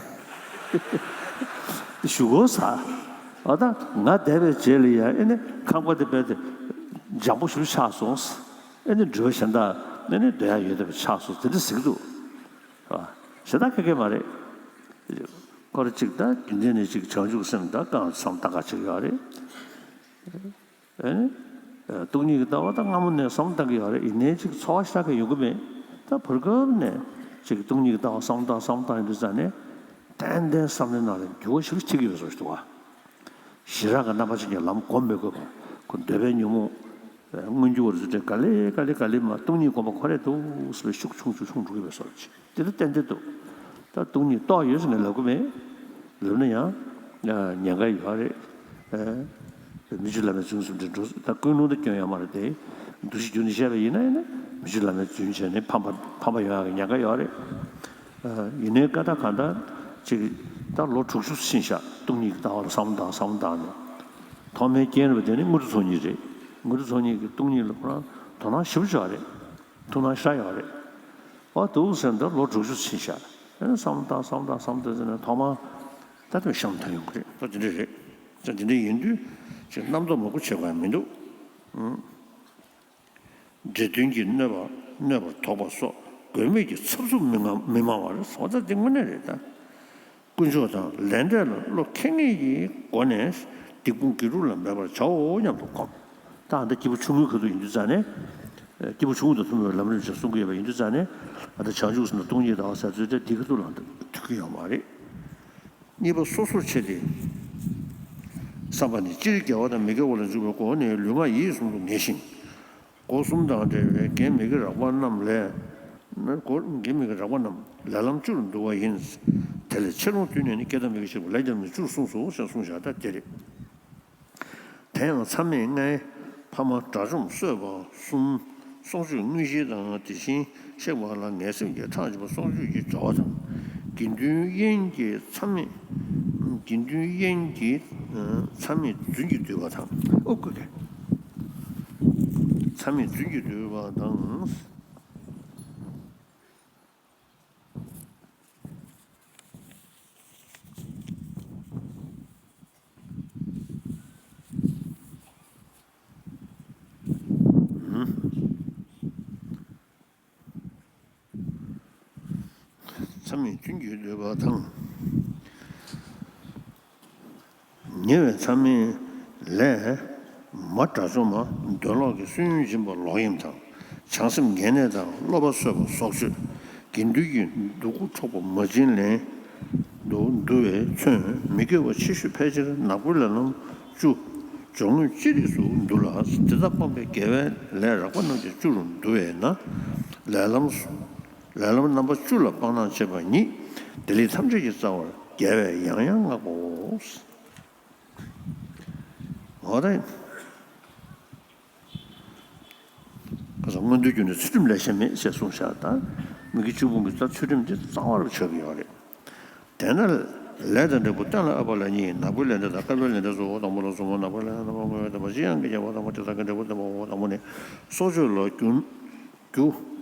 ཞུ་གོ་ཟེར། འོ་ད་ང་བསྡད་པའི་རྗེས་ལ་ཡང་ཨེ་ནི་ཁང་པ་དེ་རྦད་དེ་འཇམ་པོ་ཞིག་ཆགས་སོང་། ཨེ་ནི་འགྲུལ་པ་གཞན་དག་ཨེ་ནི་སྡོད་ཡ་ཡོད་བསྡད་པ་ཆགས་སོང་དེ་འདྲ་ཟེར་གྱི་འདུག་ཞེ་དྲག་ཁེ་ཁེ་མ་རེད། ཁོ་ར་ཅིག་ད་རྒྱུན་ལྡན་ནས་ཅིག་བྱང་ཆུབ་སེམས་ད་གང་བསམ་ད་ག་ཅིག་ཡོད་རེད། ཨེ། སྟོང་ཉིད་ཀྱི་ལྟ་བ་ད་སྔ་མོ་ནས་བསམ་བློ་བཏང་གི་ཡོད་རེད། ཡིན་ནའི་ཅིག་ཚོར་བ་ཤར་གི་ཡོང་གི་མེད། ད་བར་སྐབས་ནས་ཅིག་སྟོང་ཉིད་ཀྱི་ལྟ་བ་བསམ་བློ་བཏང་བསམ་བློ་བཏང་ཡོང་དུས་ཙང་ནས་ཏན་ཏན་བསམ་བློའི་ནང་ལ་འགྱུར་བ་ཞིག་ཕྱིན་གྱི་ཡོད་བཟོ་ཞིག་འདུག་བ། ཞེ་དྲག་གི་རྣམ་པ་ཅན་གྱི་ལམ་སྒོམ་མི་དགོས་པ། ཁོ་འདོད་པའི་ཉོན་མོངས། མངོན་གྱུར་བར་ཟེར་ཏེ་ག་ལེ་ག་ལེ་ག་ལེ་མ་སྟོང་ཉིད་སྒོམ་པ་ཁོ་རེ་འདུག་ཟེར་བའི་ཤུགས་ཆུང་ཆུང་ཆུང་འགྲོ་གི་བཟོ་ཞིག་དེ་ལ་ཏན་ཏན་འདུག་ད་སྟོང་ཉིད་རྟོགས་ཡོད་ཟེར་ནས་ལབ་གི་མེད། ལབ་ན་ཡང་། ཉེན་ཁ་ཡོད་རེད། མི་ཆོས་བླ་མའི་རྫུན་གསུམ་དེ་འགྲོ་ད་ཀུན་སློང་དུ་སྐྱོན་ཡོད་མ་རེད་དེ། འདུ་ཤེས་བསྒྱུར་ནས་བཤད་པ་ཡིན་ན་ཡིན་ན་མི་ཆོས་བླ་མའི་རྫུན་བྱས་ནས་ཕམ་པ་ཕམ་པ་ཡོང་ཡག་གི་ཉེན་ཁ་ཡོད་རེད། ཡིན་ནའི་ཀ་ད་གང་ལྟར་ཅིག་ད་ལོ་དྲུག་ཅུ་ཕྱིན་ཤག་སྟོང་ཉིད་ཀྱི་ལྟ་བ་ལ་བསམ་བློ་བཏང་བསམ་བློ་བཏང་ནས། ཐོག་མའི་རྐྱེན་རེད་པ་དེ་ནི་དངོས་གྲུབ་ཚོགས་གཉིས་རེད། དངོས་གྲུབ་ཚོགས་གཉིས་ཀྱིས་སྟོང་ཉིད་ལ་ཁོ་རང་དོ་སྣང་ཞེ་པོ་ཅིག་ཡོད་རེད། ཐུགས་སྣང་ཤ་ཡོད་རེད། ཨོ་འདུག་ཟེར་འདི་ལོ་དྲུག་ཅུ་ཕྱིན་ཤག་ཨེ་ནི་བསམ་བློ་བཏང་བསམ་བློ་བཏང་བསམ་བློ་བཏང་ཟེར་ནས་ཐོག་མར་ད་ལྟ་བཤམས་ཐོན་ཡོང་གི་རེད། ད་དེ་འདྲ་རེད། ད་དེ་འདྲ་ཡིན་དུས་ཅིག་རྣམ་རྟོག་མང་པོ་བྱེད་དགོས་ཡ་མི་འདུག་འདྲེ་གདོན་གྱིས་གནོད་པ་གནོད་པར་དོགས་པ་སོགས་དགོས་མེད་ཀྱི་འཚབ་འཚུབ་མི་མང་མི་མང་བ་རེད། འོ་ད་འདི་དངོས་གནས་རེད་ད། དཀོན་མཆོག་དང་ལས་འབྲས་ལ་བློ་ཁེངས་ངེས་ཀྱི་སྒོ་ནས་སྡིག་སྤོང་དགེ་སྒྲུབ་ལ་འབད་པར་བྱའོ་སྙམ་དུ་བསྒོམ། ད་ཨ་ད་སྐྱེས་བུ་ཆུང་ངུའི་ཁ་ཐུག་ཡིན་དུས་ཙང་ནས། སྐྱེས་བུ་ཆུང་ངུ་དང་མཐུན་པའི་ལམ་རིམ་ཞེས་གསུང་གི་ཡོད་པ་ཡིན་དུས་ཙང་ནས། ཨ་ད་བྱང་ཆུབ་སེམས་དང་སྟོང་ཉིད་ལྟ་བ་ཟེར་ཚུལ་དེ་འདི་ཁ་ཐུག་ལ་ཐུག་གི་ཡོད་མ་རེད། གཉིས་པ་སོ་སོར་ཕྱེ་སྟེ། བསམ་པ་ནི་སྤྱིར་དགེ་བ་དང་མི་དགེ་བ་ལ་འཇུག་པའི་སྒོ་ནས་ལུས་ངག་ཡིད་གསུམ་དུ་ངེས་ཤིང་། སྒོ་གསུམ་དང་བྲལ་བའི་དགེ་མི་དགེ་རགས་པ་རྣམས་ལས། སྒོ་དགེ་མི་དགེ་རགས་པ་རྣམས་ལས་ལམ་བཅུར་འདུ་བ་ཡིན། དེ་ལས་ཆེ་ལོང་བསྡུས་ནས་ནི་སྐྱེ་དང་མི་སྐྱེ་ཕྱེ་བ་ལས་ཀྱང་མི་འགྱུར་གསུངས་སོ་ཞེས་གསུངས་བཞག་ད་དེ་རེད། དེ་ཡང་མཚམས་མེད་ལྔའི་ཕ་མ་དགྲ་བཅོམ་གསོད་པ་གསུམ། སྲོག་གཅོད་དངོས་གཞི་དང་དེ་བཞིན་གཤེགས་པ་ལ་ངེས་སེམས་ཀྱི་ཕྲག་བཞི་པ་སྲོག་གཅོད་ཀྱི་སྦྱོར་བ་དང་། དགེ་འདུན་དབྱེན་གྱི་མཚམས་མེད། དགེ་འདུན་དབྱེན་གྱི་མཚམས་མེད་རྫུན་གྱིས་བསྡུས་པ་དང་། ཨོ་ཀོ་ཀེ། མཚམས་མེད་རྫུན་གྱིས་བསྡུས་པ་དང་། མཚམས་མེད་རྫུན་གྱིས་བསྡུས་པ་དང་། ཉེ་བའི་མཚམས་མེད་ལས། མ་དགྲ་བཅོམ་མ་འདོད་ལོག་གི་སུན་འབྱིན་པ་ལོག་གཡེམ་དང་། བྱང་སེམས་ངན་གནས་དང་སློབ་པ་གསོད་པ་སྲོག་གཅོད། དགེ་འདུན་གྱི་སྡུག་གུ་འཕྲོག་པ་མ་བྱིན་ལེན་དུ་འདུ་བས་མཚོན་མི་དགེ་བ་ཆེ་ཤོས་ཕལ་ཆེར་ནག་པོའི་ལས་རྣམ་བཅུ། སྦྱོར་དངོས་ཅི་རིགས་སུ་འདུ་ལ། དེ་དག་སྤངས་པས་དགེ་བའི་ལས་རགས་པ་རྣམས་ཀྱང་བཅུ་རུ་འདུ་བས་ན། ལས་ལམ་སོ། ལས་ལམ་རྣམ་པ་བཅུ་ལ་སྤང་བླང་བྱེད་པ་ཉིད་བདེ་ལེགས་ཐམས་ཅད་ཀྱི་རྩ་བར་རྒྱལ་བས་ཡང་ཡང་བསྔགས་པའོ། འོ་ད། ཁ་སང་སྔོན་དུས་རྒྱུན་ནས་ཚུལ་ཁྲིམས་ལས་གཞན་མེད་ཞེས་གསུངས་ཤག་ད་མི་དགེ་བཅུ་སྤོང་གི་ད་ཚུལ་ཁྲིམས་དེ་གཙང་མར་ཆགས་ཀྱི་ཡོད་རེད། དེས་ན་ལས་དང་འབྲས་བུ་གཏན་ལ་དབབ་པ་ལ་གཉིས། ནག་པོའི་ལས་འབྲས་དང་དཀར་པོའི་ལས་འབྲས་སོ། དང་པོ་ལ་ཟུར་མོ་ནག་པོའི་ལས་དང་པོ་ངོ་བོ་དང་པོ་ཅི་ཡང་གི་རྒྱལ་བ་དང་པོ་དེ་དག་གི་འབྲས་བུ་བསྟན་པའོ། དང་པོ་ནི་སྲོག་གཅོད་ལ་རྒྱུ། རྒྱུ།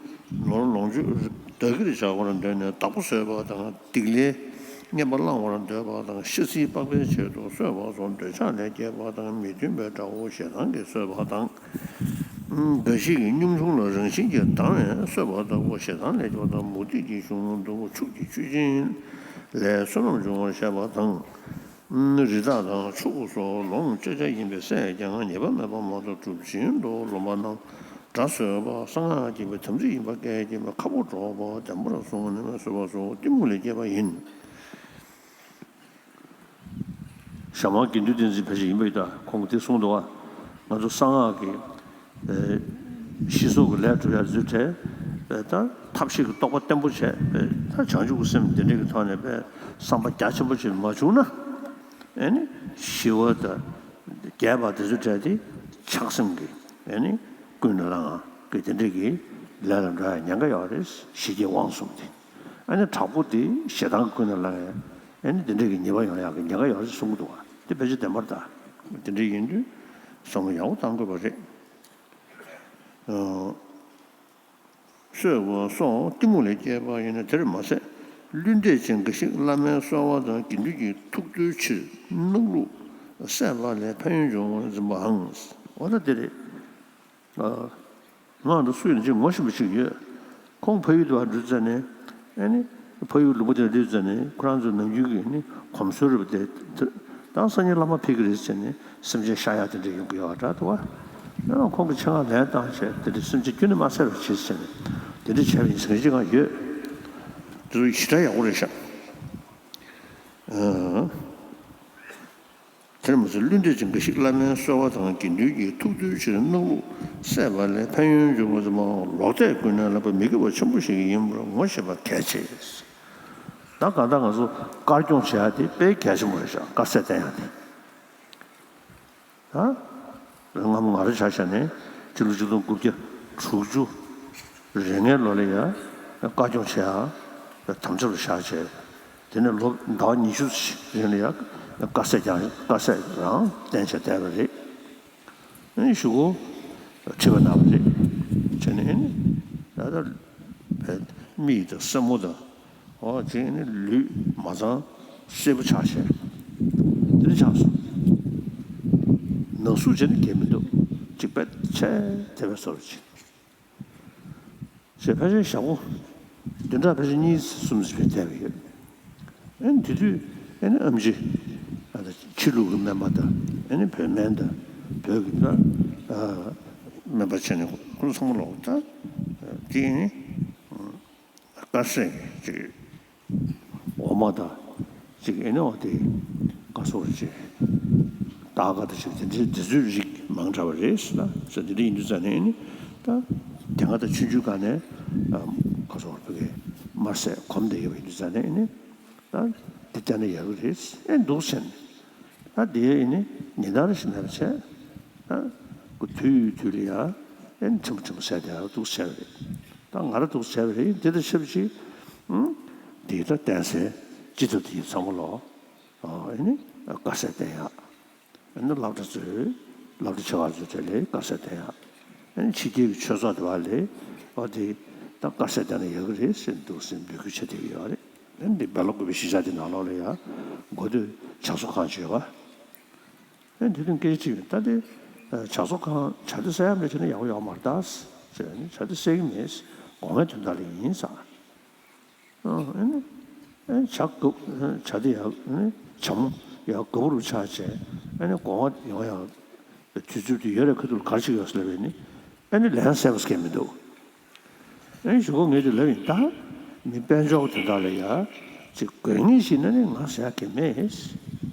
ནོར་ལོངས་སྤྱོད་བདག་གིར་བཞག་པར་འདོད་ནས་བདག་པོ་བཟོད་པ་དང་སྡིག་ལས་ངན་པ་བླང་བར་འདོད་པ་དང་། ཤ་ཚིལ་པགས་པའི་ཆེད་དུ་གསོད་པ་སོགས་འདོད་ཆགས་ལས་སྐྱེས་པ་དང་། མི་མཐུན་པའི་དགྲ་བོ་ཞེ་སྡང་གིས་གསོད་པ་དང་། རྒ་ཤི་ཡི་སྙོམ་ཆུང་ལ་རང་བཞིན་གྱིས་སྡང་བས་གསོད་པ་ལྟ་བུ་ཞེ་སྡང་ལས་སྐྱེས་པ་དང་། མུ་སྟེགས་ཀྱི་གཞུང་ལུགས་ཕྱུགས་ཀྱི་མཆོད་སྦྱིན་ལས་བསོད་ནམས་འབྱུང་བར་བཤད་པ་དང་། རི་དྭགས་དང་ཕྱུག་པོ་སོགས་ལོངས་སྤྱོད་བྱ་ཡིན་པས་ཟས་ཀྱང་ཉེས་པ་མེད་པ་མ་གཏོགས། གྲུབ་ཆེན་དུ་ལོངས་པ་རྣམས་དགྲ་གསོད་པ། གསང་སྔགས་ཀྱི་དམ་ཚིག་ཡིན་པ་སྐད་ཅིག་མ། ཁ་ཕོ་སྒྲོག་པ། བདེན་པར་བཟུང་བ་ནི་མ་གསོད་པ་སོགས་གཏི་མུག་ལས་སྐྱེས་པ་ཡིན། ཞྭ་དམར་དགེ་འདུན་བསྟན་འཛིན་ཕལ་ཆེར་ཡིན་པ་ཡིན་ད་ཁོང་གིས་དེ་གསུངས་འདུག་བ། ང་ཚོ་གསང་སྔགས་ཀྱི། ཨེ། ཤི་སོགས་ཀྱི་ལས་སྒྲུབ་ཡ་ཚོའི་གྲས། ཨེ། ད་ཐབས་ཤེས་ཀྱི་རྟོགས་པ་བརྟན་པོ་བྱས། ཨེ། ད་བྱང་ཆུབ་ཀྱི་སེམས་འདི་འདྲ་གི་ཐོག་ནས་པའི་བསམ་པ་རྒྱ་ཆེན་པོ་ཅིག་མ་བྱུང་ན། ཨེ་ནི་ཞི་བ་དང་རྒྱས་པ་དེ་ཚོའི་གྲས་དེ་ཆགས་སེམས་ཀྱི་ཨེ་ནི་ཀུན་ནས་བསླངས་ཀྱི་དེ་འདྲ་གི་ལས་ལ་འགྲོ་ཡ་ཉེན་ཁ་ཡོད་རེད། ཞི་རྒྱས་དབང་གསུམ་དེ། ཨ་ནི་དྲག་པོ་དེ་ཞེ་སྡང་གི་ཀུན་ནས་བསླངས་ཡས་ཨ་ནི་དེ་འདྲས་ཀྱི་ཉེས་པ་ཡོང་ཡག་གི་ཉེན་ཁ་ཡོད་རེད་གསུང་གི་འདུག་བ། དེ་ཕལ་ཆེར་བདེན་པ་རེད་ད། དེ་འདྲས་ཡིན་དུས་བསམ་བློ་ཡག་པོ་བཏང་དགོས་པ་རེད། སོས་པ་སོགས་གཏི་མུག་ལས་སྐྱེས་པ་ཡིན་ན་དེར་མ་ཟད། བླུན་འདོད་ཅན་འགའ་ཞིག་བླ་མའི་གསོལ་བ་དང་དགེ་འདུན་གྱི་ཐུགས་གཏོར་ཕྱིར་སྣང་ལུགས་སད་པ་ལས་ཕན་ཡོན་འབྱུང་བར་འཛིན་པའང་། འོ་ན་དེ་རེད། ང་འདི་སུ་ཡིན་ཅིག་ངོ་ཤེས་པ་ཅིག་ཡོད། ཁོང་ཕ་ཡུལ་དུ་བ་འགྲོ་ཙ་ནས། ཨ་ནི། ཕ་ཡུལ་ལུང་པ་དེར་སླེབས་ཙ་ནས་ཁོ་རང་ཚོ་ནམ་རྒྱུན་གྱི་ནི་གོམས་སྲོལ་རེད་པ་དེ། ད་སང་ཉིན་བླ་མ་ཕེབས་ཀྱི་རེད་ཟེར་ནས་སེམས་ཅན་ཤ་ཡག་དེ་འདྲ་ཡོང་གི་ཡོད་པ་འདྲ་འདུག་བ། ཡང་ཁོང་གི་ཆེད་མངགས་ལན་བཏང་བྱས་དེ་འདྲ་སེམས་ཅན་ཁྱོན་ནས་མ་བསད་པ་བྱེད་ཟེར་ནས་དེ་འདྲ་བྱས་པ་ཡིན་ཟེར་མཁན་ཅིག་ཡང་ཡོད། དེ་ཚོ་ཞེ་དྲག་ཡག་པོ་རེད་ཤག་དེར་མ་ཟད་བླུན་འདོད་ཅན་འགའ་ཞིག་བླ་མའི་གསོལ་བ་དང་དགེ་འདུན་གྱི་ཐུགས་གཏོར་ཕྱིར་སྣང་ལུགས་སད་པ་ལས་ཕན་ཡོན་འབྱུང་བ་ཙམ་མ་ལོག་ལྟས་ཀུན་ནས་བསླངས་པ་མི་དགེ་བ་ཆེན་པོ་ཞིག་ཡིན་པར་ངོ་ཤེས་པ་གལ་ཆེ། ད་གང་ལྟར་ང་ཚོ་དཀར་སྐྱོང་བྱེད་ཡག་དེ་དཔེ་གལ་ཆེན་པོ་རེད་ཤག་དཀར་ཟས་བསྟེན་ཡག་དེ། ད་སྔ་མོ་ང་རང་ཆ་བཞག་ནས་ཕྱི་ལོ་ཆིག་སྟོང་དགུ་བརྒྱ་དྲུག་ཅུ་རེ་ལྔའི་ལོ་ལ་ཡ་དཀར་སྐྱོང་བྱེད་ཡག་དམ་བཅའ་རུ་བཞག་བྱས། དེ་ནས་ལོ་ཟླ་བ་ཉི་ཤུ་རིང་ལ་ཡང་དཀར་ཟས་ཀྱང་དཀར་ཟས་རང་བསྟེན་བྱས་བསྡད་པ་རེད། ཨེ་གཞུག་གུ་ཁྲི་པ་གནང་བ་རེད། བྱས་ནས་ཨེ་ནི་ད་ལྟ་བའི་མིག་དང་སེན་མོ་དང་འོ་ཅིག་ཨེ་ནི་ལུས་མ་ཚང་སེར་པོ་ཆགས་བྱས་དེ་འདྲ་ཆགས་སོང་། ནག་གསུག་བྱས་ནས་སྐྱེ་མི་འདུག་ཅིག་པད་ཆེ་དེ་བས་སོར་ཅིག་ཞེས་ཕལ་ཆེར་ཞག་པོ་བདུན་ཕྲག་ཕལ་ཆེར་གཉིས་གསུམ་ཙམ་ཞིག་བསྡད་པ་ཡོད། ཨ་ནི་དེ་དུས་ཨ་ནི་ཨེམ་ཆི་ཨ་ད་ཕྱི་ལུགས་ཀྱི་སྨན་པ་དང་ཨ་ནི་བོད་སྨན་དང་བོད་ཀྱི་ད་སྨན་པ་བྱས་ནས་ཁོ་ཚོ་ཚང་མ་ལོག་ད་དེ་ཨ་ནི་དཀར་ཟས་ཅིག་འོ་མ་དང་ཅིག་ཨེ་ནི་འོ་དེ་ཀ་སོར་ཅིག་སྟར་ཁ་དང་ཅིག་དེ་འདྲའི་དེ་ཚོའི་རིགས་མང་དྲགས་པ་རེད་ཟེར་ན་ཟེར་དེ་འདྲ་ཡིན་དུས་ཙ་ནས་ཨེ་ནི་ད་དེ་སྔ་ད་ཆུང་ཆུང་སྒང་ནས་ཀ་སོར་བོད་སྐད་དམར་ཟས་གོམས་བསྡད་ཡོད་པ་ཡིན་དུས་ཙ་ནས་ཨེ་ནི་ད་འདི་བལྟས་ན་ཡག་གི་རེད་ཨེ་འདུག་ཟེར་ནས་ད་དེ་ཨེ་ནི་ཉིན་ལྟར་ཞིག་མེད་པ་བྱས་ད་དུས་དུས་ལ་ཡ་ཨེ་ནི་ཕྲན་བུ་ཕྲན་བུ་ཟས་དེ་ཡག་འདུག་ཟེར་བ་རེད། ད་ང་ར་འདུག་བྱས་པ་རེད། འདི་དང་ཆབས་ཅིག་ཨུམ། འདི་ད་བསྟེན་ཟས་ཅི་ཐུབ་དེ་ཚང་མ་ལོ། ཨ་ནི་དཀར་ཟས་བསྟེན་ཡག་ཨ་ནི་སློབ་གྲྭ་ཚོས་སློབ་གྲྭ་ཆེ་བ་ཚོའི་གྲས་ལ་དཀར་ཟས་བསྟེན་ཡག་ཨ་ནི་ཕྱི་རྒྱལ་གྱི་ཆོས་ཚོགས་དེ་བ་ལས་ཨོ་དེ་ད་དཀར་ཟས་བསྟེན་ན་ཡག་གི་རེད་ཟེར་འདུག་ཟེར་འབོད་སྐུལ་བྱེད་བསྡད་ཀྱི་ཡོད་རེད། ཨ་ནི་འདི་སྦེལ་ཀོབ་གཞིས་ཆགས་དེ་ནང་ལོགས་ལ་ཡ་འགོ་སྟོད་ཇ་གསོ་ཁང་ཅིག་ཡོད་པ། ཨེ་དེ་དུས་སྐད་ཆ་དྲིས་པས་ད་དེ་ཇ་གསོ་ཁང་ཇ་དེ་ཟ་ཡ་མེད་བྱས་ན་ཡག་པོ་ཡོད་མ་རེད་ད་ཟེར་ནས་ཇ་དེ་ཟ་གི་མེད་སྒོ་ངའི་དོན་དག་ལ་ཡིན་ཟེར། ཨ་ནི་ཨེ་ཇ་དགའ་ཇ་དེ་ཡག་ཨ་ནི་ཇ་མོ་ཡག་དགའ་པོ་རུ་ཆགས་བྱས་ཨ་ནི་སྒོ་ང་ཡོང་ཡག་དུས་ཚོད་དེ་ཡོད་རེད་ཁ་ཐུག་ལ་ག་རེ་བྱེད་ཀྱི་ཡོད་ཟེར་ལབ་པས་ནི་ཨ་ནི་ལན་གསལ་པོ་ཟེར་མཁན་མི་འདུག་ཨེ་གཞུག་གུ་ངས་དེ་ལབ་ཡིན་ད། མི་དཔལ་འབྱོར་དོན་དག་ལ་ཡ། ཅིག་དགོས་ངེས་ཤིག་ན་ནི་ང་ཟེར་ཡ་གི་མེད།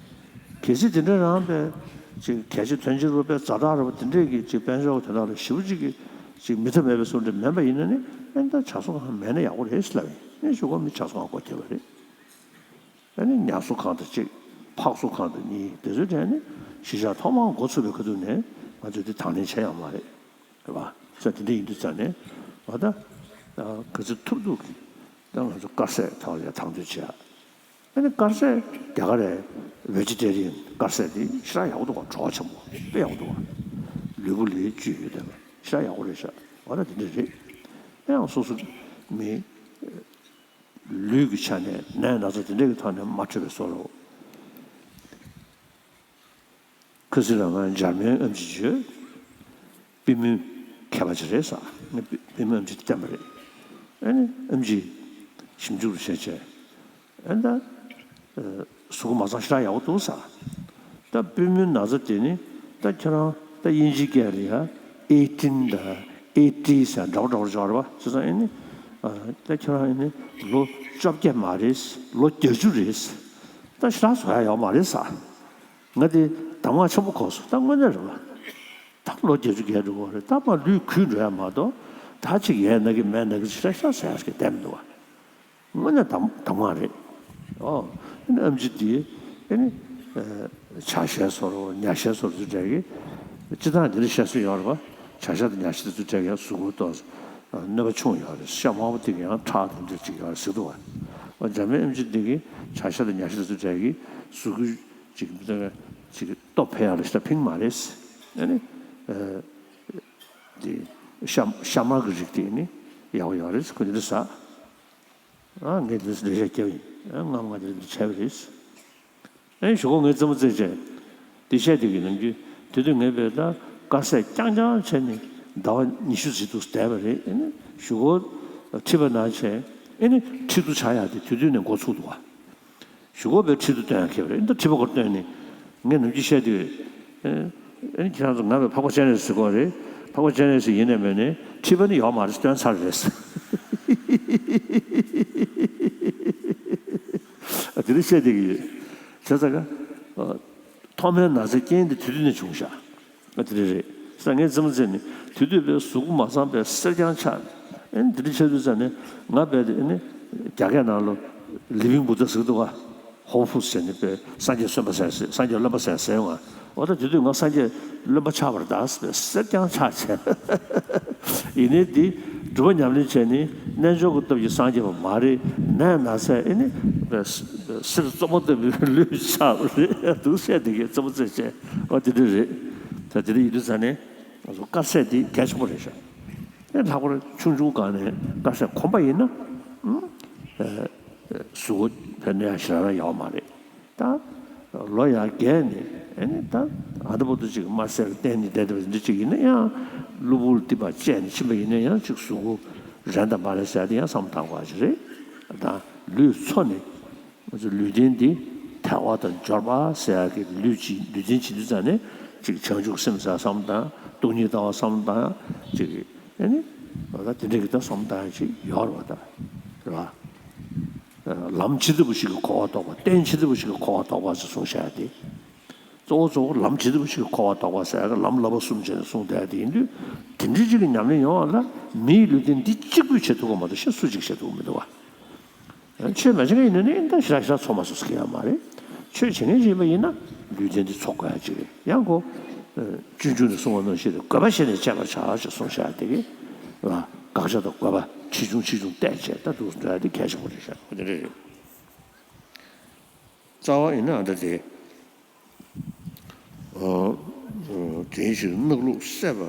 གལ་སྲིད་དེ་འདྲ་རང་པའི་ཅིག་གལ་ཆེ་དོན་ཆེ་རུ་པའི་ཛ་དྲག་རུ་པ་དེ་འདྲས་ཀྱི་ཅིག་དཔལ་འབྱོར་དོན་དག་ལ་ཞེ་པོ་ཅིག་གི་ཅིག་མི་ཐབས་མེད་པའི་བཟོ་འདྲ་མིན་པ་ཡིན་ན་ནི་ཨེ་ད་ཇ་གསོ་ཁང་མེད་ན་ཡག་པོ་རེད་ཟེར་ལབ་ཡིན། ཨེ་གཞུག་གུ་མི་ཇ་གསོ་ཁང་སྒོ་ཕྱེ་བ་རེད། ཨ་ནི་ཉ་གསོ་ཁང་དང་གཅིག་ཕག་གསོ་ཁང་དང་གཉིས་དེ་ཚོའི་གྲས་ནི་གཞིས་ཆགས་ཐོག་མར་འགོ་ཚུགས་པའི་ཁ་ཐུག་ནས་ང་ཚོས་འདི་དང་ལེན་བྱས་ཡོད་མ་རེད། རེད་པ། ས་དེ་འདྲ་ཡིན་དུས་ཙང་ནས་ང་ད་ག་ཚོད་ཐུབ་ཐུབ་ཀྱི་ད་ང་ཚོ་དཀར་ཟས་ཐོག་ལ་དང་དོད་བྱས། ཨ་ནི་དཀར་ཟས་རྒྱ་གར་རེད། བེ་ཇི་ཊེ་རི་ཡན་དཀར་ཟས་དེ་ཞེ་དྲག་ཡག་པོ་འདུག་བ། བྲོ་བ་ཆེན་པོ་དཔེ་ཡག་པོ་འདུག་བ། ལུས་པོ་ལ་བཅུད་ཡོད་བསྡད་པ་ཞེ་དྲག་ཡག་པོ་རེད་ཤག་ང་ད་དེ་འདྲ་རེད། ཨེ་ཡང་སོ་སོ་མི། ལུས་ཀྱི་ཆ་ནས་ནད་ན་ཚ་དེ་འདྲ་གི་ཐོག་ནས་མ་འཕྲོད་པའི་བཟོ་འདྲ། ཁ་སང་རང་ང་འཇར་མན་ཨེམ་ཆི་ཅིག་ཡོད། པུས་མོའི་མཁས་པ་ཅིག་རེད་ཟེར། ངས་པུས་པུས་མོ་ཨེམ་ཆི་བསྟན་པ་རེད། ཨ་ནི་ཨེམ་ཆི་ཞིབ་འཇུག་རུ་བྱས་བྱས། ཨ་ནི་ད། གཟུགས་པོ་མ་ཚང་ཞེ་དྲག་ཡག་པོ་འདུག་ཟེར། ད་པུས་མོའི་ན་ཚ་དེ་ནི་ད་ཁྱེད་རང་ད་དབྱིན་ཇིའི་སྐད་ལ་ཡ་ཨེ་ཊིན་དང་ཨེ་ཊི་ཟེར་འདྲ་པོ་འདྲ་པོ་ཅིག་ཡོད་རེད་པ། བྱས་ཙང་ཨེ་ནི་ད་ཁྱེད་རང་ཨེ་ནི་ལོ་བཅོ་བརྒྱད་མ་རེད། ལོ་བརྒྱད་ཅུ་རེད། ད་ཞེ་དྲག་བཟོ་ཡག་ཡོད་མ་རེད་ཟེར། ང་དེ་གདམས་ངག་ཆེན་པོ་གོ་སོང་། ད་དངོས་གནས་རེད་པ། ད་ལོ་བརྒྱད་ཅུ་བརྒལ་འགྲོ་གི་རེད། ད་མར་ལུས་གུད་འགྲོ་ཡ་མ་གཏོགས་ད་ཅིག་ཡས་ན་གི་མེད་ན་གི་ཞེ་དྲག་ཞེ་དྲག་ཟེར་ཡ་ཞིག་བསྡད་མི་འདུག་པ། དངོས་གནས་གདམས་གདམས་ངག་རེད། ཨོ། ཨ་ནི་ཨེམ་ཆི་དེ་ཨ་ནི་ཇ་བཞེས་བཟོ་འདྲ་ཉ་བཞེས་བཟོ་འདྲ་ཚོ་འདྲ་གི་སྤྱིར་བཏང་དེ་འདྲ་བཤད་སྲོལ་ཡོད་རེད་པ། ཇ་ཤ་དང་ཉ་ཤ་དེ་ཚོ་འདྲ་གི་གཟུགས་པོ་ཏོག་ཙམ་གནོད་པ་ཆུང་ཡོད་རེད། ཤ་དམར་པོ་དེ་གི་ཡང་ཁྲག་དེ་འདྲ་ཅིག་ཡོད་རེད་ཟེར་འདུག་པ། འཇར་མན་ཨེམ་ཆི་འདི་གི་བྱ་ཤ་དང་ཉ་ཤ་དེ་ཚོ་འདྲ་གི་གཟུགས་པོ་ཅིག་ཅིག་སྟོབས་འཕེལ་ཡག་ལ་ཞེ་དྲག་ཕན་གྱི་མ་རེད། ཨ་ནི། ཨ། དེ་ཤ་ཤ་མར་གྱི་རིགས་དེ་ནི་ཡག་པོ་ཡོད་རེད། ཁོ་འདི་འདྲ་ཟ། ཨ། ངས་འདི་འདྲ་ལས་ཤ་བརྒྱབ་ཡིན། ཨ། སྔ་མོ་ང་འདི་འདྲ་བྱས་པ་རེད། ཨེ། ཞུ་གོ། ངའི་རྩེད་མོ་རྩེད་བྱས། དེ་བཤད་དེ་གི་ནམ་རྒྱུན་དེ་དུས་ངས་བལྟས་ད་དཀར་ཟས་རྐྱང་རྐྱང་བྱས་ནས་ཟླ་བ་ཉི་ཤུ་ཙམ་འདུག་བསྡད་པ་རེད། ཨེ་ནི་ཞུ་གོ། ཁྲི་པ་ན་བྱས། ཨེ་ནི་ཁྲི་གདུགས་ཆགས་ཡག་དེ་དེ་དུས་ནས་འགོ་ཚུགས་འདུག་བ། ཞུ་གོ་བས་ཁྲི་གདུགས་སྟོན་ཡག་ཁེལ་བ་རེད། ཨེ་ནི་ད་ཁྲི་པ་སྐོར་སྟོན་ནས་ངས་ནམ་རྒྱུན་བཤད་དུས། ཨེ། ཨེ་ནི་ཁྱེད་རང་ཚོ་ང་བས་འཕགས་པ་སྤྱན་རས་གཟིགས་ཟེར་གོ་རེད། འཕགས་པ་སྤྱན་རས་གཟིགས་ཡིན་ནའི་མིན་ནའི་ཁྲི་པ་ནི་ཡོད་མ་རེད། སྟོན་ཚར་རེད། ཨ། དེ་རིང་བཤད་བསྡད་ཀྱི་ཡོད། བྱས་ཙང་ཀ། ཨ། ཐོག་མའི་ན་ཚའི་རྐྱེན་དེ་དེ་དུས་ནས་བྱུང་ཤག། ཨ། དེ་རེད་རེད། ས་ངའི་རྩེད་མོ་རྩེ་ནས་དེ་དུས་པའི་གཟུགས་པོ་མ་ཚང་པའི་སེར་རྐྱང་ཆགས། ཨེ་ནི་དེ་འདྲ་ཆགས་དུས་ཙ་ནས་ང་རྦད་དེ་ཨེ་ནི་རྒྱ་སྐད་ནང་ལ་ལི་བིང་བུ་ད་ཟེར་གི་འདུག་ག། ཧོ་ཕུ་ཟེར་ནས་པའི་སངས་རྒྱས་སྟོན་པ་ཟེར་ཟེར། སངས་རྒྱས་རློན་པ་ཟེར་ཟེར་ཡོང་ང་། འོ་ད་དེ་དུས་ང་སངས་རྒྱས་རློན་པ་ཆགས་པ་རེད་ད་ཟེར། སེར་རྐྱང་ཆགས་བྱས། ཡིན་ནའི་འདི་སྒྲུབ་པ་ཉམས་ལེན་བྱས་ནས་རྣལ་འབྱོར་གྱི་སྟོབས་ཀྱིས་སངས་རྒྱས་པ་མ་རེད། ནད་ན་ཚས་ཨེ་ནི་གསེར་བཙོ་མ་ལྟ་བུའི་ལུས་ཆགས་པ་རེད་འདུག་བཤད་དེ་གའི་རྩེད་མོ་རྩེ་བྱས། འོ་དེ་འདྲ་རེད། ད་དེ་འདྲ་ཡིན་དུས་ཙ་ནས་ང་ཚོ་དཀར་ཟས་འདི་གལ་ཆེན་པོ་རེད་ཤག། ཨེ། ལྷག་པར་ཆུང་ཆུང་སྒང་ནས་དཀར་ཟས་གོམས་པ་ཡིན་ན། ཨ། གཟུགས་པོ་ཕན་ནུས་ཡག་ཞེ་དྲག་ཡོད་མ་རེད། ད་ལོ་ཡར་རྒས་ནས་ཨེ་ནི་ད་ཨ་ད་བར་དུ་ཅིག་དམར་ཟས་ལ་བརྟེན་ནས་བསྡད་བསྡད་པ་འདི་ཅིག་ཡིན་ན་ཡང་གློ་བུར་དེ་ཕར་བཅད་ནས་ཕྱིན་པ་ཡིན་ན་ཡང་ཅིག་གཟུགས་པོ་རན་དང་མ་རན་ཟེར་ཡག་དེ་ཡང་བསམ་བློ་བཏང་དགོས་ཡག་ཅིག་རེད། ད་ལུས་འཚོ་ནས་ང་ཚོ་ལུས་རྟེན་འདི་དལ་བ་དང་འབྱོར་པ་ཟེར་ཡག་གི་ལུས་ཅིག་ལུས་རྟེན་བྱེད་དུས་ཙ་ནས་ཅིག་བྱང་ཆུབ་སེམས་ཟེར་བསམ་བློ་བཏང་། སྟོང་ཉིད་ལྟ་བ་བསམ་བློ་བཏང་ཡག་ཅིག། ཨེ་ནི་ད་དེ་འདྲ་གི་ད་བསམ་བློ་བཏང་ཡག་ཅིག་ཡོད་རེད་པ། ད་རེད་པ། ལམ་ཇི་ལྟ་བུ་ཞིག་གིས་འཁོར་བ་ལྡོག་པ། རྟེན་ཇི་ལྟ་བུ་ཞིག་གིས་འཁོར་བ་ལྡོག་པ་ཟེར་གསུངས་བཞག་ཡག་དེ། གཙོ་བོ་གཙོ་བོ་ལམ་ཇི་ལྟ་བུ་ཞིག་གིས་འཁོར་བ་ལྡོག་པ་ཟེར་ཡག་གི་ལམ་བསླབ་པ་གསུམ་བྱས་ནས་གསུངས་བསྡད་ཡག་དེ་ཡིན་དུས། དེ་འདྲའི་ཅིག་གི་ཉམས་ལེན་ཡོང་བ་ལ་མིའི་ལུས་རྟེན་འདི་གཅིག་པུས་བྱེད་ཐུབ་ཀྱི་མ་གཏོགས་གཞན་སུ་གཅིག་བྱེད་ཐུབ་ཀྱི་མི་འདུག་པ། ཆོས་མ་བྱེད་མཁན་ཡིན་ན་ནི་ད་ཞེ་དྲག་ཞེ་དྲག་ཚོགས་མ་ཚོགས་ཟེར་གྱི་ཡོད་མ་རེད། ཆོས་བྱེད་མཁན་ཞིག་ཡིན་པ་ཡིན་ན་ལུས་རྟེན་འདི་ཚོགས་དགོས་ཡག་ཅིག་རེད། ཡང་ཁོ། ཨ། སྤྱོད་འཇུག་ནས་གསུངས་པ་ནང་བཞིན་རེད། དགོས་པ་བཞེས་ནས་སྤྱད་པར་བྱ་ཞེས་གསུངས་བཞག་ཡག་དེ་གི། ཨ། དགག་བྱ་དང་དགོས་པ་ཆེ་ཆུང་ཆེ་ཆུང་བལྟས་བྱས་ད་འདུག་འགྲོ་ཡག་དེ་གལ་ཆེན་པོ་རེད་ཤག། འོ་དེ་འདྲ་རེད། རྩ་བ་ཡིན་ན་ཨ་ད་དེ། ཨ། དེའི་ཕྱིར་གནག་ལུག་བསད་པ་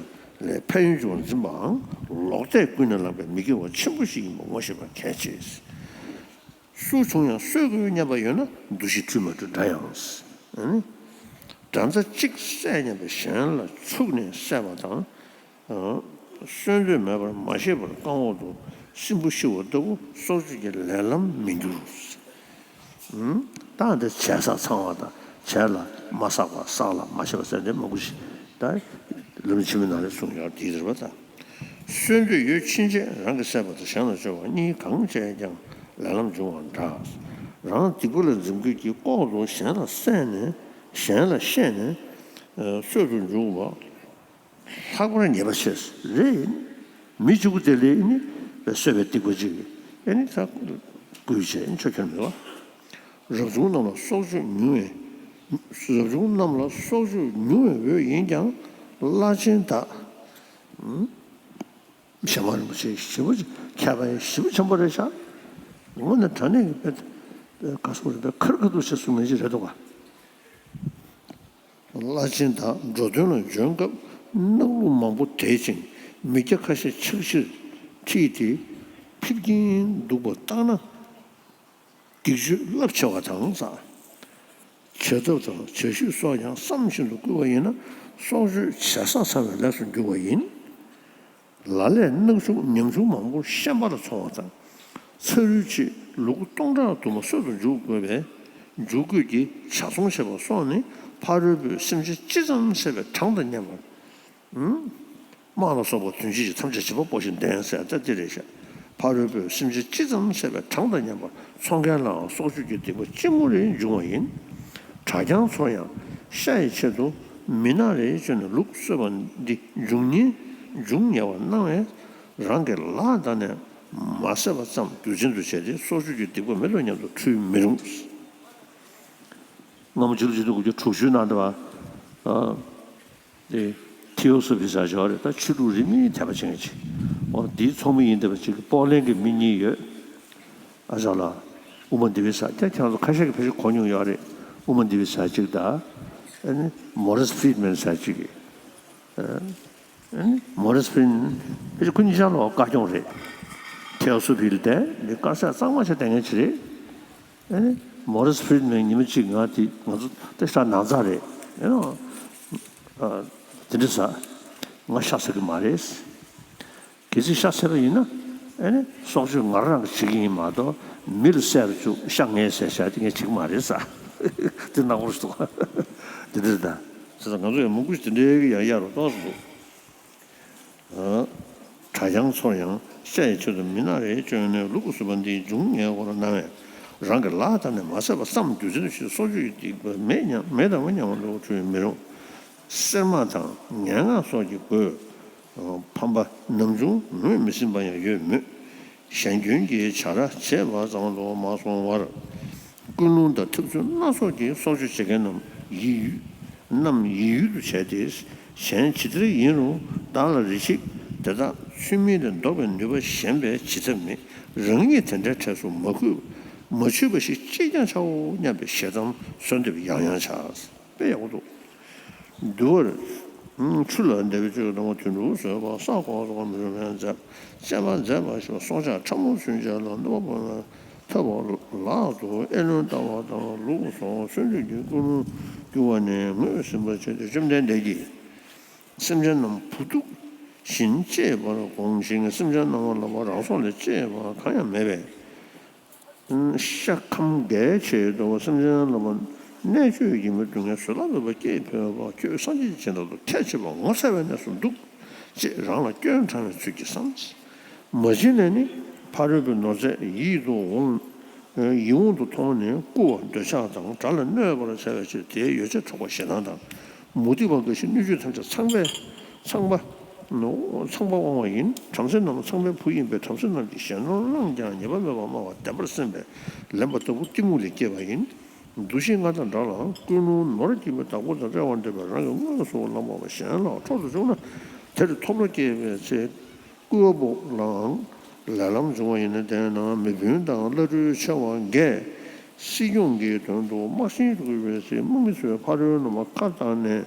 ལས་ཕན་ཡོན་ཆེ་བར་འཛིན་པའང་ལོག་ལྟས་ཀུན་ནས་བསླངས་པའི་མི་དགེ་བ་ཆེན་པོ་ཞིག་ཡིན་པ་ངོ་ཤེས་པ་གལ་ཆེ། སུ་བྱུང་ཡང་གསོད་དགོས་སྙམ་པ་ཡོད་ན་འདུ་ཤེས་འཁྲུལ་མ་འཁྲུལ་འདྲ་ཡང་། ཨ་ནི། འདྲ་མཚུངས་གཅིག་བསད་སྙམ་པའི་གཞན་ལ་ཚུགས་ནས་བསད་པ་དང་། ཨ། གསོད་འདོད་མེད་པར་མ་བྱས་པར་རྐང་འོག་ཏུ་སྲིན་བུ་ཤི་བ་ལྟ་བུ་སྲོག་གཅོད་ཀྱི་ལས་ལམ་མི་འགྱུར། ཨུམ། ད་འདི་བྱས་བསགས་ཚང་བ་དང་བྱས་ལ་མ་བསགས་པ་བསགས་ལ་མ་བྱས་པ་ཟེར་འདི་མང་པོ་ཞིག་ད་ལམ་རིམ་ཆེན་མོའི་ནང་ལ་གསུངས་ཡོད་དེ་རེད་པ། ད་གསོད་འདོད་ཡོད་ཕྱིན་ཆད་རང་གིས་བསད་པ་དང་གཞན་ལ་བཅོལ་བ་གཉིས་གང་བྱས་ཀྱང་ལས་ལམ་འབྱུང་བ་འདྲ། རང་སྡིག་པ་ལ་འཛེམ་དགོས་ཀྱི་ལྐོག་ཏུ་གཞན་ལ་བསད་ནས་གཞན་ལ་བཤད་ནས་གསོད་དུ་འཇུག་པ། ལྷག་པར་ཉེས་པ་ཆེ་རེད། མི་གཅིག་པུ་དེ་ལས་ནི་གསོད་པའི་སྡིག་པ་གཅིག་ཨེ་ནི་ད་བསྐུལ་བྱས་ཆོ་ཁྱོར་མེད་པ། རབ་བྱུང་རྣམས་ལ་སྲོག་གཅོད་ཉུང་བས། རབ་བྱུང་རྣམས་ལ་སྲོག་གཅོད་ཉུང་བའི་འོས་ཡིན་ཀྱང་བླ་ཆེན་དག། བྱེ་མ་རིན་པོ་ཆེ་ཞེ་པོ་ཅིག་མཁས་པ་ཞེ་པོ་ཆེན་པོ་རེད་ཤག། དངོས་གནས་དྲང་གནས་ཀྱི་དཔེ་ག་སོགས་རེད་པས་ཁར་ཁ་ཐུག་ཆེ་གསུང་མཁན་ཅིག་རེད་འདུག་ག། བླ་ཆེན་དག། འགྲོ་དོན་ལ་འབྱོན་སྐབས་གནག་ལུག་མང་པོ་དེད་ཅིང་མི་སྐྱ་ཁ་ཤས་ཕྱག་ཕྱིར་ཁྲིད་དེ་ཕིབས་ཀྱིན་འདུག་པ་བརྟགས་ན། སྡིག་སྤྱོད་རླབས་ཆེ་བ་དང་། བྱ་ཐབས་དང་བྱ་སྤྱོད་སོགས་ཀྱང་བསམ་བཞིན་དུ་བསྐུལ་བ་ཡིན་ན་སྲོག་གཅོད་བྱེད་ས་ཚང་བའི་ལས་སུ་འགྱུར་བ་ཡིན། ལ་ལས་གནག་ཕྱུགས་ཉམ་ཆུང་མང་པོ་ཤན་པ་ལ་འཚོ་བ་དང་། ཚ་རུལ་ཆེ་ལུ་གུ་སྟོང་ཕྲག་དུ་མ་གསོད་དུ་འཇུག་དགོས་པས་འཇུག་དགོས་ཀྱི་ཇ་ཚོང་བྱེད་པ་སོགས་ནི་ཕ་རོལ་པོས་སེམས་ཅན་ཅི་ཙམ་བསད་པའི་གྲངས་དང་མཉམ་པར། དམག་ལ་སོགས་པ་དོན་བྱེད་ཀྱི་ཐམས་ཅད་བྱེད་པ་པོ་ཞིག་ལྡན་ཟེར་ད་འདི་རེད་ཤག། ཕ་རོལ་པོས་སེམས་ཅན་ཅི་ཙམ་བསད་པའི་གྲངས་དང་མཉམ་པར་འཚོ་མཁན་ལའང་སྲོག་གཅོད་ཀྱི་སྡིག་པ་ཅི་མོ་རེ་འབྱུང་བ་ཡིན། གྲྭ་རྐྱང་ཚོར་ཡང་ཤ་ཡི་ཆེད་དུ་མི་ནག་རེ་བཅོས་ནས་ལུག་གསོད་པ་འདི་འབྱུང་ཉེ་འབྱུང་ཉེ་བར་སྣང་བས་རང་གི་ལག་བརྡར་ནས་མ་བསད་པ་ཙམ་རྒྱུ་མཚན་དུ་བྱས་ཏེ་སྲོག་གཅོད་ཀྱི་སྡིག་པ་མེད་དོ་སྙམ་དུ་འཁྲུལ་མི་རུང་། སྔ་མོ་ཕྱི་ལོ་ཆིག་སྟོང་དགུ་བརྒྱ་དྲུག་ཅུའི་ནང་དུ་བ། ཨ། དེ་ཐི་ཡོ་སོ་ཕི་ཟེར་ཅིག་ཡོད་རེད། ད་ཆོས་ལུགས་རིས་མེད་དད་པ་བྱེད་མཁན་ཅིག། འོ་འདིའི་ཚོགས་མི་ཡིན་བསྡད་པ་ཅིག་གི་པོ་ལན་གྱི་མི་གཉིས་ཡོད། ཨ་ཅག་ལགས། དབུ་མ་འདི་བའི་ས་ཆ། ཁྱེད་རང་ཚོ་ཁ་ཤས་ཀྱིས་ཕལ་ཆེར་གོ་མྱོང་ཡོད་རེད། དབུ་མ་འདི་བའི་ས་གཅིག་དང་། ཨ་ནི་མོ་རིས་ཕི་རིད་མན་ས་གཅིག་གིས། ཨ་ནི་མོ་རིས་ཕི་རིད་མན་ཕལ་ཆེར་ཁོ་གཉིས་ཆ་ལོ་བཀའ་སྐྱོང་རེད། ཐེའོ་སུ་ཕི་ལ་དེ་འདི་དཀར་ཟས་གཙང་མ་ཆ་བསྟན་མཁན་ཅིག་རེད། ཨ་ནི་མོ་རིས་ཕི་རིད་མན་ཉི་མ་གཅིག་ང་དེ་ང་ཚོ་དེ་ཤ་ནང་ཚ་རེད། ཨེ་ནོ། ཨ། དེ་འདྲ་ཟ། ང་ཤ་ཟ་གི་མ་རེད། གལ་སྲིད་ཤ་ཟས་པ་ཡིན་ན། ཨེ་ནི་སྲོག་གཅོད་ང་རང་གིས་བྱེད་ཀྱི་ཡིན་མ་གཏོགས། མི་ལ་བསད་རུ་བཅུག་ཤ་ངས་བཟས་བཞག་དེ་ངས་བྱེད་ཀྱི་མ་རེད་ཟ། དེ་ནག་པོ་རེད་འདུག་དེ་འདྲ་ད། བྱས་ཙང་ང་ཚོ་ཡང་མང་པོ་ཞིག་དེ་འདྲའི་ཡང་གཡར་རོ་གཏོང་སོང་འདུག་གྲྭ་རྐྱང་ཚོར་ཡང་བཤད་ཡའི་ཆེད་དུ་མི་སྣ་རེ་བཅོས་ནས་ལུག་གི་སུ་པ་འདིའི་འབྱུང་ངའི་འོག་ལ་སྣང་བས། རང་གི་ལག་བརྡར་ནས་མ་བསད་པ་བསམ། རྒྱུ་མཚན་ཞིག་སྲོག་གཅོད་ཀྱི་སྡིག་པ་མེད་སྙམ། མེད་དམ་སྙམ་པ་ལོག་འཁྲུལ་མི་རུང་། གསེར་མ་དང་ངན་སྔགས་སོགས་ཀྱི་སྒོས་ཕམ་པ་ནམ་བྱུང་ངོས་མི་ཟིན་པ་ཡང་ཡོད་མོད། གཞན་སྐྱོན་གྱི་བྱ་ར་བྱས་པ་ཙམ་དུ་མ་སོང་བར། ཀུན་སློང་དང་འཐབ་རྩོད་སྣ་ཚོགས་ཀྱིས་སྲོག་གཅོད་བྱེད་མཁན་རྣམས་ཡིད་ཡུལ་རྣམས་ཡིད་ཡུལ་དུ་བྱས་ཏེ། གཞན་ཇི་ལྟར་ཡིན་རུང་བདག་ལ་རེ་ཞིག་དེ་དག་ཚུལ་མིན་ལས་ལྡོག་པའི་ནུས་པ་གཞན་པས་བྱེད་ཐབས་མེད། རང་ཉིད་དེ་འདྲའི་གྲས་སུ་མ་འཁུས། མ་ཆུད་པ་ཞིག་ཅིས་ཀྱང་བྱའོ་སྙམ་པའི་ཞེ་སྡང་གསོལ་འདེབས་ཡང་ཡང་བྱ། དཔེ་ཡག་པོ་འདུག་འདུལ་བར། ཆུ་ལ་འདེབས་པའི་སྤྱོད་ལྟ་བུ། དུད་འགྲོ་ཟོས་པ་བསགས་འགོག་སོགས་མི་རུང་བའི་མཛད། བཅས་པ་མཛད་པ་ཞིག་སྲོག་ཆགས་ཕྲ་མོ་ཚུན་ཆད་ལ་གནོད་པ་སྤོང་བའི་ཐབས་ལག་ཏུ་ཨེ་ལོན་ལྟ་བ་དང་ལུག་སོགས་གསོད་འདོད་ཀྱི་ཀུན་སློང་སྐྱེ་བ་ནས་ངོས་ཟིན་པར་བྱས་ཏེ། བཅོམ་ལྡན་འདས་ཀྱིས་སེམས་ཅན་རྣམས་བུ་སྡུག་བཞིན་གཅེས་པར་དགོངས་ཤིང་། སེམས་ཅན་རྣམས་ལ་རང་སྲོག་ལས་གཅེས་པ་གང་ཡང་མེད་པས། ཤ་ཁམ་གལ་ཆེ་དོ། སེམས་ཅན་ལ་ནད་བཅོས་ཀྱི་མི་སྡུག་བསྔལ་བཟོད་གླགས་མེད་པ་སྐྱེས་ཕོད་པ། ཁྱོད་སངས་རྒྱས་ཀྱི་བྱིན་རླབས་ལ་ཁས་འཆེ་བ་ངོ་ཚ་བའི་གནས་སུ་འདུག་ཅེས་རང་ལ་སྐྱོན་བགྲང་བའི་ཚུལ་གྱིས་བསམ། མ་བྱིན་ལས་ནི་ཕ་རོལ་པོའི་ནོར་རྫས་ཡིད་དུ་འོང་། ཡིད་འོང་དུ་མཐོང་ནས་རྐུ་བ་འདོད་ཆགས་དང་བྲལ་ལ་གནོད་པར་བྱ་བའི་ཕྱིར། དེའི་ཡོ་བྱད་འཕྲོག་པ་ཞེ་སྡང་དང་། མུ་སྟེགས་པ་འགའ་ཞིག་སྣོད་བཅུད་ཐམས་ཅད་ཚངས་པས་ཚངས་པ། ཚངས་པ་དབང་བ་ཡིན། བྲམ་ཟེ་རྣམས་ཚངས་པའི་བུ་ཡིན་པས། བྲམ་ཟེ་རྣམས་ཀྱིས་གཞན་ནོར་བླངས་ཀྱང་ཉེས་པ་མེད་པར་སྨྲ་བ་བདེན་པར་སེམས་པས་ལེན་པ་ལྟ་བུ་གཏི་མུག་ལས་སྐྱེས་པ་ཡིན། འདུ་ཤེས་ལྔ་དང་བྲལ་ལ་ཀུན་སློང་ནོར་སྐྱེས་པའི་བདག་པོ་དང་བྲལ་བར་འདོད་པས་རང་གི་དངོས་སུ་བླངས་པ་གཞན་ལ་འཕྲོག་ཏུ་བཅུག་ན་དེར་ཐོབ་བྲལ་སྐྱེས་པའི་ཚེ། རྐུ་བ་པོ་ལའང་ལས་ལམ་འབྱུང་བ་ཡིན་ན། དེས་ན་མེ་སྤུན་དང་བླ་སྤྲུལ་ཆེ་བ་འགས་སྲིད་སྐྱོང་གི་དོན་དུ་དམག་ཆེན་བསྐུལ་བའི་ཚེ། དམག་མི་ཚོས་ཕ་རོལ་རྣམས་ཁ་བཏང་ནས་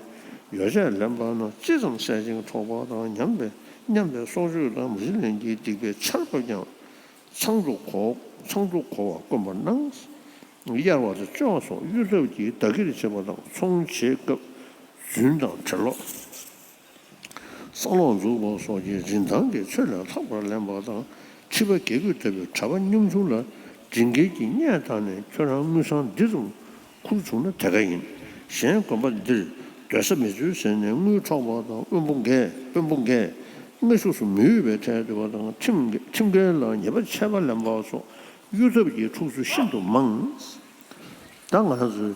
ཡོ་བྱད་ལེན་པ་ན་ཅི་ཙམ་བསད་ཅིང་འཕྲོག་པ་དང་ཉམས་པའི་ཉམས་པའི་སྲོག་གཅོད་དང་མ་བྱིན་ལེན་གྱི་སྡིག་པའི་ཆར་ཕབ་ཀྱང་། ཚང་དུ་གོ་ཚང་དུ་གོ་བ་བསྐོན་པར་སྣང་། གཡར་བ་དང་བཅོ་བ་སོགས་གཡོ་ཐབས་ཀྱིས་བདག་གིར་བྱེད་པ་དང་ཚོང་བྱེད་སྐབས་རྫུན་དང་བྲེ་ལོག་བསམ་ལོག་འཛུགས་པ་སོགས་ཀྱི་རིན་ཐང་གི་ཆོས་ལས་ལྷག་པར་ལེན་པ་དང་། ཁྲི་པ་དགེ་བསྐོས་ལྟ་བུའི་གྲྭ་པ་ཉམ་ཆུང་ལ་སྒྲིག་འགལ་གྱི་བརྙས་བཏང་ནས་ཁྱོད་རང་དངུལ་སྲང་འདི་ཙམ་ཁུར་བྱུང་ན་དེ་ག་ཡིན། གཞན་དགོན་པ་འདིར་སྡོད་ས་མེད་ཚུལ་ཟེར་ནས་དངུལ་འཕྲོག་པ་དང་། དཔོན་པོ་འགས་དཔོན་པོ་འགས་སྔ་ཕྱོགས་སུ་མི་འོས་པའི་གྲལ་སྡོད་པ་དང་། ཁྲིམས་ཁྲིམས་འགལ་ལ་ཉེས་པ་ཆད་པ་ལེན་པ་སོགས་གཡོ་ཐབས་ཀྱི་འཁྲུག་རྩོད་ཤིན་ཏུ་མང་། ད་ང་རང་ཚོའི་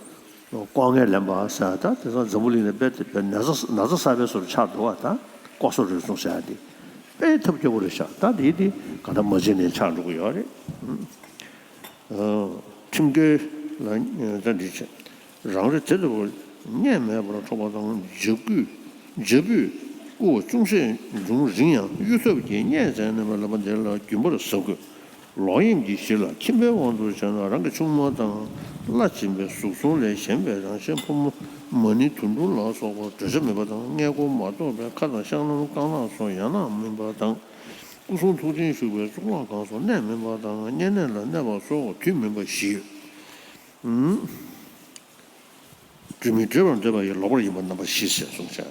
ལྐོག་རྔན་ལེན་པ་ཟེར། ད་དེང་སང་འཛམ་བུ་གླིང་ནས་དཔེ་དེ་དཔེ་ན་ཚ་ན་ཚ་གསར་པའི་བཟོ་འདྲ་ཆགས་འདུག་བ། ད་ལྐོག་ཟ་རུལ་སུངས་ཟེར་ཡ་དེ་དཔེ་ཐབས་སྐྱོ་པོ་རེད་ཤག་ད་དེ་དེ་ག་ད་མ་བྱས་ནས་ཆགས་འགྲོ་གི་ཡོད་རེད། ཁྲིམས་འགལ་ལ་ད་འདི་བྱས། རང་རེ་དེ་ལྟ་བུར་བརྙས་མེད་པར་འཕྲོག་པ་དང་། འཇབ་རྒོལ་འཇབ་རྒོལ་རྐུ་བ་ཅུང་ཟད་འབྱུང་རིང་ཡང་། གཡོ་ཐབས་ཀྱིས་བརྙས་བཙལ་ནས་ལབ་པ་འདི་ལ་རྒྱུན་པར་གཟབ་དགོས། ལོག་གཡེམ་གྱི་གཞི་ལ་ཁྱིམ་པའི་དབང་དུ་བྱས་ན་རང་གི་ཆུང་མ་དང་བླ་སྦྱིན་པའི་གཟུགས་བཟང་ལས་གཞན་པའི་རང་གཞན་ཕོ་མོ་མ་ནི་དུད་འགྲོ་ལ་སོགས་པ་བགྲོད་བྱ་མེད་པ་དང་། མངལ་སྒོ་མ་གཏོགས་པའི་ཁ་དང་ཤ་ལམ་རྐང་ལག་སོགས་ཡན་ལག་མིན་པ་དང་། སྐུ་གསུང་ཐུགས་རྟེན་བཞུགས་པའི་གཙུག་ལག་ཁང་སོགས་གནས་མིན་པ་དང་། བསྙེན་གནས་ལ་གནས་པ་སོགས་དུས་མིན་པ་བཞི་ཡོད། སྒྲོལ་མི་སྒྲོལ་བར་འདོད་པ་ཡི་ལོག་པར་ཡིན་པ་རྣམ་པ་བཞི་ཞེས་གསུངས་ཤག་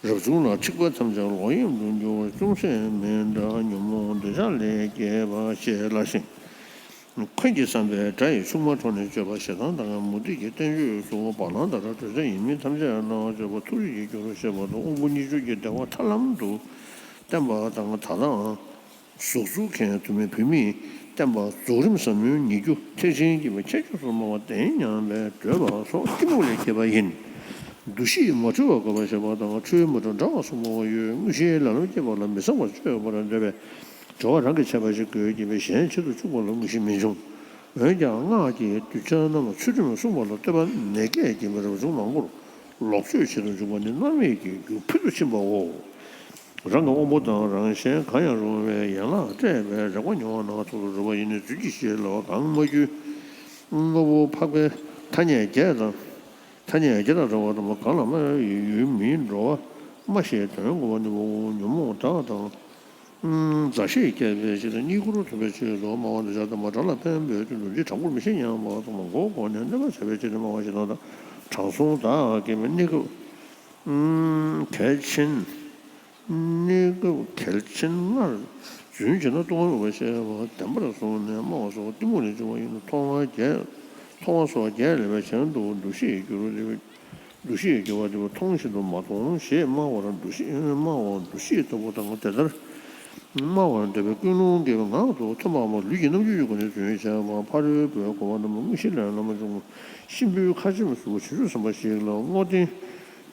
རབ་བྱུང་ལ་འཁྲིག་པ་ཐམས་ཅད་ལོག་གཡེམ་དུ་འགྱུར་བ་ཅུང་ཟད་མིན་འདྲ། ཉོན་མོངས་འདོད་ཆགས་ལས་སྐྱེས་པ་ཞེས་སླ་ཞིང་། འཁོན་གྱིས་བསམ་པའི་དགྲ་ཡི་ཆུང་མ་འཕྲོག་ནས་སྤྱོད་པ། ཞེ་སྡང་དང་མུ་སྟེགས་ཀྱི་བསྟན་བཅོས་སུ་བ་ལང་ལྟར་བགྲོད་བྱ་ཡིན་མིན་ཐམས་ཅད་ལ་སྤྱོད་པ། མཐོ་རིས་ཀྱི་རྒྱུ་རུ་ཤེས་པ་དང་། དབང་པོ་གཉིས་སྦྱོར་གྱི་བདེ་བ་ཐར་ལམ་དུ་བསྟན་པ་དང་། ད་ལྟའང་གཟུགས་གཟུགས་མཁན་དུ་མའི་བུད་མེད་བསྟན་པ་རྫོགས་རིམ་ཟབ་མོའི་ཉེ་རྒྱུ་ཐེག་ཆེན་གྱི་མི་ཁྱད་ཆོས་སུ་སྨྲ་བ་བདེན་སྙམ་པའི་འདོད་པ་སོགས་གཏི་མུག་ལས་སྐྱེས་པ་ཡིན། འདུ་ཤེས་མ་འཁྲུལ་བར་དགོད་པར་བྱེད་པ་དང་། འཁྲུལ་མ་འཁྲུལ་འདྲ་བར་སོང་བ་ཡོད། དངོས་གཞིའི་ལ་ལམ་སྐྱེས་པ་ལ་མི་ཚངས་པར་སྤྱོད་པར་འདོད་པས་གྲོལ་བ་རང་གིས་བྱས་པ་ཞིག་དགོས་ཀྱི་མེད། གཞན་བྱེད་དུ་བཅུག་པ་ལ་དངོས་གཞི་མི་འབྱུང་། འོན་ཀྱང་སྔགས་ཀྱི་གདུལ་བྱ་རྣམས་ལ་ཚུལ་ཁྲིམས་སྲུང་བ་ལ་བསྟོད་པ་ནན་སྐད་ཀྱི་མི་རབ་བྱུང་མང་པོར་ལོག་སྤྱོད་བྱེད་དུ་འཇུག་པ་ནི་རྣམ་གཡེང་གི་རྒྱུ་ཕུལ་དུ་ཕྱིན་པའོ། རང་གི་དབང་པོ་དང་རང་གཞན་གང་ཡང་རུང་བའི་ཡན་ལག་བཀྲེས་པའི་རེག་པ་མྱོང་བ་ན་ཐོག་ཏུ་རུལ་བ་ཡིན་ནི་རྫུན་གྱི་གཞི་ལ་གང་མ་གྱུར། དངོས་པོ་འཕགས་པའི་ཐ་སྙད་བརྒྱད་དང་། ཐ་སྙད་བརྒྱད་དང་བྲལ་བ་དང་པོ་གང་ལ་སྨྲ་བའི་ཡུལ་མིན་འགྲོ་བ་སྨྲ་ཤེས་དོན་གོ་བ་ནི་ཉོན་མོངས་དག་དང་། མཛའ་བཤེས་བསྐྱེད་པའི་ཕྱིར་དང་། རྙེད་བཀུར་ཐོབ་པའི་ཕྱིར་དུ་སྨྲ་བ་འདོད་ཆགས་དང་པོ་དགྲ་ལ་ཕན་པའི་དོན་དུ་འདི་དྲང་པོར་མི་ཤེས་སྙམ་པ་དང་མགོ་བསྐོར་ནས་གནོད་པ་བྱ་བའི་ཕྱིར་དུ་སྨྲ་བ་ཞེས་དང་། དྲང་སྲོང་དག་སྐྱེ་མེད་གནས་སྐབས། གལ་ཆེན། གནས་སྐབས་གལ་ཆེན་ལྔར་རྫུན་བྱས་ན་ལྟུང་བ་མེད་པར་བཤད་པ། བདེན་པར་བཟུང་ནས་སྨྲ་བ་སོགས་གཏི་མུག་ལས་བྱུང་བ་ཡིན་ན་ཐོག་མར་བརྒྱད། ཐོག་མ་སོགས་བརྒྱད་ལས་པའི་གཞན་དུ་འདུ་ཤེས་འགྱུར་བ། འདུ་ཤེས་འགྱུར་བ་དེ་མཐོང་བཞིན་དུ་མ་མཐོང་ཞེས་སྨྲ་བར་འདུ་ཤེས། སྨྲ་བར་འདུ་ཤེས་ལྟ་བུ་དང་། དེ་ལྟར་སྨྲ་བར་འདོད་པའི་ཀུན་སློང་སྐྱེ་བའི་ངང་དུ་ཐོས་པ་མ་ལུས་ཀྱི་རྣམ་འགྱུར་གྱི་སྒོ་ནས་རྫུན་བྱས་པ། ཕ་རོལ་པོའི་གོ་བ་རྣམས་དངོས་གཞི་ལས་བླ་མ་འབྱུང་གནས་གཤིན་པོའི་ཁ་ཆེམས་སུ་བྱང་ཆུབ་སེམས་དཔའ་ཞིག་ལ་བསྔོ་རྟེན་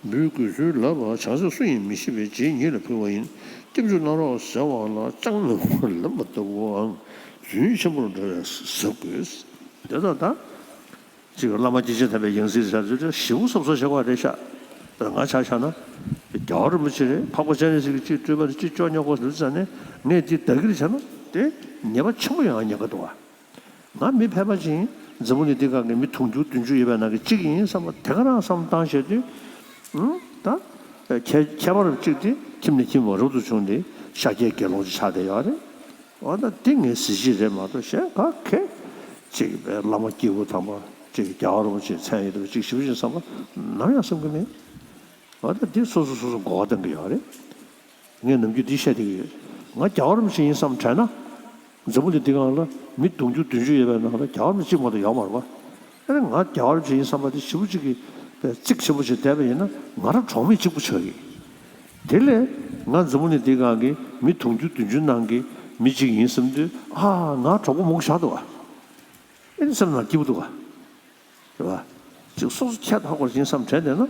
འབུལ་དགོས་ཚུལ་ལབ་པ། བྱང་སེམས་སུ་ཡིན་མི་ཤེས་པས་རྗེ་ཉིད་ལ་ཕུལ་བ་ཡིན། སྐྱབས་འཇུག་གནང་རོགས་ཟེར་བ་ལ་ཅང་མི་སྨྲ་བར་ལེན་པ་ལྟ་བུའང་རྫུན་ཆེན་པོར་འགྲོ་བས་གཟབ་དགོས། དེ་ལྟ་ད། ཅིག་བླ་མ་སྐྱེས་ཆེན་དམ་པའི་ཡང་སྲིད་ཟེར་ཚུལ་དེ་ཞེ་པོ་གཟབ་གཟབ་བྱེད་དགོས་རེད་ཤག་ང་ཆ་བཞག་ན། རྒྱལ་བ་རིན་པོ་ཆེ་རེད། འཕགས་པ་སྤྱན་རས་གཟིགས་ཀྱི་ཅིག་སྤྲུལ་པ་རེད། ཅིག་ཅོ་ཉོག་གོ་ཟེར་ཙང་ནས་ངས་འདི་བདག་གིར་བྱས་ན་དེ་ཉེས་པ་ཆེན་པོ་ཡོང་ཡ་ཉེན་ཁ་འདུག་བ། ང་མི་ཕལ་པ་ཅིག་ཡིན། འཛམ་བུ་གླིང་འདི་སྒང་གི་མི་དུང་ཕྱུར་བདུན་ཅུ་ཡོད་པའི་ནང་གི་གཅིག་ཡིན་བསམ་པ་དེ་ག་རང་བསམ་བཏང་བྱས་དུས། ཨང་ད། ཁྱད་ཁྱད་པར་གཅིག་དེ་ཁྱིམ་ནས་ཁྱིམ་བར་རབ་ཏུ་བྱུང་སྟེ་ཤཱཀྱའི་དགེ་སློང་ཅིག་ཆགས་བསྡད་ཡོད་རེད། འོ་ན་འདི་ངའི་གཟི་བརྗིད་རེད་མ་གཏོགས་གཞན་ག་གེ་གཅིག་པའི་བླ་མ་སྐྱེས་བུ་དམ་པ་གཅིག་རྒྱལ་བ་རིན་པོ་ཆེའི་མཚན་ཡོད་པ་གཅིག་ཞེ་པོ་ཅིག་བསམ་པ་ནམ་ཡང་བསམ་གྱི་མེད། འོ་ན་འདི་སོ་སོ་སོ་སོ་གོ་བ་གཏོང་གི་ཡོད་རེད། ངས་ནམ་རྒྱུན་འདི་བཤད་བསྡད་ཀྱི་ཡོད། ང་རྒྱལ་བ་རིན་པོ་ཆེ་ཡིན་བསམ་དྲན་ན། འཛམ་བུ་གླིང་འདི་སྒང་ལ་མི་དུང་ཕྱུར་བདུན་ཅུ་ཡོད་པའི་ནང་ལ་རྒྱལ་བ་རིན་པོ་ཆེ་གཅིག་མ་གཏོགས་ཡོད་མ་རེད་པ། ཨ་ནི་ང་རྒྱལ་བ་རིན་པོ་ཆེ་ཡིན་བསམ་པ་དེ་ཞེ་པོ་ཅིག་གི་རྩིག་ཆེན་པོ་ཞིག་བསྡད་པ་ཡིན་ན་ང་རང་གྲོགས་མེད་གཅིག་པུ་ཆགས་ཀྱི། དེ་ལས་ང་འཛམ་བུ་གླིང་འདི་སྒང་གི་མི་དུང་ཕྱུར་བདུན་ཅུ་ནང་གི་མི་གཅིག་ཡིན་བསམ་དུས་ཨ་ང་གྲོགས་པོ་མང་པོ་ཆགས་འདུག་བ། ཨེ་ནི་སེམས་ནང་སྐྱིད་པོ་འདུག་བ། རེད་བ། ཅིག་སོ་སོ་ཁྱད་མཐའ་སྐོར་ཞིག་བསམ་དྲན་བསྡད་ན།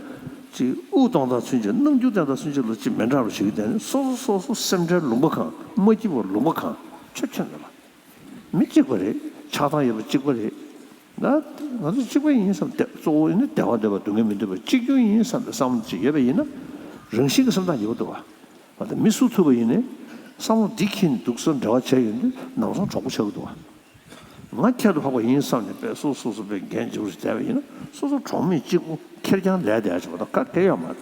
ཅིག་དབུགས་གཏོང་སྟངས་ཚུན་ཆད་རྣམ་འགྱུར་བསྟན་སྟངས་ཚུན་ཆད་ལ་ཅིག་མི་འདྲ་བ་ཞིག་བསྡད་ནས་སོ་སོ་སོ་སོ་སེམས་ཁྲལ་ལུང་པ་གང་མ་སྐྱིད་པ་ལུང་པ་གང་ཆོད་ཆོད་འདུག་བ། མི་གཅིག་པ་རེད། ཆགས་སྡང་ཡོད་པ་གཅིག་པ་རེད། ད་ང་ཚོ་གཅིག་པ་ཡིན་བསམ་བསྡད། གཙོ་བོ་ནི་བདེ་བ་འདོད་པ་སྡུག་བསྔལ་མི་འདོད་པ་གཅིག་གྱུར་ཡིན་བསམ་པའི་བསམ་བློ་ཅིག་ཡོད་པ་ཡིན་ན། རང་བཞིན་གྱི་བསམ་སྟངས་ཡོད་པ་འདུག་བ། ང་ཚོ་མི་སུ་ཐུག་པ་ཡིན་ནའི་བསམ་བློ་འདི་འཁྱེར་ནས་འདུག་སེ་འབྲེལ་བ་བྱས་ཡོང་དུས་ནམ་སང་གྲོགས་པོ་ཆགས་ཀྱི་འདུག་བ། ང་ཁྱད་དུ་འཕགས་པ་ཡིན་བསམ་ནས་དཔེ་སོ་སོ་སོ་དཔེ་འགན་ལྗིད་པོ་ཞིག་བསྡད་པ་ཡིན་ན་སོ་སོ་གྲོགས་མེད་གཅིག་པུ་ཁེར་རྐྱང་ལས་བསྡད་ཡ་ཆོག་པ་དང་ག་གེ་ཡོད་མ་རེད།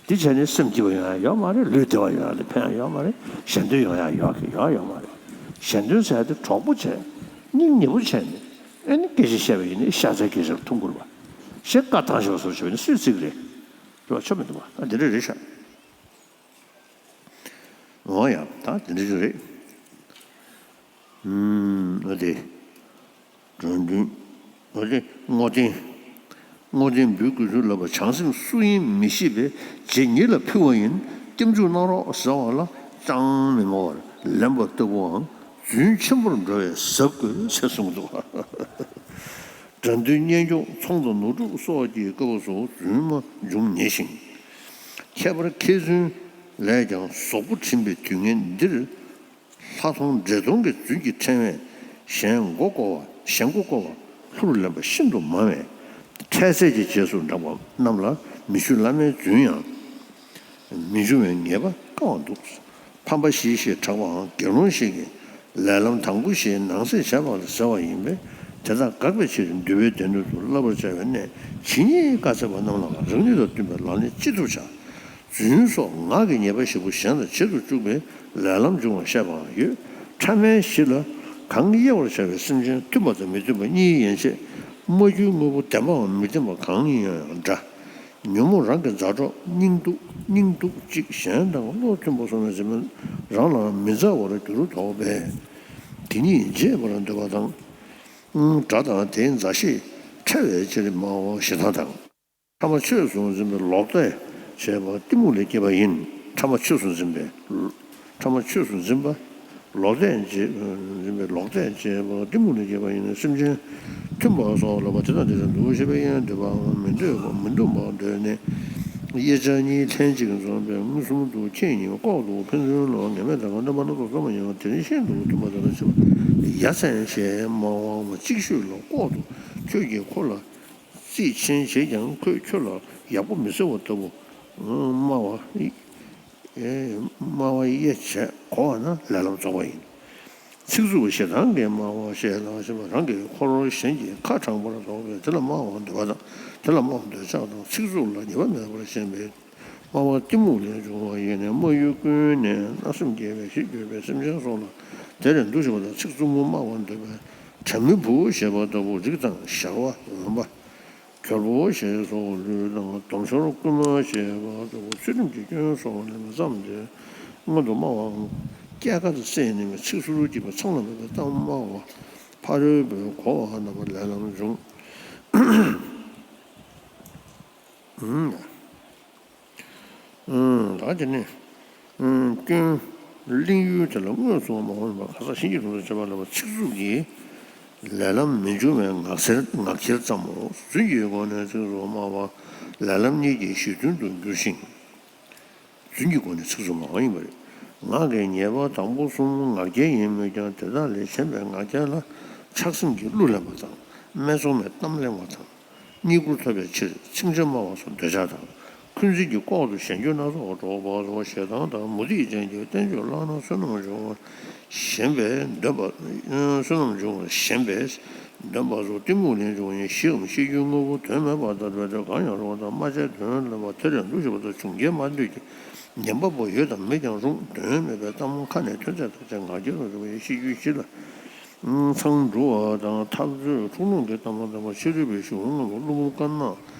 འདི་བྱས་ནས་སེམས་སྐྱིད་པ་ཡོང་ཡ་ཡོད་མ་རེད། ལུས་བདེ་བ་ཡོང་ཡ་ལ་ཕན་ཡ་ཡོད་མ་རེད། ཞན་དོན་ཡོང་ཡ་ཡོད་གི་ཡོད་ཡོད་མ་རེད། ཞན་དོན་ཟེར་ཡ་དེ་གྲོགས་པོ་བྱས་སྙིང་ཉེ་པོ་བྱས་ནས་ཨེ་ནི་སྐད་ཆ་བཤད་པ་ཡིན་ན་ཤ་ཚའི་སྐད་ཆ་ལ་ཐུག་དགོས་པ། ཞེ་དཀའ་བཏང་ཤོག་སོར་བྱས་པ་ཡིན་ན་སུས་བརྩི་གི་རེད། རེད་བ། ཆོ་མི་འདུག་བ། ཨ་འདི་འདྲ་རེད་ཤག་འོ་ཡ་ད་དེ་འདྲ་ཅིག་རེད། ཨུམ། འོ་དེ། དགྲ་འདུལ། འོ་དེ་བསྔོ་རྟེན། བསྔོ་རྟེན་འབུལ་དགོས་ཚུལ་ལབ་པ། བྱང་སེམས་སུ་ཡིན་མི་ཤེས་པས་རྗེ་ཉིད་ལ་ཕུལ་བ་ཡིན། སྐྱབས་འཇུག་གནང་རོགས་ཟེར་བ་ལ་ཅང་མི་སྨྲ་བར་ལེན་པ་ལྟ་བུའང་རྫུན་ཆེན་པོར་འགྲོ་བས་གཟབ་དགོས་ཟེར་གསུངས་འདུག་དགྲ་འདུལ་གཉེན་སྐྱོང་ཚོང་དང་ནོར་ཕྲུག་སོགས་ཀྱི་སྐབས་སུ་རྫུན་སྨྲ་འབྱུང་ཉེ་ཞིང་། ཁྱད་པར་མཁས་བཙུན་ལས་ཀྱང་ཟོག་པོ་བྲིན་པའི་དུས་ངན་འདིར། ལྷག་མཐོང་འདྲེ་གདོན་གྱི་རྫུན་གྱི་ཕྲེང་བས་གཞན་མགོ་བསྐོར་བ་གཞན་མགོ་བསྐོར་བ་ལྷུར་ལེན་པ་ཤིན་ཏུ་མང་བས། འཕྲལ་སེལ་གྱི་རྗེས་སུ་འབྲངས་པ་རྣམས་ལ་མི་ཞུ་བླ་མའི་རྫུན་ཡང་མི་འབྱུང་བའི་ངེས་པ་དཀའ་བ་འདུག་ཕམ་པ་ཞི་ཞེས་གྲགས་པའང་དགེ་སློང་ཞིག་གིས་ལས་ལམ་དང་པོ་ཞེས་ནང་གསེས་བྱས་པ་ལ་ཟེར་བ་ཡིན་པས། དེ་དག་དགག་པའི་ཕྱིར་འདུལ་བའི་སྡེ་སྣོད་དུ་བསླབ་པར་བྱ་བའི་གནད། ཇི་སྙེད་བཀའ་སྩལ་པ་རྣམས་ལའང་རང་ཉིད་དང་བསྟུན་པའི་ལག་ལེན་ཅི་ཐུབ་བྱ། རྫུན་སོགས་ངག་གི་ཉེས་པ་བཞི་པོ་གཞན་ལ་བྱེད་དུ་བཅུག་པའི་ལས་ལམ་འབྱུང་བར་བཤད་པའང་ཡོད། ཕྲ་མེན་བཞི་ལ་གང་དབྱེ་བར་བྱ་བའི་སེམས་ཅན་མཐུན་པ་དང་མི་མཐུན་པ་གཉིས་ཡན་ཆད། མ་གྱུར་དངོས་པོ་བདེན་པའམ་མི་བདེན་པ་གང་ཡིན་ཡང་འདྲ། ཉོན་མོངས་རང་གི་མཛའ་གྲོགས་སྙིང་སྡུག་སྙིང་སྡུག་ཅིག་གཞན་དང་བློ་མཐུན་པ་སོང་བའི་རྫུན་མ་རང་ལའང་མི་མཛའ་བར་འགྱུར་དོགས་པས། དེ་གཉིས་འབྱེད་པར་འདོད་པ་དང་། དགྲ་དང་དེའི་མཛའ་བཤེས་ཕྲལ་བའི་ཕྱིར་སྨྲའོ་ཞེ་སྡང་དང་། ཕྲ་མ་ཆོས་སུ་འཛིན་པའི་ལོག་ལྟས་བྱས་པ་གཏི་མུག་ལས་སྐྱེས་པ་ཡིན། ཕྲ་མ་ཆོས་སུ་འཛིན་པའི། ཕྲ་མ་ཆོས་སུ་འཛིན་པ། ལོག་ལྟས་བྱས། འཛིན་པའི་ལོག་ལྟས་བྱས་པ་གཏི་མུག་ལས་སྐྱེས་པ་ཡིན། སེམས་ཅན་མཐུན་པ་སོགས་ལ་བ་དེ་དང་དེ་བཞིན་དུ་ཞེས་པའི་དབྱེ་བ་འདོད་པའམ་མི་འདོད་པ་མི་འདུན་པ་འདོད་ནས། དབྱེ་བྱ་གཉིས་ལྷན་ཅིག་འཛོམས་པས་མངོན་སུམ་དུ་ཁྱེད་ཉིད་ལྐོག་ཏུ་ཕན་ཚུན་ལ་ངན་སྨྲས་དང་གནོད་པ་སྣ་ཚོགས་བསམ་པ་ཡང་དེ་ནི་ཤིན་ཏུ་མཐུན་པ་དང་ལ་བྱེད་པ་ཡ་མཚན་ཞེས་སྨྲ་བའམ་ཅིག་ཤོས་ལ་ལྐོག་ཏུ་ཁྱོད་ཀྱིས་ཁོ་ལ། རྩིས་ཆེན་བྱས་ཀྱང་ཁོས་ཁྱོད་ལ་ཡག་པོ་མི་ཟེར་བ་ལྟ་བུ། སྨྲ་བ། སྨྲ་བ་དབྱེ་བྱས་གོ་བ་ན་ལས་ལམ་རྫོགས་པ་ཡིན། ཚིག་རྩུབ་ཞེ་སྡང་གིས་སྨྲ་བ་ཞེས་ལ་ཞེས་པ། རང་གི་འཁོར་གཞན་གྱི་ཁ་དྲང་པོར་རྟོགས་པས་དེ་ལ་སྨྲ་བར་འདོད་པ་དང་། དེ་ལ་སྨྲ་བར་འདོད་ཆགས་དང་། ཚིག་རྩུབ་ལ་ཉེས་པ་མེད་པར་ཞེན་པས་སྨྲ་བ་གཏི་མུག་ལས་བྱུང་བ་ཡིན་ནས། སྨྲ་ཡུལ་ཀུན་ནས་བརྣབ་སེམས་སྐྱེས་པའི་གཞི་གྱུར་པའི་སེམས་ཅན་སོགས་ལ་དེ་ལས་འདུ་ཤེས་པ་དང་། ཚིག་རྩུབ་མོ་སྨྲ་བར་འདོད་པས་དྲན་མི་བུ་ཞེས་པ་ལྟ་བུ་རིགས་དང་བྱ་བ་འོན་པ། གྱོལ་པོ་ཞེས་སོགས་ལུས་དང་། སྡོམ་ཤོར་རྐུན་མ་ཞེས་པ་ལྟ་བུ་ཚུལ་ཁྲིམས་ཀྱི་སྐྱོན་སོགས་ལས་མི་བརྩམས་ཏེ། སྔོན་དུ་སྨྲ་བའམ་སྐྱེས་སྐར་བསྲེས་ནས་ཚིག་ཟུར་གྱིས་པ་ཚང་ལ་མེད་པའི་གཏམ་སྨྲ་བ། ཕ་རོལ་པོས་གོ་བ་རྣམ་པ་ལས་ལམ་འབྱུང་། ལགས་དེ་ནི། སྐྱོན། གླེང་ཡུལ་དེ་ལ་མངོན་སུམ་མ་འོངས་པ་ཁ་ཚ་ཞིང་གི་གྲོང་དུ་བྱེད་པ་ལ་ཚིག་རྩུབ་ཀྱི་ལས་ལམ་མི་འབྱུང་བའི་ངག་འཁྱལ་ངག་འཁྱལ་ཙམ་མོ། རྫུན་གྱི་སྒོ་ནས་ཚིག་རྩུབ་སྨྲ་བ་ལས་ལམ་གཉིས་ཀྱི་གཞི་མཐུན་དུ་འགྱུར་ཞིང་། རྫུན་གྱི་སྒོ་ནས་ཚིག་རྩུབ་སྨྲ་བ་ཡིན་པ་རེད། ངག་གི་ཉེས་པ་དང་པོ་གསུམ་ངག་འཁྱལ་ཡིན་མོད་ཀྱང་དེ་དག་ལས་གཞན་པའི་ངག་འཁྱལ་ལ་ཆགས་སེམས་ཀྱིས་གླུ་ལེན་པ་དང་། སྨད་འཚོང་མའི་གཏམ་གླེང་བ་དང་། རྙེད་བཀུར་ཐོབ་པའི་ཕྱིར་ཚིག་འཇམ་སྨྲ་བ་སོགས་འདོད་ཆགས་དང་། འཁོན་འཛིན་གྱི་ལྐོག་ཏུ་གཞན་རྒྱུད་སྣ་ཚོགས་སྒྲོག་པ་སོགས་ཞེ་སྡང་དང་མུ་སྟེགས་ཅན་གྱི་བསྟན་བཅོས་བཀླགས་ན་བསོད་ནམས་འབྱུང་བར་ཞེན་པས་འདོན་པ། བསོད་ནམས་འབྱུང་བར་ཞེན་པས་འདོན་པ་སོགས་གཏི་མུག་ལས་བྱུང་བའི་ཞི་འམ་ཤེས་རྒྱུད་དངོས་པོ་དོན་མེད་པ་ལྟར་བས་ཏེ། གང་ཡང་རུང་བ་དང་སྨྲ་བྱའི་དོན་ལ་བ་དེ་ལས་འདུ་ཤེས་པ་དང་། བྱུང་རྒྱལ་མ་འདོད་ཀྱི་ཉན་པ་པོ་ཡོད་དམ་མེད་ཀྱང་རུང་། དོན་མེད་པའི་གཏམ་ཁ་ནས་ཐོན་ཚད་ཐག་ཆོད་ངག་འཁྱལ་དུ་འགྲོ་བའི་ཤེས་རྒྱུད་སྤྱི་ལ། ཚང་འགྲོ་བ་དང་འཐབ་རྩོད་འཁྲུག་ལོང་གི་གཏམ་ལ་འདོན་པ། ཕྱི་རོལ་པའི་གཞུང་ལྔ་པོ་ཀླུ་འབུམ་དཀར་ནག་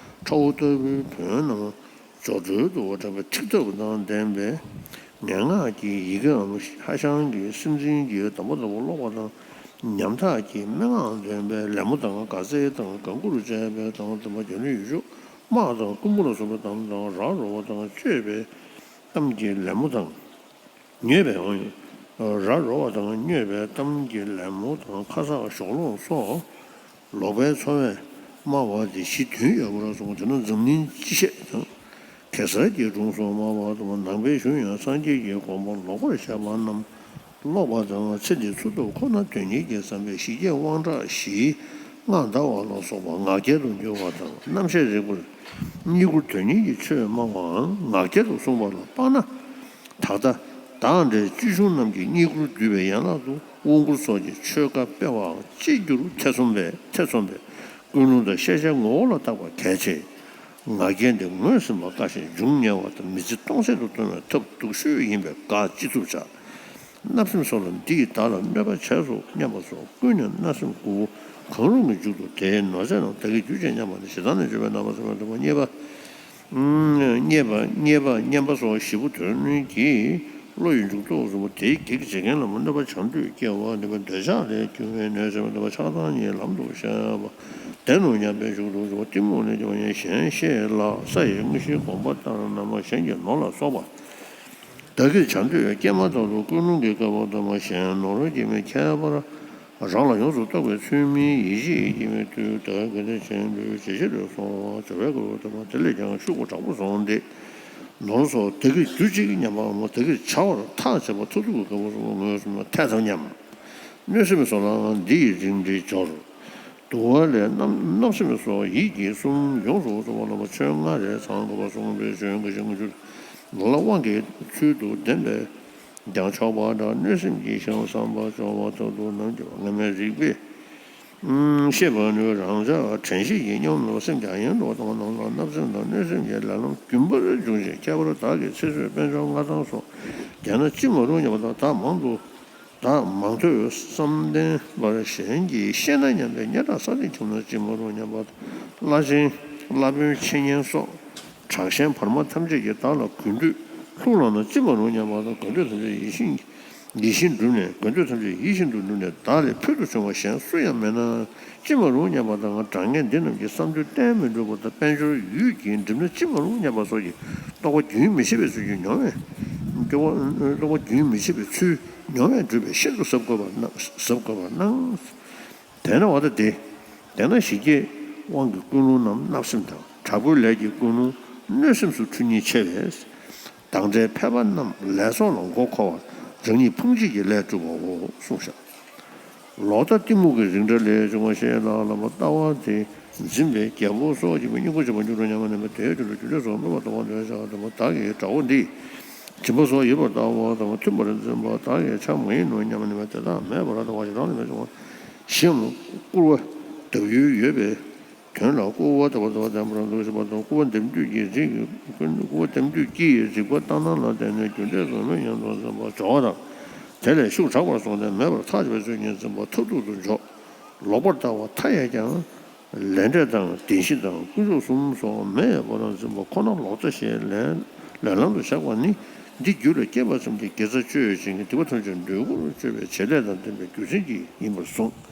ཁྲ་བོ་ལྟ་བུའི་བོན་རྣམས་སྦྱོར་སྒྲོལ་དུ་བགྲངས་པའི་ཁྲིགས་ཐབས་དང་ལྡན་པའི་ངན་སྔགས་ཀྱི་ཡི་གེའམ་ཧ་ཤང་གི་སེམས་འཛིན་གྱི་སྡོམ་པ་ལྟ་བུ་ཀློག་པ་དང་། ཉམ་ཐག་གི་སྨྲེ་སྔགས་འདོན་པའི་ལད་མོ་དང་དགའ་ཚལ་དང་དགའ་མགུར་བཅས་པའི་གཏམ་ལ་འདོན་པ། རྒྱལ་བློན་ཡུལ་ཕྱོགས་དམག་དང་རྐུན་པོ་ལ་སོགས་པའི་གཏམ་དང་། ར་རོ་བ་དང་བཅོས་པའི་གཏམ་གྱི་ལད་མོ་དང་། མྱོས་པའི་འོང་། ར་རོ་བ་དང་མྱོས་པའི་གཏམ་གྱི་ལད་མོ་དང་། ཁ་གསག་གཞོགས་སློང་སོགས་ལོག་པའི་འཚོ་བས་སྨྲ་བ་སྟེ་གཞི་མཐུན་ཡོད་པར་གསུངས། དེ་ན་འཛམ་གླིང་སྤྱི་བཤད་དང་། གེ་སར་གྱི་སྒྲུང་སོགས་སྨྲ་བ་དང་། ནང་པའི་གཞུང་ཡང་སངས་རྒྱས་ཀྱི་དགོངས་པ་ལོག་པར་བཤད་པ་རྣམས་ཀློག་པ་དང་། ཚེ་འདིའི་འཚོ་ཐབས་ཁོ་ན་དོན་གཉེར་གྱི་བསམ་པས་ཞི་རྒྱས་དབང་དྲག་ཞི་ང་འདའ་བ་ལ་སོགས་པ་ངག་འཁྱལ་དུ་འགྱུར་བ་དང་། རྣམ་བཤད་རིག་པར་རྙེད་བཀུར་དོན་གཉེར་གྱི་ཆོས་སྨྲ་བའང་ངག་འཁྱལ་དུ་གསུངས་པ་ལ་དཔག་ན། ད་ལྟ་བདག་འདྲའི་ཅི་གཞུང་རྣམས་ཀྱི་རྙེད་བཀུར་བསྡུས་པའི་ཡན་ལག་ཏུ་དབང་བསྐུར་སོགས་ཀྱི་ཆོས་བཀའ་སྤེལ་བའང་ཅིར་འགྱུར་ཐེ་ཚོམ་པས་ཐེ་ཚོམ་པས་ཀུན་སློང་དང་ཤེས་བྱའི་ངོ་བོ་ལ་བརྟག་པ་གལ་ཆེ། ངག་འཁྱལ་འདི་ངོས་ཟིན་པ་དཀའ་ཞིང་འབྱུང་ཉེ་བ་དང་། མི་ཚེ་སྟོང་ཟད་དུ་གཏོང་བའི་ཐབས་སྡུག་ཤོས་ཡིན་པས་དགག་ཅི་ཐུབ་བྱ། བརྣབ་སེམས་སོགས་ལ་འདི་ཡིས་བདག་ལ་གནོད་པ་བྱས་སོ་སྙམ་པ་སོགས་ཀུན་ནས་བརྣབ་སེམས་ལྐུགས་པ་གང་རུང་གི་མཇུག་ཏུ་དེའི་ནོར་རྫས་རྣམས་བདག་གིས་བསྒྱུར་ཅིག་སྙམ་པ་ནི་ཞེ་སྡང་ལས་བྱུང་བའི་རྣམ་པར་སེམས་པ་འདུན་པ། རྙེད་པ། རྙེད་པ་རྙེད་པ་སྙམ་པ་སོགས་བཞི་པོ་དོན་གྱི་བློ་ཡི་འཇུག་ལྡོག་གསུམ་པོ་དེའི་གེགས་བྱེད་མཁན་ལ་གནོད་པ་བྱང་དུས་སྐྱེ་བ་ནུས་པའི་འདོད་ཆགས་ལས་སྐྱེ་བའི་ནད་ཟེར་བ་འདུན་པ་ཆགས་སྡང་གཉིས་ལམ་དུ་བཤགས་པ། བདེན་ནོ་སྙམ་པའི་མཇུག་ཏུ་གཏི་མུག་ལས་སྐྱེ་བ་ཡང་གཞན་ཤེས་ལ་ས་ཡི་དངོས་གཞིའི་དགོངས་པ་ལྟར་རྣམ་པ་གཞན་གྱི་ནོར་ལ་སོགས་པ། བདག་གིར་བྱ་འདོད་སྐྱེས་མ་ཐག་ཏུ་ཀུན་སློང་གི་བསྐལ་པ་དུ་མ་གཞན་ནོར་སྐྱེ་མེད་ཁྱད་པར་རང་ལ་ཡོངས་སུ་རྟོག་པའི་ཚུལ་མིན་ཡིད་ཆེས་སྐྱེ་མེད་དུས་བདག་གི་དེ་བྱེད་འདོད་ཇེ་ཆེ་རུ་སོང་བ་བྱ་བའི་བསྐལ་པ་དུ་མ་དེ་ལས་ཀྱང་ཤུགས་དྲག་པོ་སོང་སྟེ། ནོར་སོགས་བདག་གིར་གྱུར་ཅིག་སྙམ་པའམ་བདག་གིར་བྱ་བར་ཐག་བཅད་པ་ཐག་ཐུག་གི་བསྐལ་པ་སོགས་ངོས་སུ་མ་ཐད་དམ་སྙམ། གནོད་སེམས་སོགས་ལའང་འདི་ཡི་རིགས་འགྲེ་སྦྱོར། དུ་བ་ལས་བརྣབ་བརྣབ་སེམས་སོགས་ཡིད་ཀྱི་གསུམ་ཡོངས་སུ་རྫོགས་པ་ལ་ཆོས་ལྔ་རེ་ཚང་དགོས་པ་གསུངས་པས་ཆོས་འགའ་ཞིག་དངོས་ཆོས་ལ་དབང་གི་ཚུལ་དུ་བདེན་པས་ཀྱང་ཆོག་པ་འདྲ། གནོད་སེམས་ཀྱི་ཞེན་བསམ་པ་སྦྱོར་བ་ཐབས་དུ་ནམ་གྱི་ངེས་མེད་རིགས་པས་ཤེས་པར་ནུས། རང་ཅག་དྲན་ཤེས་ཀྱིས་སྙོམས་ལ་སེམས་ཀྱང་ཡེངས་འགྲོ་བ་དང་རྣམ་ལ་བརྣབ་སེམས་དང་གནོད་སེམས་ཀྱི་ལས་ལམ་རྒྱུན་པར་འབྱུང་ཞིང་ཁྱད་པར་བདག་གི་ཚེ་བསོད་དཔལ་འབྱོར་མངའ་ཐང་སོགས་བརྒྱབ་ན་ཅི་མ་རུང་སྙམ་པ་དང་བདག་མང་དུ། བདག་མང་ཐོས་བསམ་ལྡན་པར་གཞན་གྱིས་ཤེས་ན་སྙམ་པའི་སྙན་གྲགས་ས་སྟེང་ཁྱབ་ན་ཅི་མ་རུང་སྙམ་པ། བླ་ཆེན་བླ་དཔོན་འཆད་ཉན་སོགས་དྲག་ཞན་བར་མ་ཐམས་ཅད་ཀྱིས་བདག་ལ་གུས་འདུད་ལྷུར་བླངས་ན་ཅི་མ་རུང་སྙམ་པ་དང་། དགོས་འདོད་ཐམས་ཅད་ཡིད་བཞིན་ཡིད་བཞིན་བསྒྲུབས་ནས་དགོས་འདོད་ཐམས་ཅད་ཡིད་བཞིན་དུ་འགྲུབ་ནས་བདག་ལས་ཕུལ་དུ་བྱུང་བ་གཞན་སུ་ཡང་མེད་ན་ཅི་མ་རུང་སྙམ་པ་དང་། དྲང་ངེས་འདི་རྣམས་ཀྱི་བསམ་དོན་གཏན་མི་འགྲུབ་པ་དང་། དཔལ་འབྱོར་ཡུད་ཀྱིས་འགྲིབ་ན་ཅི་མ་རུང་སྙམ་པ་སོགས་ཀྱི་རྟོག་པ་རྒྱུན་མི་འཆད་པའི་ཚུལ་གྱིས་མྱོང་བས། རྟོག་པ་རྟོག་པ་རྒྱུན་མི་འཆད་པའི་ཚུལ་མྱོང་བས་སྒྲུབ་པས་ཤིན་ཏུ་གཟབ་དགོས་པར་སྣང་། གཟབ་དགོས་པར་སྣང་། དེས་ན་བ་ད་དེ། དེས་ན་ཞི་རྒྱས་དབང་གི་ཀུན་སློང་རྣམས་བརྣབ་སེམས་དང་དྲག་པོའི་ལས་ཀྱི་ཀུན་སློང་གནོད་སེམས་སུ་འཁྲུལ་ཉེན་ཆེ་བས། དང་འབྲེལ་ཕལ་པ་རྣམས་ལས་ཚོགས་ལ་མགོ་འཁོར་བ་རང་ཉིད་ཕུང་བྱེད་ཀྱི་ལས་སྒྲུབ་པའོ་གསུངས་ཤག་ལོག་ལྟ་གཏི་མུག་གི་རིགས་འདྲ་ལས་བྱུང་བ་ཞེས་ལ་ལ་མ་ལྟ་བ་དེ་འཛིན་པའི་རྒྱལ་པོ་སོགས་ཀྱིས་སྙིང་པོ་བྱེད་པ་མྱུར་དུ་ཉམས་པ་ནས་མེད་དེའི་དུས་ལ་རྒྱུ་ལས་སོགས་སྨོད་པ་གཏོང་བ་འདོད་བྱ་བ་དང་པོ་བདག་གིས་དགྲ་བོ་འདི་ སྦྱིན་པ་སོགས་ཡོད་པར་ལྟ་བ་དང་། མཐུན་པར་འཛིན་པ་བདག་གི་ཆ་མ་ཡིན་ནོ་སྙམ་ནས་དེ་དག་མེད་པར་ལྟ་བ་ཞིག་རང་ལ་མེད་བྱུང་བ། གཞིའམ་སྐུར་བ་གདབ་ཡུལ་ཡོད་པའི་དོན་ལ་སྐུར་བ་གདབ་པ་ལྟ་བུ་ལྡན་པར་འདུ་ཤེས་པ་དང་། སྐུར་བ་གདབ་དུས་ཀྱི་རིགས། སྐུར་བ་གདབ་དུས་ཀྱི་རིག་པ་ལྟར་སྣང་ལ་བརྟེན་ནས་རྒྱུ་འབྲས་སུ་སྨོན་སྙམ་དུ་འཛིན་པ་སྦྱོར་བ་དང་། དེ་ལས་ཤུགས་དྲག་པར་སོང་སྟེ་མེད་པར་ཐག་ཆོད་པའི་ཚུལ་གྱིས་འཛིན་པ་མཐར་ཐུག་ཏུ་འཇོག་ལོག་པར་ལྟ་བ་མཐའ་ཡས་ཀྱང་། ལས་འབྲས་དང་བདེན་བཞི་དང་དཀོན་མཆོག་གསུམ་སོགས་མེད་པར་འཛིན་པ་ཁོ་ན་ལོག་ལྟ་ཞེས་ལན་ལེགས་ལམ་དུ་བཞག་པ་ནི། འདི་རྒྱུད་ལ་སྐྱེས་པ་ཙམ་གྱིས་དགེ་རྩ་སྤྱོད་ཅིང་སྡིག་པ་ཐམས་ཅད་འདོད་དགུར་སྤྱོད་པའི་བྱེད་ལས་དང་ལྡན་པའི་རྒྱུ་མཚན་གྱིས་ཡིན་པར་གསུངས།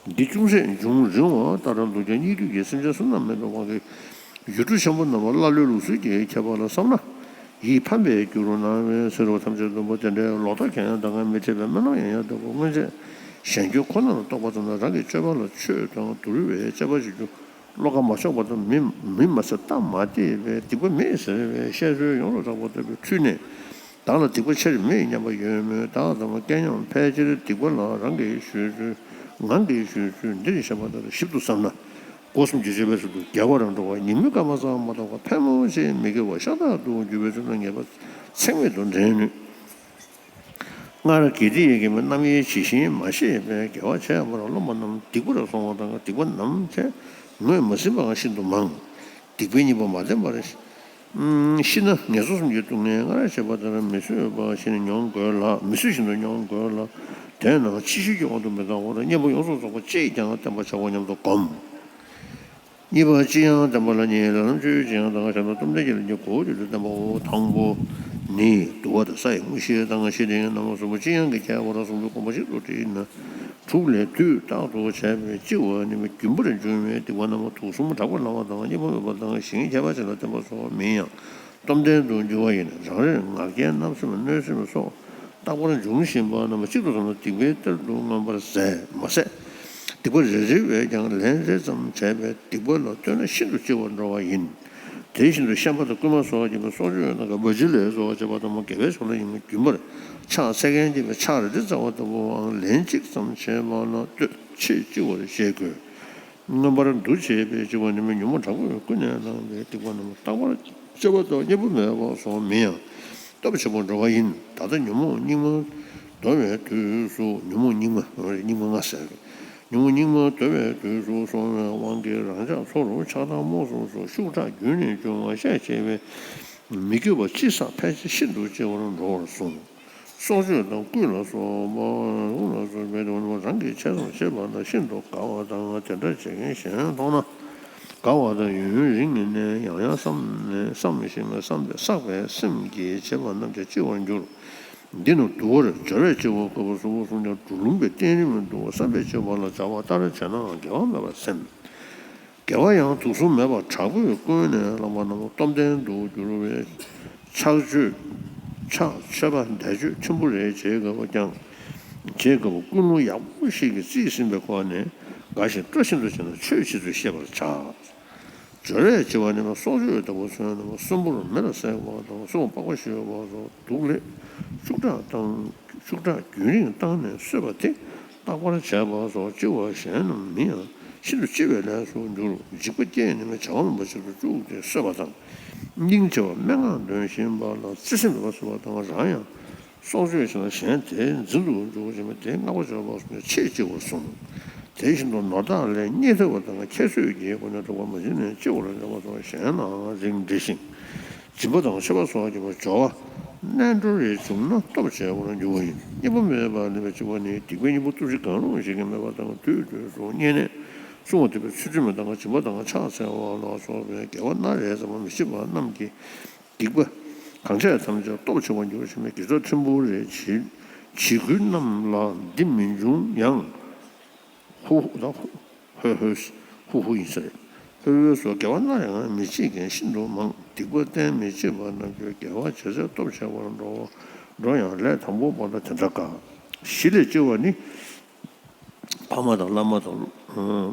འདི་ཅུང་ཟད་འབྱུང་རིང་བ་ལྟར་འདུག་ཀྱང་སྙིགས་དུས་ཀྱི་སེམས་ཅན་བསོད་ནམས་མེད་པའི་དབང་གིས་ཡུལ་གྲུ་ཆེན་པོ་རྣམས་ལ་ཀླ་ཀློའི་ལུགས་སྲོལ་གྱི་ཁྱད་པར་ལ་བསམ་ན། ཡིད་ཕམ་པའི་རྒྱུར་སྣང་བས་ཟེར་བ་ཐམས་ཅད་འཛོམས་པ་དེ་འདྲའི་ལོག་ལྟ་གང་ཡང་དང་མི་འཕྲད་པའི་སྨོན་ལམ་ཡང་ཡང་བཏབ་དགོས། སྔོན་ཆད་གཞན་སྐྱོན་ཁོ་ནར་རྟོག་པ་ཙམ་དང་། རང་གི་སྤྱོད་པ་ལ་ཆོས་དང་དུལ་བའི་དཔྱད་པ་བྱེད་རྒྱུ་བློ་ཁ་མ་ཕྱོགས་པ་དང་། མི་མི་མ་ཟད་སྟབས་མ་བདེ་བའི་སྡིག་པ་མེད་ཟེར་བའི་བཤད་སྲོལ་ཡོངས་སུ་གྲགས་པ་ལྟ་བུའི་འཁྲུལ་གནས། བདག་ལ་སྡིག་པ་ཆེར་མེད་སྙམ་པ་ཡོད་མོད། བདག་ཚང་མ་སྐལ་མཉམ་ཕལ་ཆེར་སྡིག་པ་ལ་རང་གིས་ཞུས་ཚུལ། ངང་གིས་ཞུས་ཚུལ་འདིར་བཤད་པ་ལྟར་ཞིབ་ཏུ་བསམ་ན། སྒོ་གསུམ་གྱི་སྤྱོད་པའི་ཚུལ་དུ་དགེ་བར་འགྲོ་བ། ཉིན་མོའི་སྐར་མ་ཙམ་མ་གཏོགས་པ་ཕལ་མོ་ཆེ་མི་དགེ་བ་ཤ་སྟག་ཏུ་གྱུར་པའི་ཚུལ་ལ་ངེས་པ་ཚེགས་མེད་དུ་འདྲེན་ནུས། སྔར་དགེ་སྡིག་ཡི་གེ་མའི་རྣམ་དབྱེ་ཇི་བཞིན་མ་ཤེས་པས་དགེ་བ་བྱས་པར་རློམ་པ་རྣམས་སྡིག་པར་སོང་བ་དང་། སྡིག་པ་ནམ་བྱས་ངོས་མ་ཟིན་པའང་ཤིན་ཏུ་མང་། སྡིག་པའི་སྙིང་པོ་མ་བསྟེན་པར་ཤི་ན་ངན་སོང་གསུམ་གྱི་སྡུག་བསྔལ་སྔར་བྱས་པ་ལྟར་མི་བཟོད་པ་བཞིན་མྱོང་དགོས་ལ། མི་བཟོད་བཞིན་དུ་མྱོང་དགོས་ལ། དེས་ན་ཕྱི་བཤོལ་གྱི་དབང་དུ་མི་བཏང་བར་གཉེན་པོ་ཡོངས་སུ་རྫོགས་པ་ཅིས་ཀྱང་བསྟེན་པར་བྱའོ་སྙམ་དུ་བསྒོམ། གཉིས་པ། ཅི་ཡང་བསྟེན་པ་ལ་གཉིས། ལམ་སྣ་ཆོས་ཅི་ཡང་དང་། གཞན་དོན་སྟོབས་ལྡན་གྱི་ལས་ཀྱི་གོ་བཅུ་དེ་བསྟེན་པའོ། དང་པོ་ནི། དུ་བ་དང་ས་ཡི་དངོས་གཞི་དང་། བཞི་དེ་ཡང་རྣམ་པ་གསུམ་པོ་ཅི་ཡང་གི་ཁྱད་པར་གསུམ་པོའི་དགོངས་པ་ཞིབ་ཏུ་དྲིལ་ན། དྲུག་ལས་དུས་རྟག་ཏུ་བྱས་པའི་ལྕི་བ་ནི་རྒྱུན་པར་འབྱུང་བའི་སྡིག་པ་རྣམས་དུག་གསུམ་དྲག་པར་སྣང་བ་དང་། གཉེན་པོ་མེད་པ་དང་། གཞན་ཁྱད་པར་ཅན་ལ་བསྟེན་པ་སོགས་མིན་ཡང་སྟོབས་ལྡན་དུ་འགྱུར་བ་ཡིན། རང་རེར་ངར་སྐྱེས་བརྣབ་སེམས་གནོད་སེམས་སོགས་རྟག་པར་འབྱུང་བཞིན་པ་རྣམས་གཅིག་ཏུ་བསྡོམས་ན་སྡིག་པའི་གཏེར་དུ་མངོན་པར་ཟད་མ་ཟད། སྡིག་པ་རེ་རེ་བས་ཀྱང་ལན་རེ་ཙམ་བྱས་པའི་སྡིག་པ་ལ་ལྟོས་ན་ཤིན་ཏུ་ལྕི་བར་འགྲོ་བ་ཡིན། དེ་བཞིན་དུ་ཤན་པ་དང་རྐུན་མ་སོགས་ཀྱི་སྲོག་གཅོད་དང་། བ་ཇི་ལས་སོགས་བྱེད་པ་དང་། དགེ་བའི་ཕྱོགས་ལ་ཡིན་ན་རྒྱུན་པར་ཕྱག་འཚལ་མཁན་གྱི་ཕྱག་རལ་གྲི་བཙལ་བ་ལྟ་བུའང་ལན་གཅིག་ཙམ་བྱས་པ་ལ་ལྟོས་ཆེས་ལྕི་བར་ཤེས་དགོས། མངོན་པར་འདུ་བྱེད་པའི་ལྕི་བ་ནི་ཉོན་མོངས་དྲག་པོས་ཀུན་ནས་བསླངས་པའི་སྡིག་པ་རྣམས་རྟག་པར་སྤྱོད་པ་དང་གཉེན་པོ་མེད་པ་སོགས་མིན་ཡང་སྟོབས་ཆེན་པོར་འགྲོ་བ་ཡིན། ད་ལྟ་ཉོན་མོངས་སྙིགས་མ་དོར་བའི་དུས་སུ། ཉོན་མོངས་སྙིགས་མ་སྙིགས་མ་ལྔ་ཟེར། ཉོན་མོངས་སྙིགས་མ་དོར་བའི་དུས་སུ་སོང་བའི་དབང་གིས་རང་ཅག་ཚོར་ཆགས་སྡང་རྨོངས་གསུམ་སོགས་ཤུགས་དྲག་རྒྱུན་ནས་འབྱུང་བ་ཤས་ཆེ་བས། མི་དགེ་བ་ཅི་བསགས་ཕལ་ཆེར་ཤིན་ཏུ་ལྕི་བར་འགྲོ་བར་གསུངས། སྲོག་གཅོད་དང་རྐུ་ལ་སོགས་པ་ལ་སོགས་པའི་དོན་དུ་རང་གིས་ཆེ་ཙམ་བྱེད་པ་ལ་ཤིན་ཏུ་དགའ་བ་དང་། དེ་འདྲ་བྱེད་མཁན་གཞན་མཐོང་ན་དགའ་བ་དང་། ཡུན་རིང་ནས་ཡང་ཡང་བསམ་ནས་བསམ་ཞིང་བསམ་པས་བསགས་པའི་སེམས་ཀྱིས་བྱེད་པ་རྣམས་ཀྱང་ལྕི་བར་འགྱུར། འདི་ནི་དུ་བར་སྦྱོར་བས་ལྕི་བ་བཀོད་པ་གསུམ་པོ་གསུངས་ཀྱང་། སྒྲོ་ལུང་པའི་བསྟན་རིམ་དུ་བསམ་པས་ལྕི་བ་ལ་སྦྱར་བ་ལྟར་བྱས་ནའང་འགལ་བ་མེད་པར་སེམས། དགེ་བ་ཡང་དུག་གསུམ་མེད་པར་དྲག་པོས་ཀུན་ནས་བསླངས་པ་རྣམས་སྟོབས་ལྡན་དུ་གྱུར་པས། ཕྱག་མཆོད། ཕྱག་མཆོད་པ་བཟླས་བརྗོད་ཆེན་པོ་རེ་བྱེད་དགོས་པ་ཀྱང་། བྱེད་དགོས་པ་ཀུན་སློང་ཡག་པོ་ཞིག་གིས་རྩིས་ཟིན་པའི་སྒོ་ནས་དགའ་ཞིང་སྤྲོ་བཞིན་དུ་བྱས་ན་ཆོས་བྱེད་ཚུལ་ཤེས་པར་བྱ། སྦྱོར་བས་ལྕི་བ་ནི་སྲོག་གཅོད་ལྟ་བུ་ཚུལ་རྣམས་གསོན་པོར་མེ་ལ་བསྲེགས་པ་དང་། གསུང་པགས་པ་བཤུས་པ་སོགས་སྡུག་ལས་ཤུགས་དྲག་བཏང་། ཤུགས་དྲག་རྒྱུན་རིང་བཏང་ནས་གསོད་པ་སྟེ། རྟག་པར་བྱས་པ་སོགས་ལྕི་བ་གཞན་རྣམས་མིན་ཡང་ཤིན་ཏུ་ལྕི་བའི་ལས་སུ་འགྱུར། འཇིགས་པ་སྐྱེས་ནས་བྱ་བ་ངན་པ་ཞིག་ཏུ་བཅུག་སྟེ་གསོད་པ་དང་། སྙིང་རྗེ་བ་སྨྲེ་སྔགས་འདོན་བཞིན་པ་ལ་བརྩེ་སེམས་མེད་པར་གསོད་པ་དང་། རང་ཡང་སྲོག་གཅོད་བྱས་ན་གཞན་དེ་འཛིན་དུ་འཇུག་བཞིན་པ་དེ་བསྔགས་པ་བརྗོད་པ་སོགས་ཆེས་ལྕི་བར་གསུངས། དེ་བཞིན་དུ་ནོར་བདག་ལས་རྙེད་ཐུབ་པ་དང་། ཁྱད་གསོད་ཀྱི་སྒོ་ནས་འགྲོ་བ་མ་བྱིན་ནས་ལྕི་བར་འཇོག་པ་སོགས་གཞན་ལའང་རིགས་འགྲེ་ཞིང་། སྦྱིན་པ་དང་མཆོད་པ་སོགས་ཀྱི་སྦྱོར་བ་གནད་འགྲོ་རེ་བྱུང་ན་སྟོབས་ཆེ་བར་འགྱུར་བ་ཡིན། གཉེན་པོ་མེད་པ་ལ་ལྕི་བ་ནི་སྡིག་པའི་སྙིང་པོ་སྟོབས་བཞི་གང་རུང་ཞིག་གིས་མེད་པ་དང་། དུས་དུས་སུ་བསྙེན་གནས་སྲུང་བ་དེ་བས་ཚུལ་ཁྲིམས་དང་སྦྱིན་པ་དང་ཕྱག་འཚལ་བ་ལ་སོགས་པའི་དགེ་བ་སྣ་རེ་ཙམ་མི་བྱེད་པ་རྣམས་ཀྱི་སྡིག་པ་གང་བྱས་ཐམས་ཅད་སྟོབས་ཆེ་བར་འགྱུར་ཞིང་། དགེ་རྩ་ཕྲན་བུ་རེ་བྱེད་བྱེད་ཁུལ་རྣམས་ལ་འདི་མི་འབྱུང་ཡང་། ཧུ་ཧུ་དང་། ཧོ་ཧོ། ཧུ་ཧུ་ཡིན་ས་རེད། ཧོ་ཧོ་སོགས་དགེ་བ་སྣ་ཡང་མི་བྱེད་མཁན་ཤིན་ཏུ་མང་། སྡིག་པ་བསྟེན་མི་བྱེད་པ་རྣམས་ཀྱི་དགེ་བ་བྱེད་ཚད་སྟོབས་ཆེ་བར་འགྲོ་འགྲོ་ཡང་ལས་དང་པོ་པ་ལ་དེ་འདྲ་དཀའ། བཞི་ལས་ལྕི་བ་ནི། ཕ་མ་དང་བླ་མ་དང་།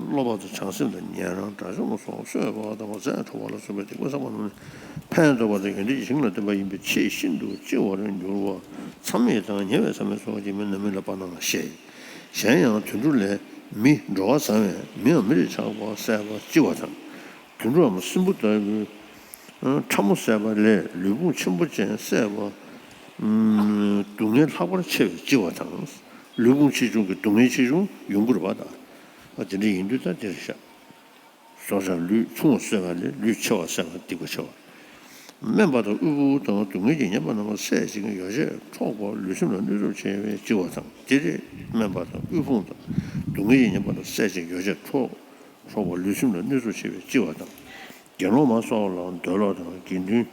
སློབ་པ་དང་བྱང་སེམས་དང་། ཉན་རང་དགྲ་བཅོམ་སོགས་གསོད་པ་དང་། རྫས་འཕྲོག་པ་ལ་སོགས་པའི་སྡིག་པ་བསགས་པ་རྣམས་ནི། ཕན་འདོགས་པ་དང་ཡོན་ཏན་གྱི་ཞིང་ལ་བརྟེན་པ་ཡིན་པས་ཆེས་ཤིན་ཏུ་ལྕི་བར་འགྱུར་བ། མཚམས་མེད་དང་ཉེ་བའི་མཚམས་མེད་སོགས་ཀྱིས་མི་རྣམས་མི་ལ་སྤར་སྣང་ཞེས། གཞན་ཡང་དུད་འགྲོ་ལས་མི་འགྲོ་བ་བཟང་བས་མིའམ་མི་རིགས་ཆགས་པ་བསད་པ་ལྕི་བ་དང་། དུད་འགྲོའམ་སྲིན་པོ་ལྟ་བུའི་ཕྲ་མོ་བསད་པ་ལས་ལུས་ཕུང་ཆེན་པོ་ཅན་བསད་པ་ སྡུག་བསྔལ་ལྷག་པར་ཆེ་བས་ལྕི་བ་དང་། ལུས་ཕུང་ཆེ་ཆུང་གི་སྡུག་བསྔལ་ཆེ་ཆུང་ཡོང་གི་རེད་པ། ད་དེ་འདྲ་ཡིན་དུས་ད་དེར་བཞག་སྲོག་ཆགས་ལུས་ཆུང་བ་གསོད་པ་ལས་ལུས་ཆེ་བ་གསོད་པ་སྡིག་པ་ཆེ་བ། སྨན་པ་དང་དབུལ་ཕོངས་དང་སྡུག་བསྔལ་གྱིས་ཉེན་པ་རྣམས་ལ་སེལ་ཅིང་ཡོ་བྱད་འཕྲོག་པ་ལུས་སེམས་ལ་གནོད་ཚབས་ཆེ་བས་ལྕི་བ་དང་། དེ་རེད། སྨན་པ་དང་དབུལ་ཕོངས་དང་སྡུག་བསྔལ་གྱིས་ཉེན་པ་རྣམས་ལ་སེལ་ཅིང་ཡོ་བྱད་འཕྲོག་འཕྲོག་པ་ལུས་སེམས་ལ་གནོད་ཚབས་ཆེ་བས་ལྕི་བ་དང་། དགེ་སློང་མ་སོགས་ལ་འདོད་ལོག་དང་དགེ་འདུན་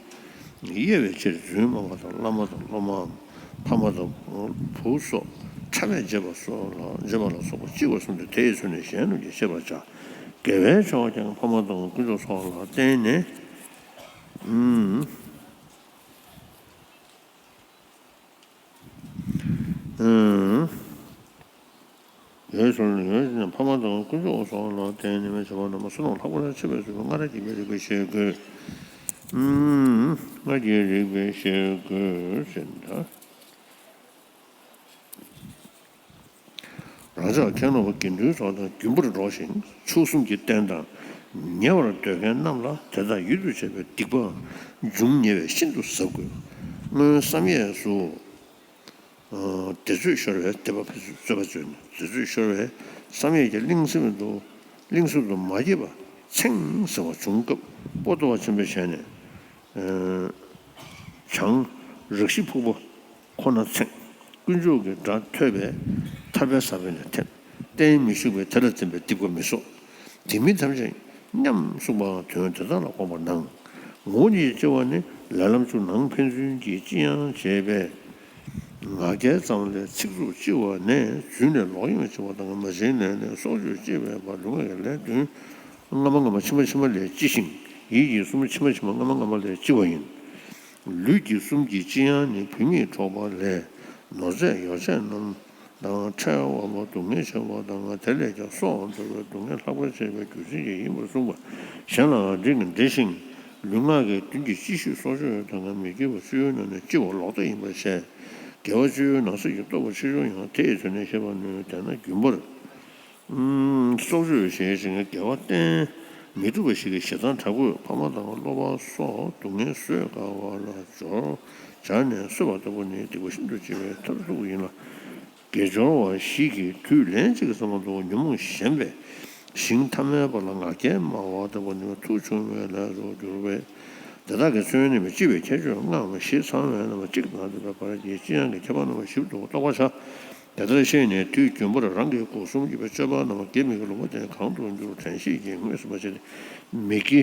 དབྱེ་བའི་ཕྱིར་རྫུན་སྨྲ་བ་དང་བླ་མ་དང་སློབ་མའམ་ཕ་མ་དང་བུ་སོགས་ཕྲ་མས་འབྱེད་པ་སོགས་ལ་འབྱེད་པ་ལ་སོགས་པ་ལྕི་བར་གསུངས་ཏེ། དེ་ཡི་ཚུལ་ནི་གཞན་རྣམས་ཀྱིས་ཤེས་པར་བྱ། དགེ་བའི་ཆོས་ཀྱང་ཕ་མ་དང་དཀོན་མཆོག་སོགས་ལ་བརྟེན་ནས། ཨུམ། ཨུམ། ཡོད་ཚུལ་ནི་ཡོད་ཅེ་ན། ཕ་མ་དང་དཀོན་མཆོག་སོགས་ལ་བརྟེན་ནས་བྱ་བ་རྣམས་བསོད་ནམས་ལྷག་པར་ཆེ་བས་སོ། སྔར་བསྐྱེད་པའི་རིགས་པས་ཤེས་དགོས། ཨུམ། སྔར་བསྐྱེད་རིགས་པས་ཤེས་དགོས་ཟེར་ད། རང་ཅག་མཁན་སློབ་དགེ་འདུན་སོགས་དང་རྒྱུན་པར་འགྲོགས་ཤིང་མཆོག་གསུམ་གྱི་རྟེན་དང་ཉེ་བར་སྡོད་མཁན་རྣམས་ལ་དེ་དག་ཡུལ་དུ་བྱེད་པའི་སྡིག་པའང་འབྱུང་ཉེ་བས་ཤིན་ཏུ་གཟབ་དགོས། སྔོན་བསམ་ཡས་སུ། ཨ། དེ་ཚོད་ཤོར་བས་དེ་པ་ཕེ་ཚོད་རྩོད་པ་རྩོད་ནས་དེ་ཚོད་ཤོར་བས་བསམ་ཡས་ཀྱི་གླིང་ཚན་དུ་གླིང་ཚན་དུ་མ་སྐྱེས་པ་མཚན་ཟེར་བ་བྱུང་སྐབས་པོ་ཏོ་བ་ཆེན་པོས་བྱས་ནས། ཨ། བྱང་རག་ཤི་ཕུག་པ་ཁོ་ན་མཚན། དཀོན་མཆོག་གི་སྒྲ་ཐོས་པས་ཐར་པའི་ས་བོན་ལས་ཐེབས། རྟེན་མི་ཞུགས་པས་དེ་ལ་འཛིན་པའི་སྡིག་པ་མི་གསོག། དེ་མིན་ཐམས་ཅད་མཉམ་གསུངས་པའང་དོན་དེ་དག་ལ་དགོངས་པར་གནང་། ངོ་བོ་ཉིད་ཀྱི་ལྕི་བ་ནི་ལས་ལམ་བཅུ་ནང་ཕན་ཚུན་གྱི་ལྕི་ཡང་བྱེད་པས། ང་རྒྱལ་ཙམ་ལས་ཚིག་རྩུབ་ལྕི་བ་ནས་རྫུན་ལས་ལོག་གཡེམ་ལྕི་བ་དང་། མ་བྱིན་ལེན་ལས་སྲོག་གཅོད་ལྕི་བས་པ། ལུས་ངག་གི་ལས་བདུན་སྔ་མ་སྔ་མ་ཕྱི་མ་ཕྱི་མ་ལས་ལྕི་ཞིང་། ཡིད་ཀྱི་གསུམ་ཕྱི་མ་ཕྱི་མ་སྔ་མ་སྔ་མ་ལས་ལྕི་བ་ཡིན། ལུས་ཀྱི་གསུམ་གྱི་ལྕི་ཡང་ནི་བུད་མེད་འཕྲོག་པ་ལས་ནོར་རྫས་ཡོ་བྱད་རྣམས་དང་ཕྲལ་བ་སྡུག་བསྔལ་ཆེ་བ་དང་། དེ་ལས་ཀྱང་སྲོག་འདོར་བའི་སྡུག་བསྔལ་ལྷག་པར་ཆེ་བའི་རྒྱུ་མཚན་གྱིས་ཡིན་པར་གསུངས་པ། གཞན་ལའང་འདི་གིས་འགྲེ་ཞིང་། ལུས་ངག་གི་མདུན་གྱི་ལྕི་ཤོས་སྲོག་གཅོད་དང་མི་དགེ་བ་བཅུའི་ནང་ནས་ལྕི་བ་ལོག་ལྟ་ཡིན་པར་བཤད། དགེ་བ་བཅུའི་ནང་གསེས་ཀྱི་སྟོབས་པོ་ཆེ་ཆུང་ཡང་དེ་ཡི་ཚུལ་ནི་ཤེས་པར་ནུས། དེས་ན་རྒྱུན་པར་སྲོག་གཅོད་ཞེས་བྱ་བའི་དགེ་བ་བསྟེན་མི་ཐུབ་པ་ཞིག་གིས་ཞེ་སྡང་དྲག་པོས་ཕ་མ་དང་སློབ་པ་སོགས་སྡུག་བསྔལ་བཟོད་དཀའ་བ་ལ་སྦྱོར་བྱས་ནས་གསོད་པ་ལྟ་བུ་ནི་སྡིག་པ་ཤིན་ཏུ་ལྕི་བའི་མཐར་ཐུག་ཡིན་ལ། དགེ་སྦྱོར་བ་ཞིག་གིས་དུས་ལན་གཅིག་གི་ཙམ་དུ་ཉོན་མོངས་ཞེན་པས་ཞིང་ཐ་མལ་པ་ལ་ང་རྒྱལ་སྨྲ་བ་ལྟ་བུ་ནི་མཐུ་ཆུང་བའི་ལས་སུ་འགྱུར་བས། དེ་དག་གི་མཚོན་ནི་མི་ལྕི་བའི་ཁྱད་ཆོས་ལྔའམ་བཞི་ཚང་བའི་རྣམ་པ་གཅིག་དང་ལྡན་པའི་བར་གྱི་ལྕི་ཡང་གི་ཁྱད་པར་རྣམ་པ་བཞིར་དུ་རྟོགས་པར་བྱ། དེ་ལྟར་ཤེས་ནས་དུས་རྒྱུན་པར་རང་གི་སྒོ་གསུམ་གྱི་སྤྱོད་པ་རྣམས་དགེ་མི་དགེ་ལོག་པ་དེ་གང་དུ་འགྱུར་དྲན་ཤེས་ཀྱིས་ངོས་ཟིན་པར་བྱས་ཏེ། མི་དགེ་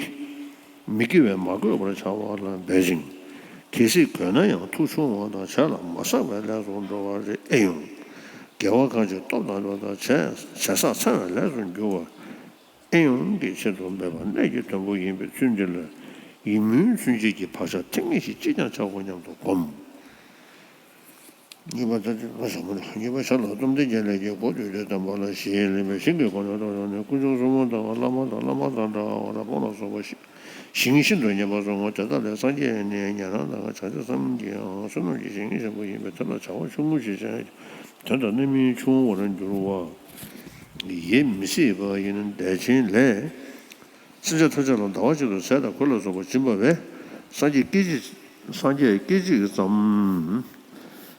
མི་དགེ་བས་མ་གོས་པར་བྱ་བ་ལ་འབད་ཅིང་། གལ་སྲིད་གོས་ན་ཡང་མཐུ་ཆུང་བ་དང་བྱས་ལ་མ་བསགས་པའི་ལས་སུ་འགྲོ་བ་རེ་ཨེ་ཡོང་། དགེ་བ་གང་ཞིག་སྟོབས་དང་ལྡན་པ་དང་བྱས་བྱས་བསགས་ཚང་བའི་ལས་སུ་འགྱུར་བ་ཨེ་ཡོང་གི་ཆེད་དུ་འབད་པ་གནད་ཀྱི་དོན་པོ་ཡིན་པའི་ཚུལ་འདི་ལ་ཡིད་སྨོན་མཚོན་བྱེད་ཀྱི་བག་ཆགས་ཐེངས་མེད་ཞིག་ཅིས་ཀྱང་བྱ་དགོས་སྙམ་དུ་སྒོམ། གཉིས་པ་ད་ལྟ་བ་ཟབ་མོ་ལ། གཉིས་པ་ཞར་ལ་སྟོབས་ལྡན་རྒྱལ་ལས་ཀྱི་སྒོ་བསྡུས་ཏེ་དམ་པ་ལ་བཞི་ལེན་པའི་ཞིང་གི་སྒོ་ནས་རྟོགས་བྱུང་ནས། དཀོན་མཆོག་གསུམ་དང་བླ་མ་དང་བླ་མ་དང་འདྲ་བ་ལ་དཔུང་ལ་སོགས་པ་ཞིང་ཤིན་ཏུ་མཉེས་པ་སོང་ངོ་། དེ་དག་ལས་སངས་རྒྱས་ནི་ཉན་རང་དང་བྱང་ཆུབ་སེམས་ཀྱིས་བསོད་ནམས་ཀྱི་ཞིང་ཆེན་པོ་ཡིན་པས། དེ་ལ་བྱ་བ་ཆུང་ངུ་ཞིག་བྱས་ཀྱང་དོན་དང་རྣམ་སྨིན་ཆུང་བར་འགྱུར་བ་ཡེ་མི་སྲིད་པ་ཡིན། དད་ཅན་ལས། སེམས་ཅན་ཐམས་ཅད་ལ་ཟླ་བ་གཅིག་ཏུ་ཟས་དང་གོས་ལ་སོགས་པ་སྦྱིན་པ་བས། སངས་རྒྱས་སྐད་ཅིག་སངས་རྒྱས་སྐད་ཅིག་ཙམ་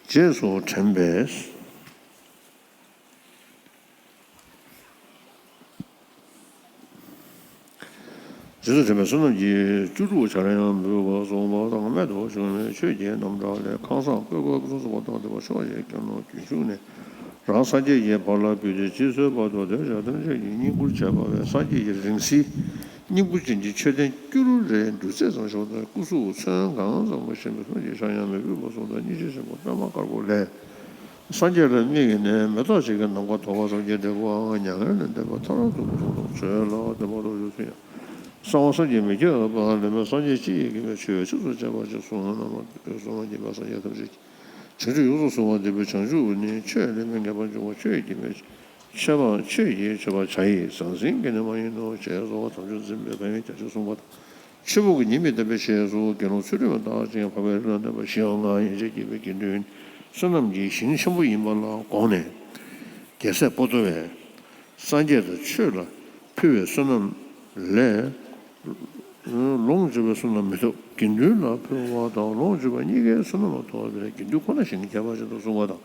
རྗེས་སུ་དྲན་པས། རྗེས་སུ་དྲན་པས་བསོད་ནམས་ཀྱི་བཅུ་དྲུག་ཆར་ཡང་འབུལ་བར་གསུངས་པ་དང་། རྨད་དུ་བྱུང་བའི་ཆོས་ཀྱི་རྣམ་གྲངས་ལས། ཁང་བཟང་བཀོད་པ་ཕུན་སུམ་ཚོགས་པ་དང་ལྡན་པ་ཕྱོགས་བཞིར་ཁྱོན་ལོ་རྒྱུན་ཞུགས་ནས། རང་སངས་རྒྱས་ཀྱི་བར་ལ་བུད་དེ་འཇིག་ཚོགས་བར་དུ་འདིར་བཞག་ཐམས་ཅད་ཀྱི་བསྙེན་བཀུར་བྱས་པ་བས། སངས་རྒྱས་ཀྱི་རིང་བསྲེལ་བསྙེན་བཀུར་ཅན་གྱི་མཆོད་རྟེན་སྐྱུ་རུ་རའི་འབྲུ་རྩེ་ཙམ་ཞིག་དང་། སྐུ་གཟུགས་ཚོན་གང་ཙམ་པོ་ཞིག་མི་ཕམ་གྱི་ཕྱག་གཡོན་མི་ཕུད་པ་གསུམ་དང་། སྙིང་རྗེ་ཆེན་པོ་པདྨ་དཀར་པོ་ལས། སངས་རྒྱས་ལ་དམིགས་ནས་མེ་ཏོག་ཅན་གྱི་ནམ་མཁའ་དོར་བ་ཙམ་གྱི་འབྲས་བུའང་མྱ་ངན་ལས་འདས་པ་མཐར་ཐུག་པ་གསུམ་དང་། ཚོད་ལ་བདེན་པ་རྡོ་རྗེ་ཚོ་ཡང་གསང་བ་སངས་རྒྱས་མི་ཁྱབ་པ་ལས། སངས་རྒྱས་སྤྱི་ཡི་དགེ་བའི་ཆོས་ཚིགས་སུ་བཅད་པ་ཅན་གསུངས། རྣམ་པ་སངས་རྒྱས་ཐམས་ཅད་ཀྱི། བྱང་ཆུབ་ཡོངས་སུ་བཟུང་བ་འདི་པའི་བྱང་ཆུབ་ནི། ཆོས་ལས་མི་འགལ་བར་འབྱུང་བ་ཆོས་ཀྱི་མེ། ཆོས་པ་ཆོས་ཀྱི་མཆོད་པ་བྱ་ཡི་ཟང་ཟིང་གིས་ནི་མ་ཡིན་ནོ། ཞེས་སོགས་དམ་ཆོས་འཛིན་པའི་ཕན་ཡོན་བརྒྱད་ཅུ་གསུངས་པ་དང་། ཆོས་ཕུང་གི་ཉི་མའི་བསྟན་པའི་ཞེས་སུ་དགེ་སློང་ཚུལ་ཁྲིམས་ལ་བརྟག་ཅིང་འཕགས་པའི་རིགས་ལ་གནས་པ་བཞིའང་ཡན་ཆད་ཀྱིས་པའི་དགེ་འདུན་བསོད་ནམས་ཀྱི་ཞིང་ཆེན་པོ་ཡིན་པ་ལ་དགོངས་ནས། རྒྱལ་སྲས་པོ་ཏོ་བས་སངས་རྒྱས་དང་ཆོས་ལ་ཕུལ་བའི་བསོད་ནམས་ལས་ལོངས་སྤྱོད་པའི་བསོད་ནམས་མི་ཐོབ། དགེ་འདུན་ལ་ཕུལ་བ་དང་ལོངས་སྤྱོད་པ་གཉིས་ཀའི་བསོད་ནམས་ཐོབ་པས་དགེ་འདུན་ཁོ་ན་བཞིན་ཁྱད་པར་ཅན་དུ་གསུངས་པ་དང་།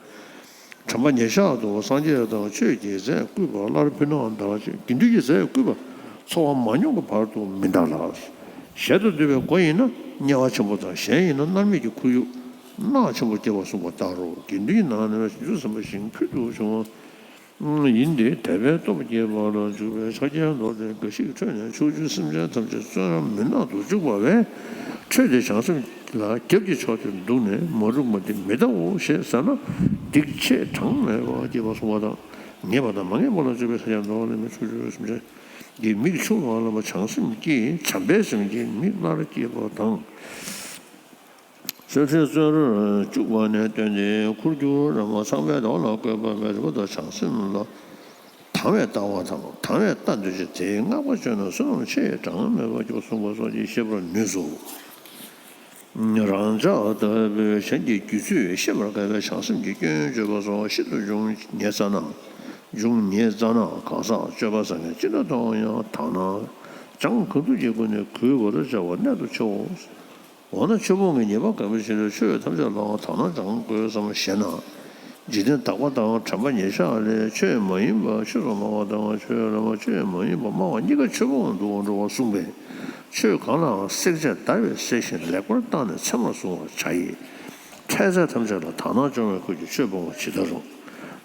དྲན་པ་ཉེར་བཞག་ཏུ་སངས་རྒྱས་དང་ཆོས་ཀྱི་རྫས་བསྐུལ་བ་སླར་ཕུལ་ནའང་འདྲ་བ་ཅིག་དགེ་འདུན་གྱི་རྫས་བསྐུལ་བ་འཚོ་བ་མ་མྱོང་གི་བར་དུ་མི་འདའ་ལ། ཞལ་དུ་བསྡུས་པའི་སྒོ་ཡིན་ན་དམྱལ་བ་ཆེན་པོ་དང་གཞན་ཡིན་ན་མནར་མེད་ཀྱི་ཁོར་ཡུག་གནག་ཆེན་པོ་སྐྱེ་བར་གསུངས་པ་ལྟར་རོ། དགེ་འདུན་གྱི་ནང་ནས་བྱང་ཆུབ་སེམས་དཔའ་ཞིང་ཕུལ་དུ་བྱུང་བ། ཡིན་ཏེ། དད་པའི་སྟོབས་བསྐྱེད་པ་ལ་འཇུག་པའི་ཕྱག་རྒྱའི་མདོ་སྡེ་འགའ་ཞིག་གི་ཁྲོད་ནས་ཕྱོགས་བཅུའི་སེམས་ཅན་ཐམས་ཅད་བཙོན་རར་མི་སྣང་དུ་བཅུག་པ་བས། ཁྲོས་ཏེ་བྱང་སེམས་ལ་རྒྱབ་ཀྱི་ཕྱོགས་དེར་འདུག་ནས་མ་རུངས་པ་འདི་མི་ལྟའོ་ཞེས་ཟེར་ན། སྡིག་ཆེས་གྲངས་མེད་པ་བསྐྱེད་པར་གསུངས་པ་དང་། ངེས་པ་དང་མ་ངེས་པ་ལ་འཇུག་པའི་ཕྱག་རྒྱའི་མདོ་ལས་མི་ཕྱོགས་བཅུའི་སེམས་ཅན་གྱི་མིག་ཕྱུང་བ་ལ་བྱང་སེམས་ཀྱིས་བྱམས་པའི་སེམས་ཀྱིས་མིག་སླར་བསྐྱེད་པ་དང་། སེམས་ཅན་བཙོན་རར་བཅུག་པ་ནས་བཏོན་ཏེ་འཁོར་གྱུར་རབ་མ་ཚངས་པའི་མདོག་ལ་བཀོད་པ་བས་རིག་པ་དང་བྱང་སེམས་ལ་དང་བའི་ལྟ་བ་དང་དང་བའི་ལྟ་འདོད་ཅན་དེའི་བསྔགས་པ་བརྗོད་ན་བསོད་ནམས་ཆེས་གྲངས་མེད་པ་སྐྱེ་བར་གསུངས་པ་སོགས་ཀྱིས་ཤེས་པར་ནུས་སོ། རང་ཅག་ལྟ་བུའི་གཞན་གྱི་རྒྱུད་ཚུལ་ཤེས་པར་དཀའ་བས་བྱང་སེམས་ཀྱི་སྐྱོན་བརྗོད་པ་སོགས་ཤིན་ཏུ་འབྱུང་ཉེ་ཙ་ན། འབྱུང་ཉེ་ཙ་ན་གང་ཟག་སྤྱོད་པ་བཟང་ངན་ཅི་འདྲ་མཐོང་ཡང་དག་སྣང་བྱང་གང་ཐུགས་ཀྱི་སྒོ་ནས་གུས་པར་བྱ་བ་གནད་དུ་ཆེའོ། འོ་ན་ཆོས་སྤོང་གི་ཉེས་པ་ག་འདྲ་ཞིག་ལས་ཆོས་ཐམས་ཅད་ལའང་དག་སྣང་སྦྱང་དགོས་སམ་ཞེ་ན། འཇིག་རྟེན་དག་པ་དང་དྲན་པ་ཉེར་བཞག་ལས་ཆོས་མ་ཡིན་པ་ཆོས་སུ་སྨྲ་བ་དང་ཆོས་ལ་མ་ཆོས་མ་ཡིན་པ་སྨྲ་བ་གཉིས་ཀ་ཆོས་སྤོང་དུ་འགྲོ་བར་གསུངས་པས། ཆོས་གང་ལའང་བསྲེག་བཅད་བརྡར་བའི་གསེར་བཞིན་ལེགས་པར་བརྟགས་ནས་ཚད་མར་བཟུང་བར་བྱ་ཡི། འཕྲལ་སེལ་ཐམས་ཅད་ལ་དག་སྣང་སྦྱོང་བའི་ཁུལ་གྱིས་ཆོས་སྤོང་བ་ཇི་ལྟར་རུང་།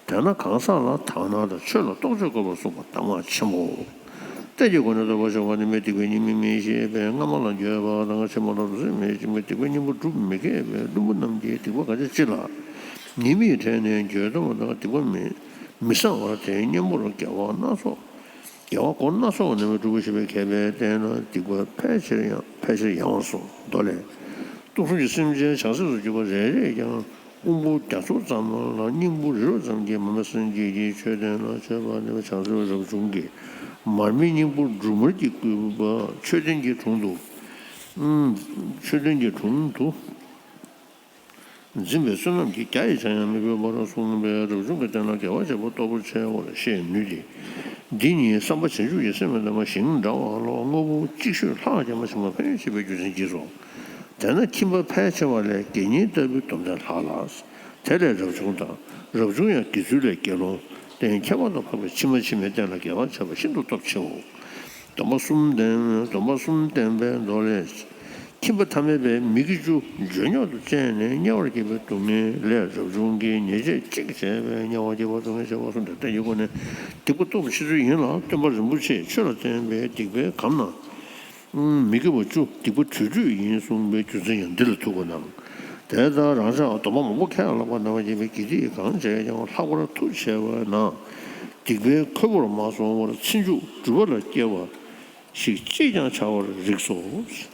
དེས་ན་གང་ཟག་ལ་དག་སྣང་དང་ཆོས་ལ་རྟོག་དཔྱོད་དགོས་པར་གསུངས་པ་གདམས་ངག་ཆེན་པོའོ། གཏན་གྱི་སྒོ་ནས་རྟོགས་པར་བྱ་བ་ནི་མི་སྡིག་པའི་ཉེས་དམིགས་མི་ཤེས་པས་སྔ་མ་ལ་འགྱོད་པ་དང་ཕྱི་མ་ལ་རུ་སེམས་མི་བྱེད་མི་སྡིག་པའི་གཉེན་པོ་སྒྲུབ་མི་མཁས་པས་བླུན་པོ་རྣམས་ཀྱིས་སྡིག་པ་གང་བྱེད་ཅི་ལ། ཉེས་དམིགས་དྲན་ནས་འགྱོད་གཏོང་བ་དང་སྡིག་པ་མི་མི་བསམ་པར་དེའི་གཉེན་པོར་དགེ་བ་སྣ་ཚོགས། དགེ་བ་སྒོ་སྣ་ཚོགས་རྣམས་སྒྲུབ་པར་བྱེད་པའི་མཁས་པས་བསྟེན་ན་སྡིག་པ་ཕལ་ཆེར་ཡང་ཕལ་ཆེར་ཡང་བར་སོང་། མདོ་ལས། སྟོང་གསུམ་གྱི་སེམས་ཅན་བྱང་སེམས་སུ་གྱུར་པ་རེ་རེས་ཀྱང་ཀོང་བུ་རྒྱ་མཚོ་ཙམ་ལ་སྙིང་པོ་རི་རབ་ཙམ་གྱི་མར་མེ་སེང་གེ་གི་མཆོད་རྟེན་ལ་མཆོད་པ་ནི་བྱང་སེམས་རབ་བྱུང་གི་མར་མེའི་སྙིང་པོ་འབྲུ་མར་གྱིས་བསྐུལ་བ་མཆོད་རྟེན་གྱི་དྲུང་དུ། མཆོད་རྟེན་གྱི་དྲུང་དུ། འཛིན་པའི་བསོད་ནམས་ཀྱིས་བརྒྱ་ཡི་ཆ་ཡང་མི་དགོས་པར་གསུངས་པས་རབ་བྱུང་གི་རྟེན་ལ་དགེ་བ་བྱེད་པ་སྟོབས་པོ་ཆེ་བར་ཤེས་ནུས་ཏེ། འདི་ཉིད་བསམ་པ་བྱང་ཆུབ་ཀྱི་སེམས་ལྡན་པ་ཞིང་འདྲ་བ་ལ་དངོས་པོ་ཅིག་ཤོས་ལྷག་ཀྱང་མ་བྱིན་པ་ཕན་ཡོན་ཆེ་བའི་རྒྱུ་མཚན་གྱིས་སོ། དེས་ན་ཁྱིམ་པ་ཕལ་ཆེ་བ་ལས་དགེ་བསྙེན་ལྟ་བུའི་སྡོམ་ལྡན་ལྷག་ལ། དེ་ལས་རབ་བྱུང་དང་རབ་བྱུང་ཡང་དགེ་ཚུལ་ལས་དགེ་སློང་རྟེན་ཁྱད་པར་དུ་འཕགས་པའི་ཕྱི་མ་ཕྱི་མའི་རྟེན་ལ་དགེ་བ་བྱེད་པ་ཤིན་ཏུ་སྟོབས་ཆེའོ། སྡོམ་པ་གསུམ་ལྡན་སྡོམ་པ་གསུམ་ལྡན་པའི་མདོ་ལས། ཁྱིམ་པ་ཐ་མལ་པའི་མི་དགེ་བཅུ་འཇོལ་ཉོག་ཏུ་སྤྱད་ནས་དམྱལ་བར་སྐྱེ་བའི་སྡུག་བསྔལ་ལས་རབ་བྱུང་གིས་ཉེས་བྱས་གཅིག་བྱས་པས་དམྱལ་བར་སྐྱེ་བ་སྡུག་བསྔལ་ཆེ་བ་གསུམ་དང་གཏན་གྱི་སྒོ་ནས་སྡིག་པ་སྟོབས་ཆེ་ཚུལ་ཡིན་ལ། སྟོན་པ་རིན་པོ་ཆེས་ཆོས་ལ་བརྟེན་པའི་སྡིག་པའི་གམ་ན་མི་དགེ་བ་བཅུ་སྡིག་པ་དྲུག་དྲུག་ཡིན་གསུངས་པའི་རྒྱུ་མཚན་ཡང་འདི་ལ་ཐུག་པ་དང་། དེ་ལྟར་རང་ཅག་སྡོམ་པ་མང་པོ་ཁས་བླངས་པ་ནང་བཞིན་པའི་དགེ་སྡིག་གང་བྱས་ཀྱང་ལྷག་པར་མཐུ་ཆེ་བ་ན་སྡིག་པའི་ཁོལ་པོར་མ་སོང་བར་ཚེ་མཇུག་སྒྲིབ་པ་ལ་སྐྱེ་བ་ཞིག་ཅིས་ཀྱང་བྱ་བར་རིགས་སོ།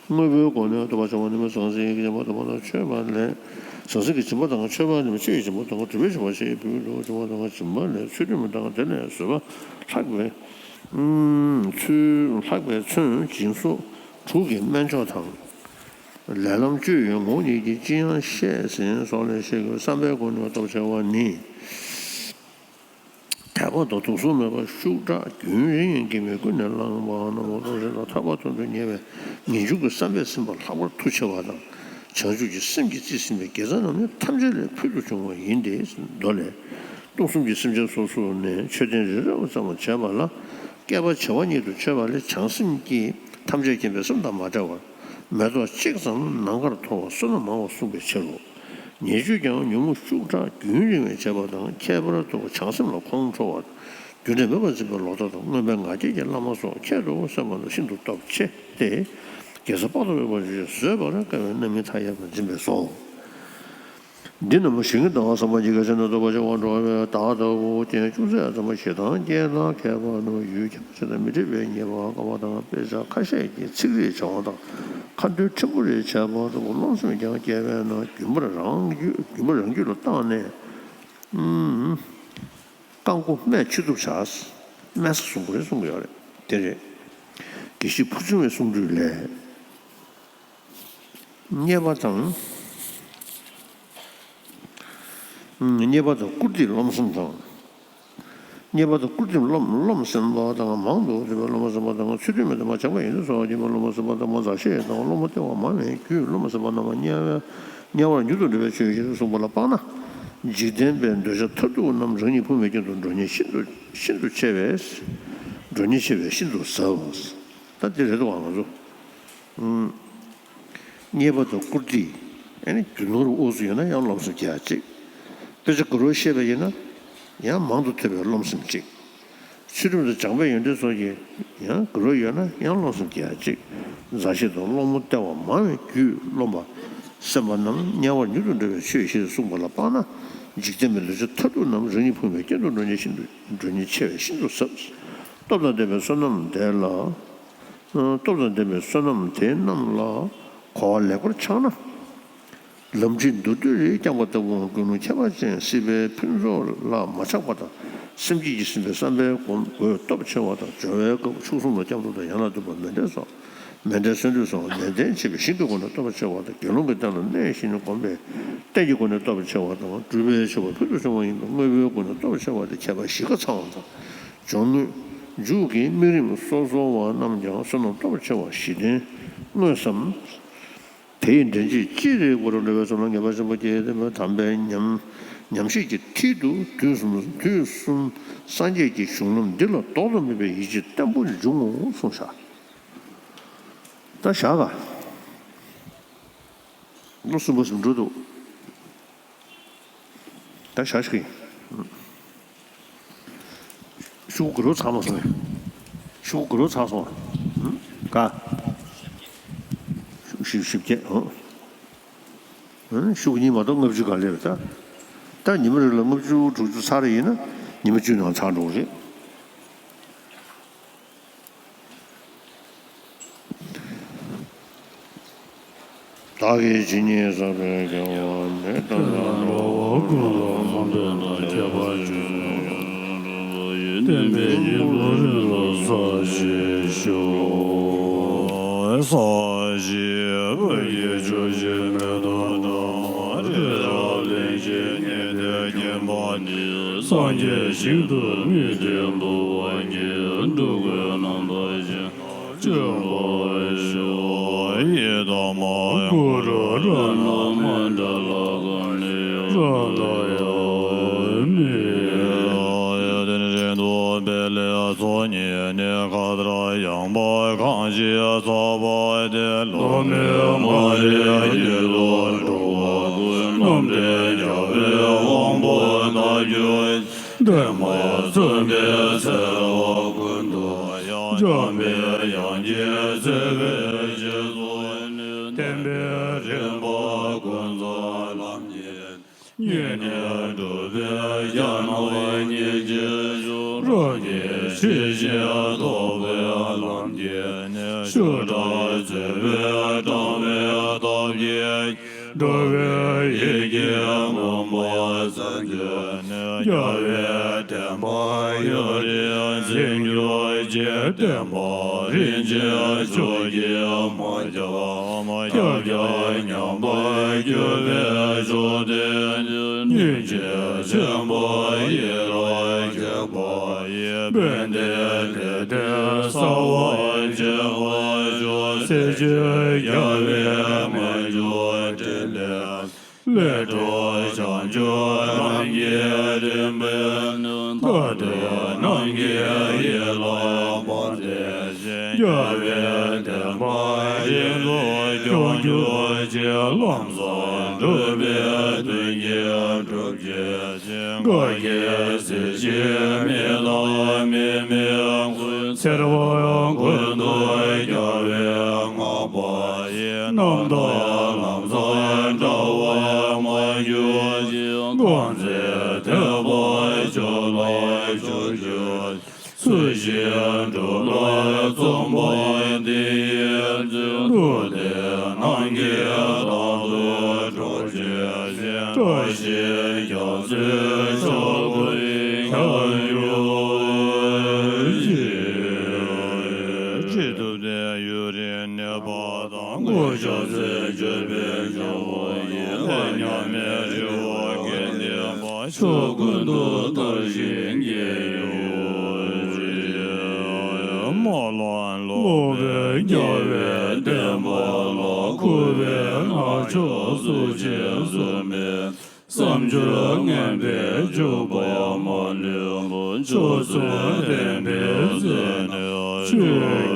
དངོས་པོའི་སྒོ་ནས་རྟོགས་པར་བྱ་བ་ནི་མི་ཟང་ཟིང་གི་སྦྱིན་པ་དང་མ་དང་མཆོད་པ་ལས། ཟང་ཟིང་གི་སྦྱིན་པ་དང་མཆོད་པ་ནི་མི་ཆོས་ཀྱི་སྦྱིན་པ་དང་སྒྲུབ་པའི་བྱ་བ་ཞེས་བུ་ལུ་སྦྱིན་པ་དང་སྦྱིན་པ་ལས་ཚུལ་ཁྲིམས་དང་དེ་ལས་བཟོད་པ་ལྷག་པའི་ཚུལ་ལྷག་པའི་ཚུལ་སྦྱིན་སོགས་དྲུག་གི་དམན་མཆོག་དང་། ལས་ལམ་བཅུ་ཡི་ངོ་བོ་ཉིད་ཀྱིས་ཅི་ཡང་ཤེས་ཟིན་སོགས་ལས་ཤེས་དགོས། བསམ་པའི་སྒོ་ནས་རྟོགས་བྱ་བ་ནི། དད་པ་དང་དུག་གསུམ་མེད་པར་ཤུགས་དྲག་རྒྱུན་རིང་ངེ་གི་མི་ཀུན་ནས་བསླངས་པ་ནམ་མཁའ་སྟོང་གཞལ་དུ་ཐར་པ་དོན་དུ་གཉེར་བའི་ངེས་འབྱུང་གི་བསམ་པས་ཟིན་པ་ལྷག་པར་མཐུ་ཆེ་བ་དང་། བྱང་ཆུབ་ཀྱི་སེམས་ཀྱིས་རྩིས་ཟིན་པའི་དགེ་རྩ་རྣམས་ནི་ཐམས་ཅད་ལས་ཕུལ་དུ་བྱུང་བ་ཡིན་ཏེ། མདོ་ལས། སྟོང་གསུམ་གྱི་སེམས་ཅན་སོ་སོ་ནས་མཆོད་རྟེན་རི་རབ་ཙམ་བྱས་པ་ལ། བསྐལ་པ་བྱེ་བ་ཉིད་དུ་མཆོད་པ་ལས་བྱང་སེམས་ཀྱིས་ཐམས་ཅད་མཁྱེན་པའི་སེམས་དང་མ་བྲལ་བར། མེ་ཏོག་གཅིག་ཙམ་ནམ་མཁར་མཐོ་བ་བསོད་ནམས་མང་བ་གསུངས་པའི་ཕྱིར་རོ། ཉེས་སྤྱོད་ཀྱང་ཉོན་མོངས་ཤུགས་དྲག་རྒྱུན་རིང་བའི་བྱས་པ་དང་། ཁྱད་པར་དུ་བྱང་སེམས་ལ་ཁོང་ཁྲོ་བ་རྒྱུ་འབྲས་མེད་པར་འཛིན་པའི་ལོག་ལྟ་དང་། མངོན་པའི་ང་རྒྱལ་གྱི་བླ་མ་སོགས་ཁྱད་དུ་གསོད་པ་ནི་ཤིན་ཏུ་སྟོབས་ཆེ་སྟེ། དགེ་རྩ་དཔག་ཏུ་མེད་པ་བརྗོད་ཅིང་བཟོད་པར་དཀའ་བའི་རྣམ་སྨིན་མཐའ་ཡས་པར་འཛིན་པས་སོ། འདི་རྣམས་ཞིང་གི་ཟླ་བ་བསམ་པ་གཉིས་ཀ་ཆེན་དུ་རྟོགས་པར་བྱ་བར་འགྲོ་བའི་བདག་ལྟ་བུ་རྐྱེན་ཅུང་ཟད་ཙམ་ཞེ་སྡང་སྐྱེས་ན་མཁས་པ་རྣམས་ཡུལ་ཁྱད་པར་ཅན་དང་མི་འདྲ་བའི་ཉེས་པ་དཀའ་བ་དང་། དཔེ་ཆ་ཁ་ཤས་ཀྱིས་ཚིག་རེ་བྱ་བ་དང་། ཁ་འདོན་ཕྲན་བུ་རེ་བྱས་པ་ལྟ་བུ་རློམ་སེམས་ཀྱང་སྐྱེ་བས་ན། རྒྱུན་པར་རང་རྒྱུད་རྒྱུན་པར་རང་རྒྱུད་ལ་བརྟགས་ནས། ཨུམ། རྐང་མགོ་སྨད་ཆུ་གཏུབ་བྱ། སྨད་ས་བཟུང་དགོས་རེད་གསུང་གི་ཡོད་རེད། དེ་རེད། དགེ་བཤེས་ཕུར་ཆུང་བའི་གསུང་སྒྲོས་ལས། རྙེད་པ་དང་། རྙེད་པ་དང་བཀུར་སྟིའི་རློམ་སེམས་དང་། རྙེད་པ་དང་བཀུར་སྟིམ་རློམ་རློམ་སེམས་དཔའ་དང་མང་དུ་སྡུད་པའི་སློབ་མ་སེམས་དཔའ་དང་ཚུལ་ཁྲིམས་མེད་དང་མ་བྱམས་པ་ཡོན་ཏན་སོགས་ཀྱིས་སློབ་མ་སེམས་དཔའ་དང་མཛའ་བཤེས་དང་སློབ་མ་སྟེར་བ་མང་བའི་རྒྱུས་སློབ་མ་སེམས་དཔའ་རྣམས་དམྱལ་བའི་དམྱལ་བར་མྱུར་དུ་འགྲོ་བའི་ཆོས་ཡིན་ཞེས་གསུངས་པ་ལ་དཔག་ན། འཇིག་རྟེན་པའི་འདོད་ཆགས་མཐར་ཐུག་རྣམས་རང་ཉིད་ཕུང་བའི་རྐྱེན་དུ་འགྲོ་ཉེན་ཤིན་ཏུ་ཤིན་ཏུ་ཆེ་བས། འགྲོ་ཉེན་ཆེ་བས་ཤིན་ཏུ་ཟབ། ད་འདི་རེད་དོ་ང་ཚོ། རྙེད་པ་དང་བཀུར་སྟི། ཨ་ནི་རྒྱུ་ནོར་དབུགས་སུ་ཡོད་ན་ཡང་རློམ་སེམས་སྐྱེ་ཡ་གཅིག་དཔེ་ཆ་དགའ་རབ་ཤེས་པ་ཡིན་ན་ཡང་མང་དུ་ཐོས་པའི་རློམ་སེམས་གཅིག་ཚུལ་ཁྲིམས་དང་བྱམས་པའི་ཡོན་ཏན་སོགས་ཀྱི་ཡང་དགའ་རབ་ཡོད་ན་ཡང་རློམ་སེམས་སྐྱེ་ཡ་གཅིག་མཛའ་བཤེས་དང་སློབ་མ་སྟེར་བ་མང་བའི་རྒྱུས་སློབ་མ་སེམས་དཔའ་རྣམས་དམྱལ་བར་མྱུར་དུ་འགྲོ་བའི་ཆོས་ཡིན་ཞེས་གསུངས་པ་ལ་དཔག་ན། འཇིག་རྟེན་པའི་འདོད་ཆགས་མཐར་ཐུག་རྣམས་རང་ཉིད་ཕུང་བའི་རྐྱེན་དུ་འགྲོ་ཉེན་ཤིན་ཏུ་འགྲོ་ཉེན་ཆེ་བས་ཤིན་ཏུ་ཟབ། སྟོབས་དང་ལྡན་པའི་བསོད་ནམས་དེ་ལ། སྟོབས་དང་ལྡན་པའི་བསོད་ནམས་དེ་རྣམས་ལ་གོ་བ་ལེགས་པར་འཆང་ན། ལམ་ཁྲིད་མདོར་བསྡུས་རེ་བསྐྱངས་པ་ལྟ་བུའང་ཀུན་སློང་ཁྱད་པར་ཅན་སྲིད་པའི་ཕུན་ཚོགས་ལ་མ་ཆགས་པ་དང་སེམས་བསྐྱེད་ཀྱིས་ཟིན་པའི་བསམ་པའི་སྒོ་འོད་སྟོབས་ཆེ་བ་དང་སྦྱོར་བའི་སྐབས་མཆོག་གསུམ་ལ་སྐྱབས་འགྲོ་དང་ཡན་ལག་བདུན་པ་མཎྜལ་སོགས་མཎྜལ་གསོལ་འདེབས་སོགས་ནན་ཏན་བྱེད་པའི་ཞིང་གི་སྒོ་ནས་སྟོབས་ཆེ་བ་དང་དགེ་སློང་གི་རྟེན་ལ་གནས་ཤིང་བསྒོམས་པའི་རྟེན་གྱི་སྒོ་ནས་སྟོབས་ཆེ་བ་དང་སྒྲུབ་པའི་མཆོད་པ་ཕུལ་དུ་བྱུང་བ་ཡིན་པས་དངོས་པོའི་སྒོ་ནས་སྟོབས་ཆེ་བ་དེ་ཁྱད་པར་བཞི་ཀ་ཚང་བ་དང་། སྦྱོར་དངོས། མཇུག་གི་དམིགས་རིམ་སོ་སོ་བ་རྣམས་ཀྱང་བསོད་ནམས་སྟོབས་ཆེ་བ་བཞི་ལྡན་དངོས་སམ། དེ་ཡི་འདྲེན་བྱེད་ཅི་རིགས་པར་འགྲོ་བའི་བསོད་ནམས་ངེས་པར་ཆེན་པོ་སྐྱེས་ཏེ་དམ་པའི་ཉམས་ཉམས་བཞེས་ཀྱི་མཐིལ་དུ་དུས་གསུམ་དུས་གསུམ་སངས་རྒྱས་ཀྱི་གཞུང་ལམ་འདི་ལ་ལྡོག་ཏུ་མེད་པའི་ཡིད་ཆེས་བརྟན་པོ་འབྱུང་ངོ་གསུངས་བཞག་ད་བཞག་ག་ལོ་གསུམ་པ་ཟིན་འགྲོ་འདུག་ད་བཞག་ཤིག་ཤུགས་དགུ་རུ་ཚང་མ་སོང་། ཤུགས་དགུ་རུ་ཚང་སོང་། ཀ་ཤུགས་བཞི་བཅུ། ཤུགས་གཉིས་མ་གཏོགས་ལྔ་བཅུ་གང་ལེར་ད། ད་ཉི་མ་རེ་ལ་ལྔ་བཅུ་དྲུག་ཅུ་ཚར་ཡིན་ན་ཉི་མ་བཅུ་ནང་ཚར་འགྲོ་གི་རེད། བདག་གིས་ཇི་སྙེད་བསགས་པའི་དགེ་བ་འདི་དག་ཀུན་ལ་ཕན་པར་བྱེད་པའི་ཕྱིར། བསྟན་པའི་ཡིག་འབྲུ་རིམ་ལ་གསལ་ཞེས་ཞུ། གསལ་ཞེས་པ་ཡི་ཆོས་ཀྱི་མེ་ཏོག་དང་། རི་རབ་གླིང་བཞི་ཉི་ཟླས་བརྒྱན་པ་འདི། སངས་རྒྱས་ཞིང་དུ་དམིགས་ཏེ་འབུལ་བར་བགྱི། འགྲོ་ཀུན་རྣམ་དག་ཞིང་སྤྱོད་པར་ཤོག་ཡི་དམ་གུ་རུ་རཏྣ་མཎྜལ་ཀུན་ལས་རབ་ཏུ་གཡོ་མི། དེ་ནས་རིང་དུ་བེ་ལེ་ཚོགས་གཉིས་ནི་ཁ་དར་ཡངས་པ་གང་ཞིག་ཚོགས་པ་དེ། ལྷོ་མོན་མ་རིག་ཡིད་ལ་འགྲོ་བ་ཀུན། རྣམ་འདྲེན་རྒྱལ་བའི་དབང་པོ་དག་གྱུར། བསྟན་པ་མཚོན་པའི་ཚལ་ལ་ཀུན་ཏུ་ཡང་། འཇམ་པའི་དབྱངས་ཀྱིས་བརྩེ་བའི་རྗེས་སུ་བདེན་པའི་རིམ་པ་ཀུན་རྫོགས་ལམ་གྱི། ཉེ་གནས་གྲུབ་པའི་རྒྱ་ནག་ཉིད་ཀྱི་ཆོས། རང་གི་ཆོས་བཞིན་རྟོགས་པའི་ལམ་གྱི་ནི། ཆོས་སྒྲ་བརྗོད་པས་དྲངས་པའི་སྟོབས་ཀྱིས། འགྲོ་བའི་ཡིད་ཀྱི་མུན་པ་སེལ་གྱུར་ནས། རྒྱལ་བའི་བསྟན་པ་ཡུན་རིང་འཛིན་གྱུར་ཅིག་བསྟན་པ་རིན་ཆེན་ཕྱོགས་ཀྱིས་མ་ཁྱབ། ཁྱབ་ཀྱང་ཉམས་པར་གྱུར་པའི་ཕྱོགས་དེར། སྙིང་རྗེ་ཆེན་པོ་ཡིད་ལ་ཁྱབ་པ་ཡི། དཔལ་ལྡན་ལས་དེ་གསལ་བར་བྱེད་པར་ཤོག་གསལ་བྱེད་རྒྱལ་བའི་མན་ཇུ་ཕྲིན་ལས། ལས་གྲུབ་བྱང་ཆུབ་ལམ་གྱི་རིམ་པས། མཐར་ཐུག་ནམ་མཁའི་ཡན་ལག་པ་དེ། རྒྱལ་བའི་བསྟན་པ་ཡིད་དུ་སྐྱོང་གྱུར་ཅིག་ལམ་བཟང་སྒྲུབ་པའི་དོན་གྱིས་འགྲུབ་བྱེད་ཅིང་། འགའ་ཞིག་གཟི་བརྗིད་མི་ལྡན་མི་མིན་ཀུན། ཚེ་རབས་ཀུན་ཏུ་རྒྱལ་བའི་བསྔགས་པ་ཡི། རྣམ་དག་ལམ་བཟང་འདྲ་བར་མ་གྱུར་ཅིག་དཀོན་བརྩེ་ཐེག་པ་མཆོག་ལ་གྱུར་གྱུར། ཚུལ་བཞིན་སྒྲུབ་པར་བརྩོན་པ་འདི་ཡིས་མཛོད། སྒྲུབ་སྟེ་ནམ་མཁའི་མཐའ་དུ་གྲོལ་བྱེད་ཅིང་། བཀྲ་ཤིས་རྒྱ་མཚོའི་ཕྱོགས་ཀུན་ཁྱབ་གྱུར་ཅིག་སྤྱི་གཙུག་ཏུ་ཡུན་རིང་གནས་པ་དང་། སྐུ་ཕྱག་འཚལ་མཆོད་པའི་སྤྱན་སྔར་ཡོད། མཉམ་མེད་རི་བོ་དགེ་ལྡན་པ། ཕྱོགས་ཀུན་ཏུ་དར་ཞིང་རྒྱས་ཡོད། རྒྱལ་བའི་བསྟན་པ་ལ་འཁོར་བའི་ལྷ་ཕྱོགས་སུ་རྗེས་སུ་མེད། བསམ་སྦྱོར་ངན་པས་འཇུག་པ་མ་ལུས་པ། ཕྱོགས་བཅུར་བསྟན་པའི་རྩེ་ན་ཆོས་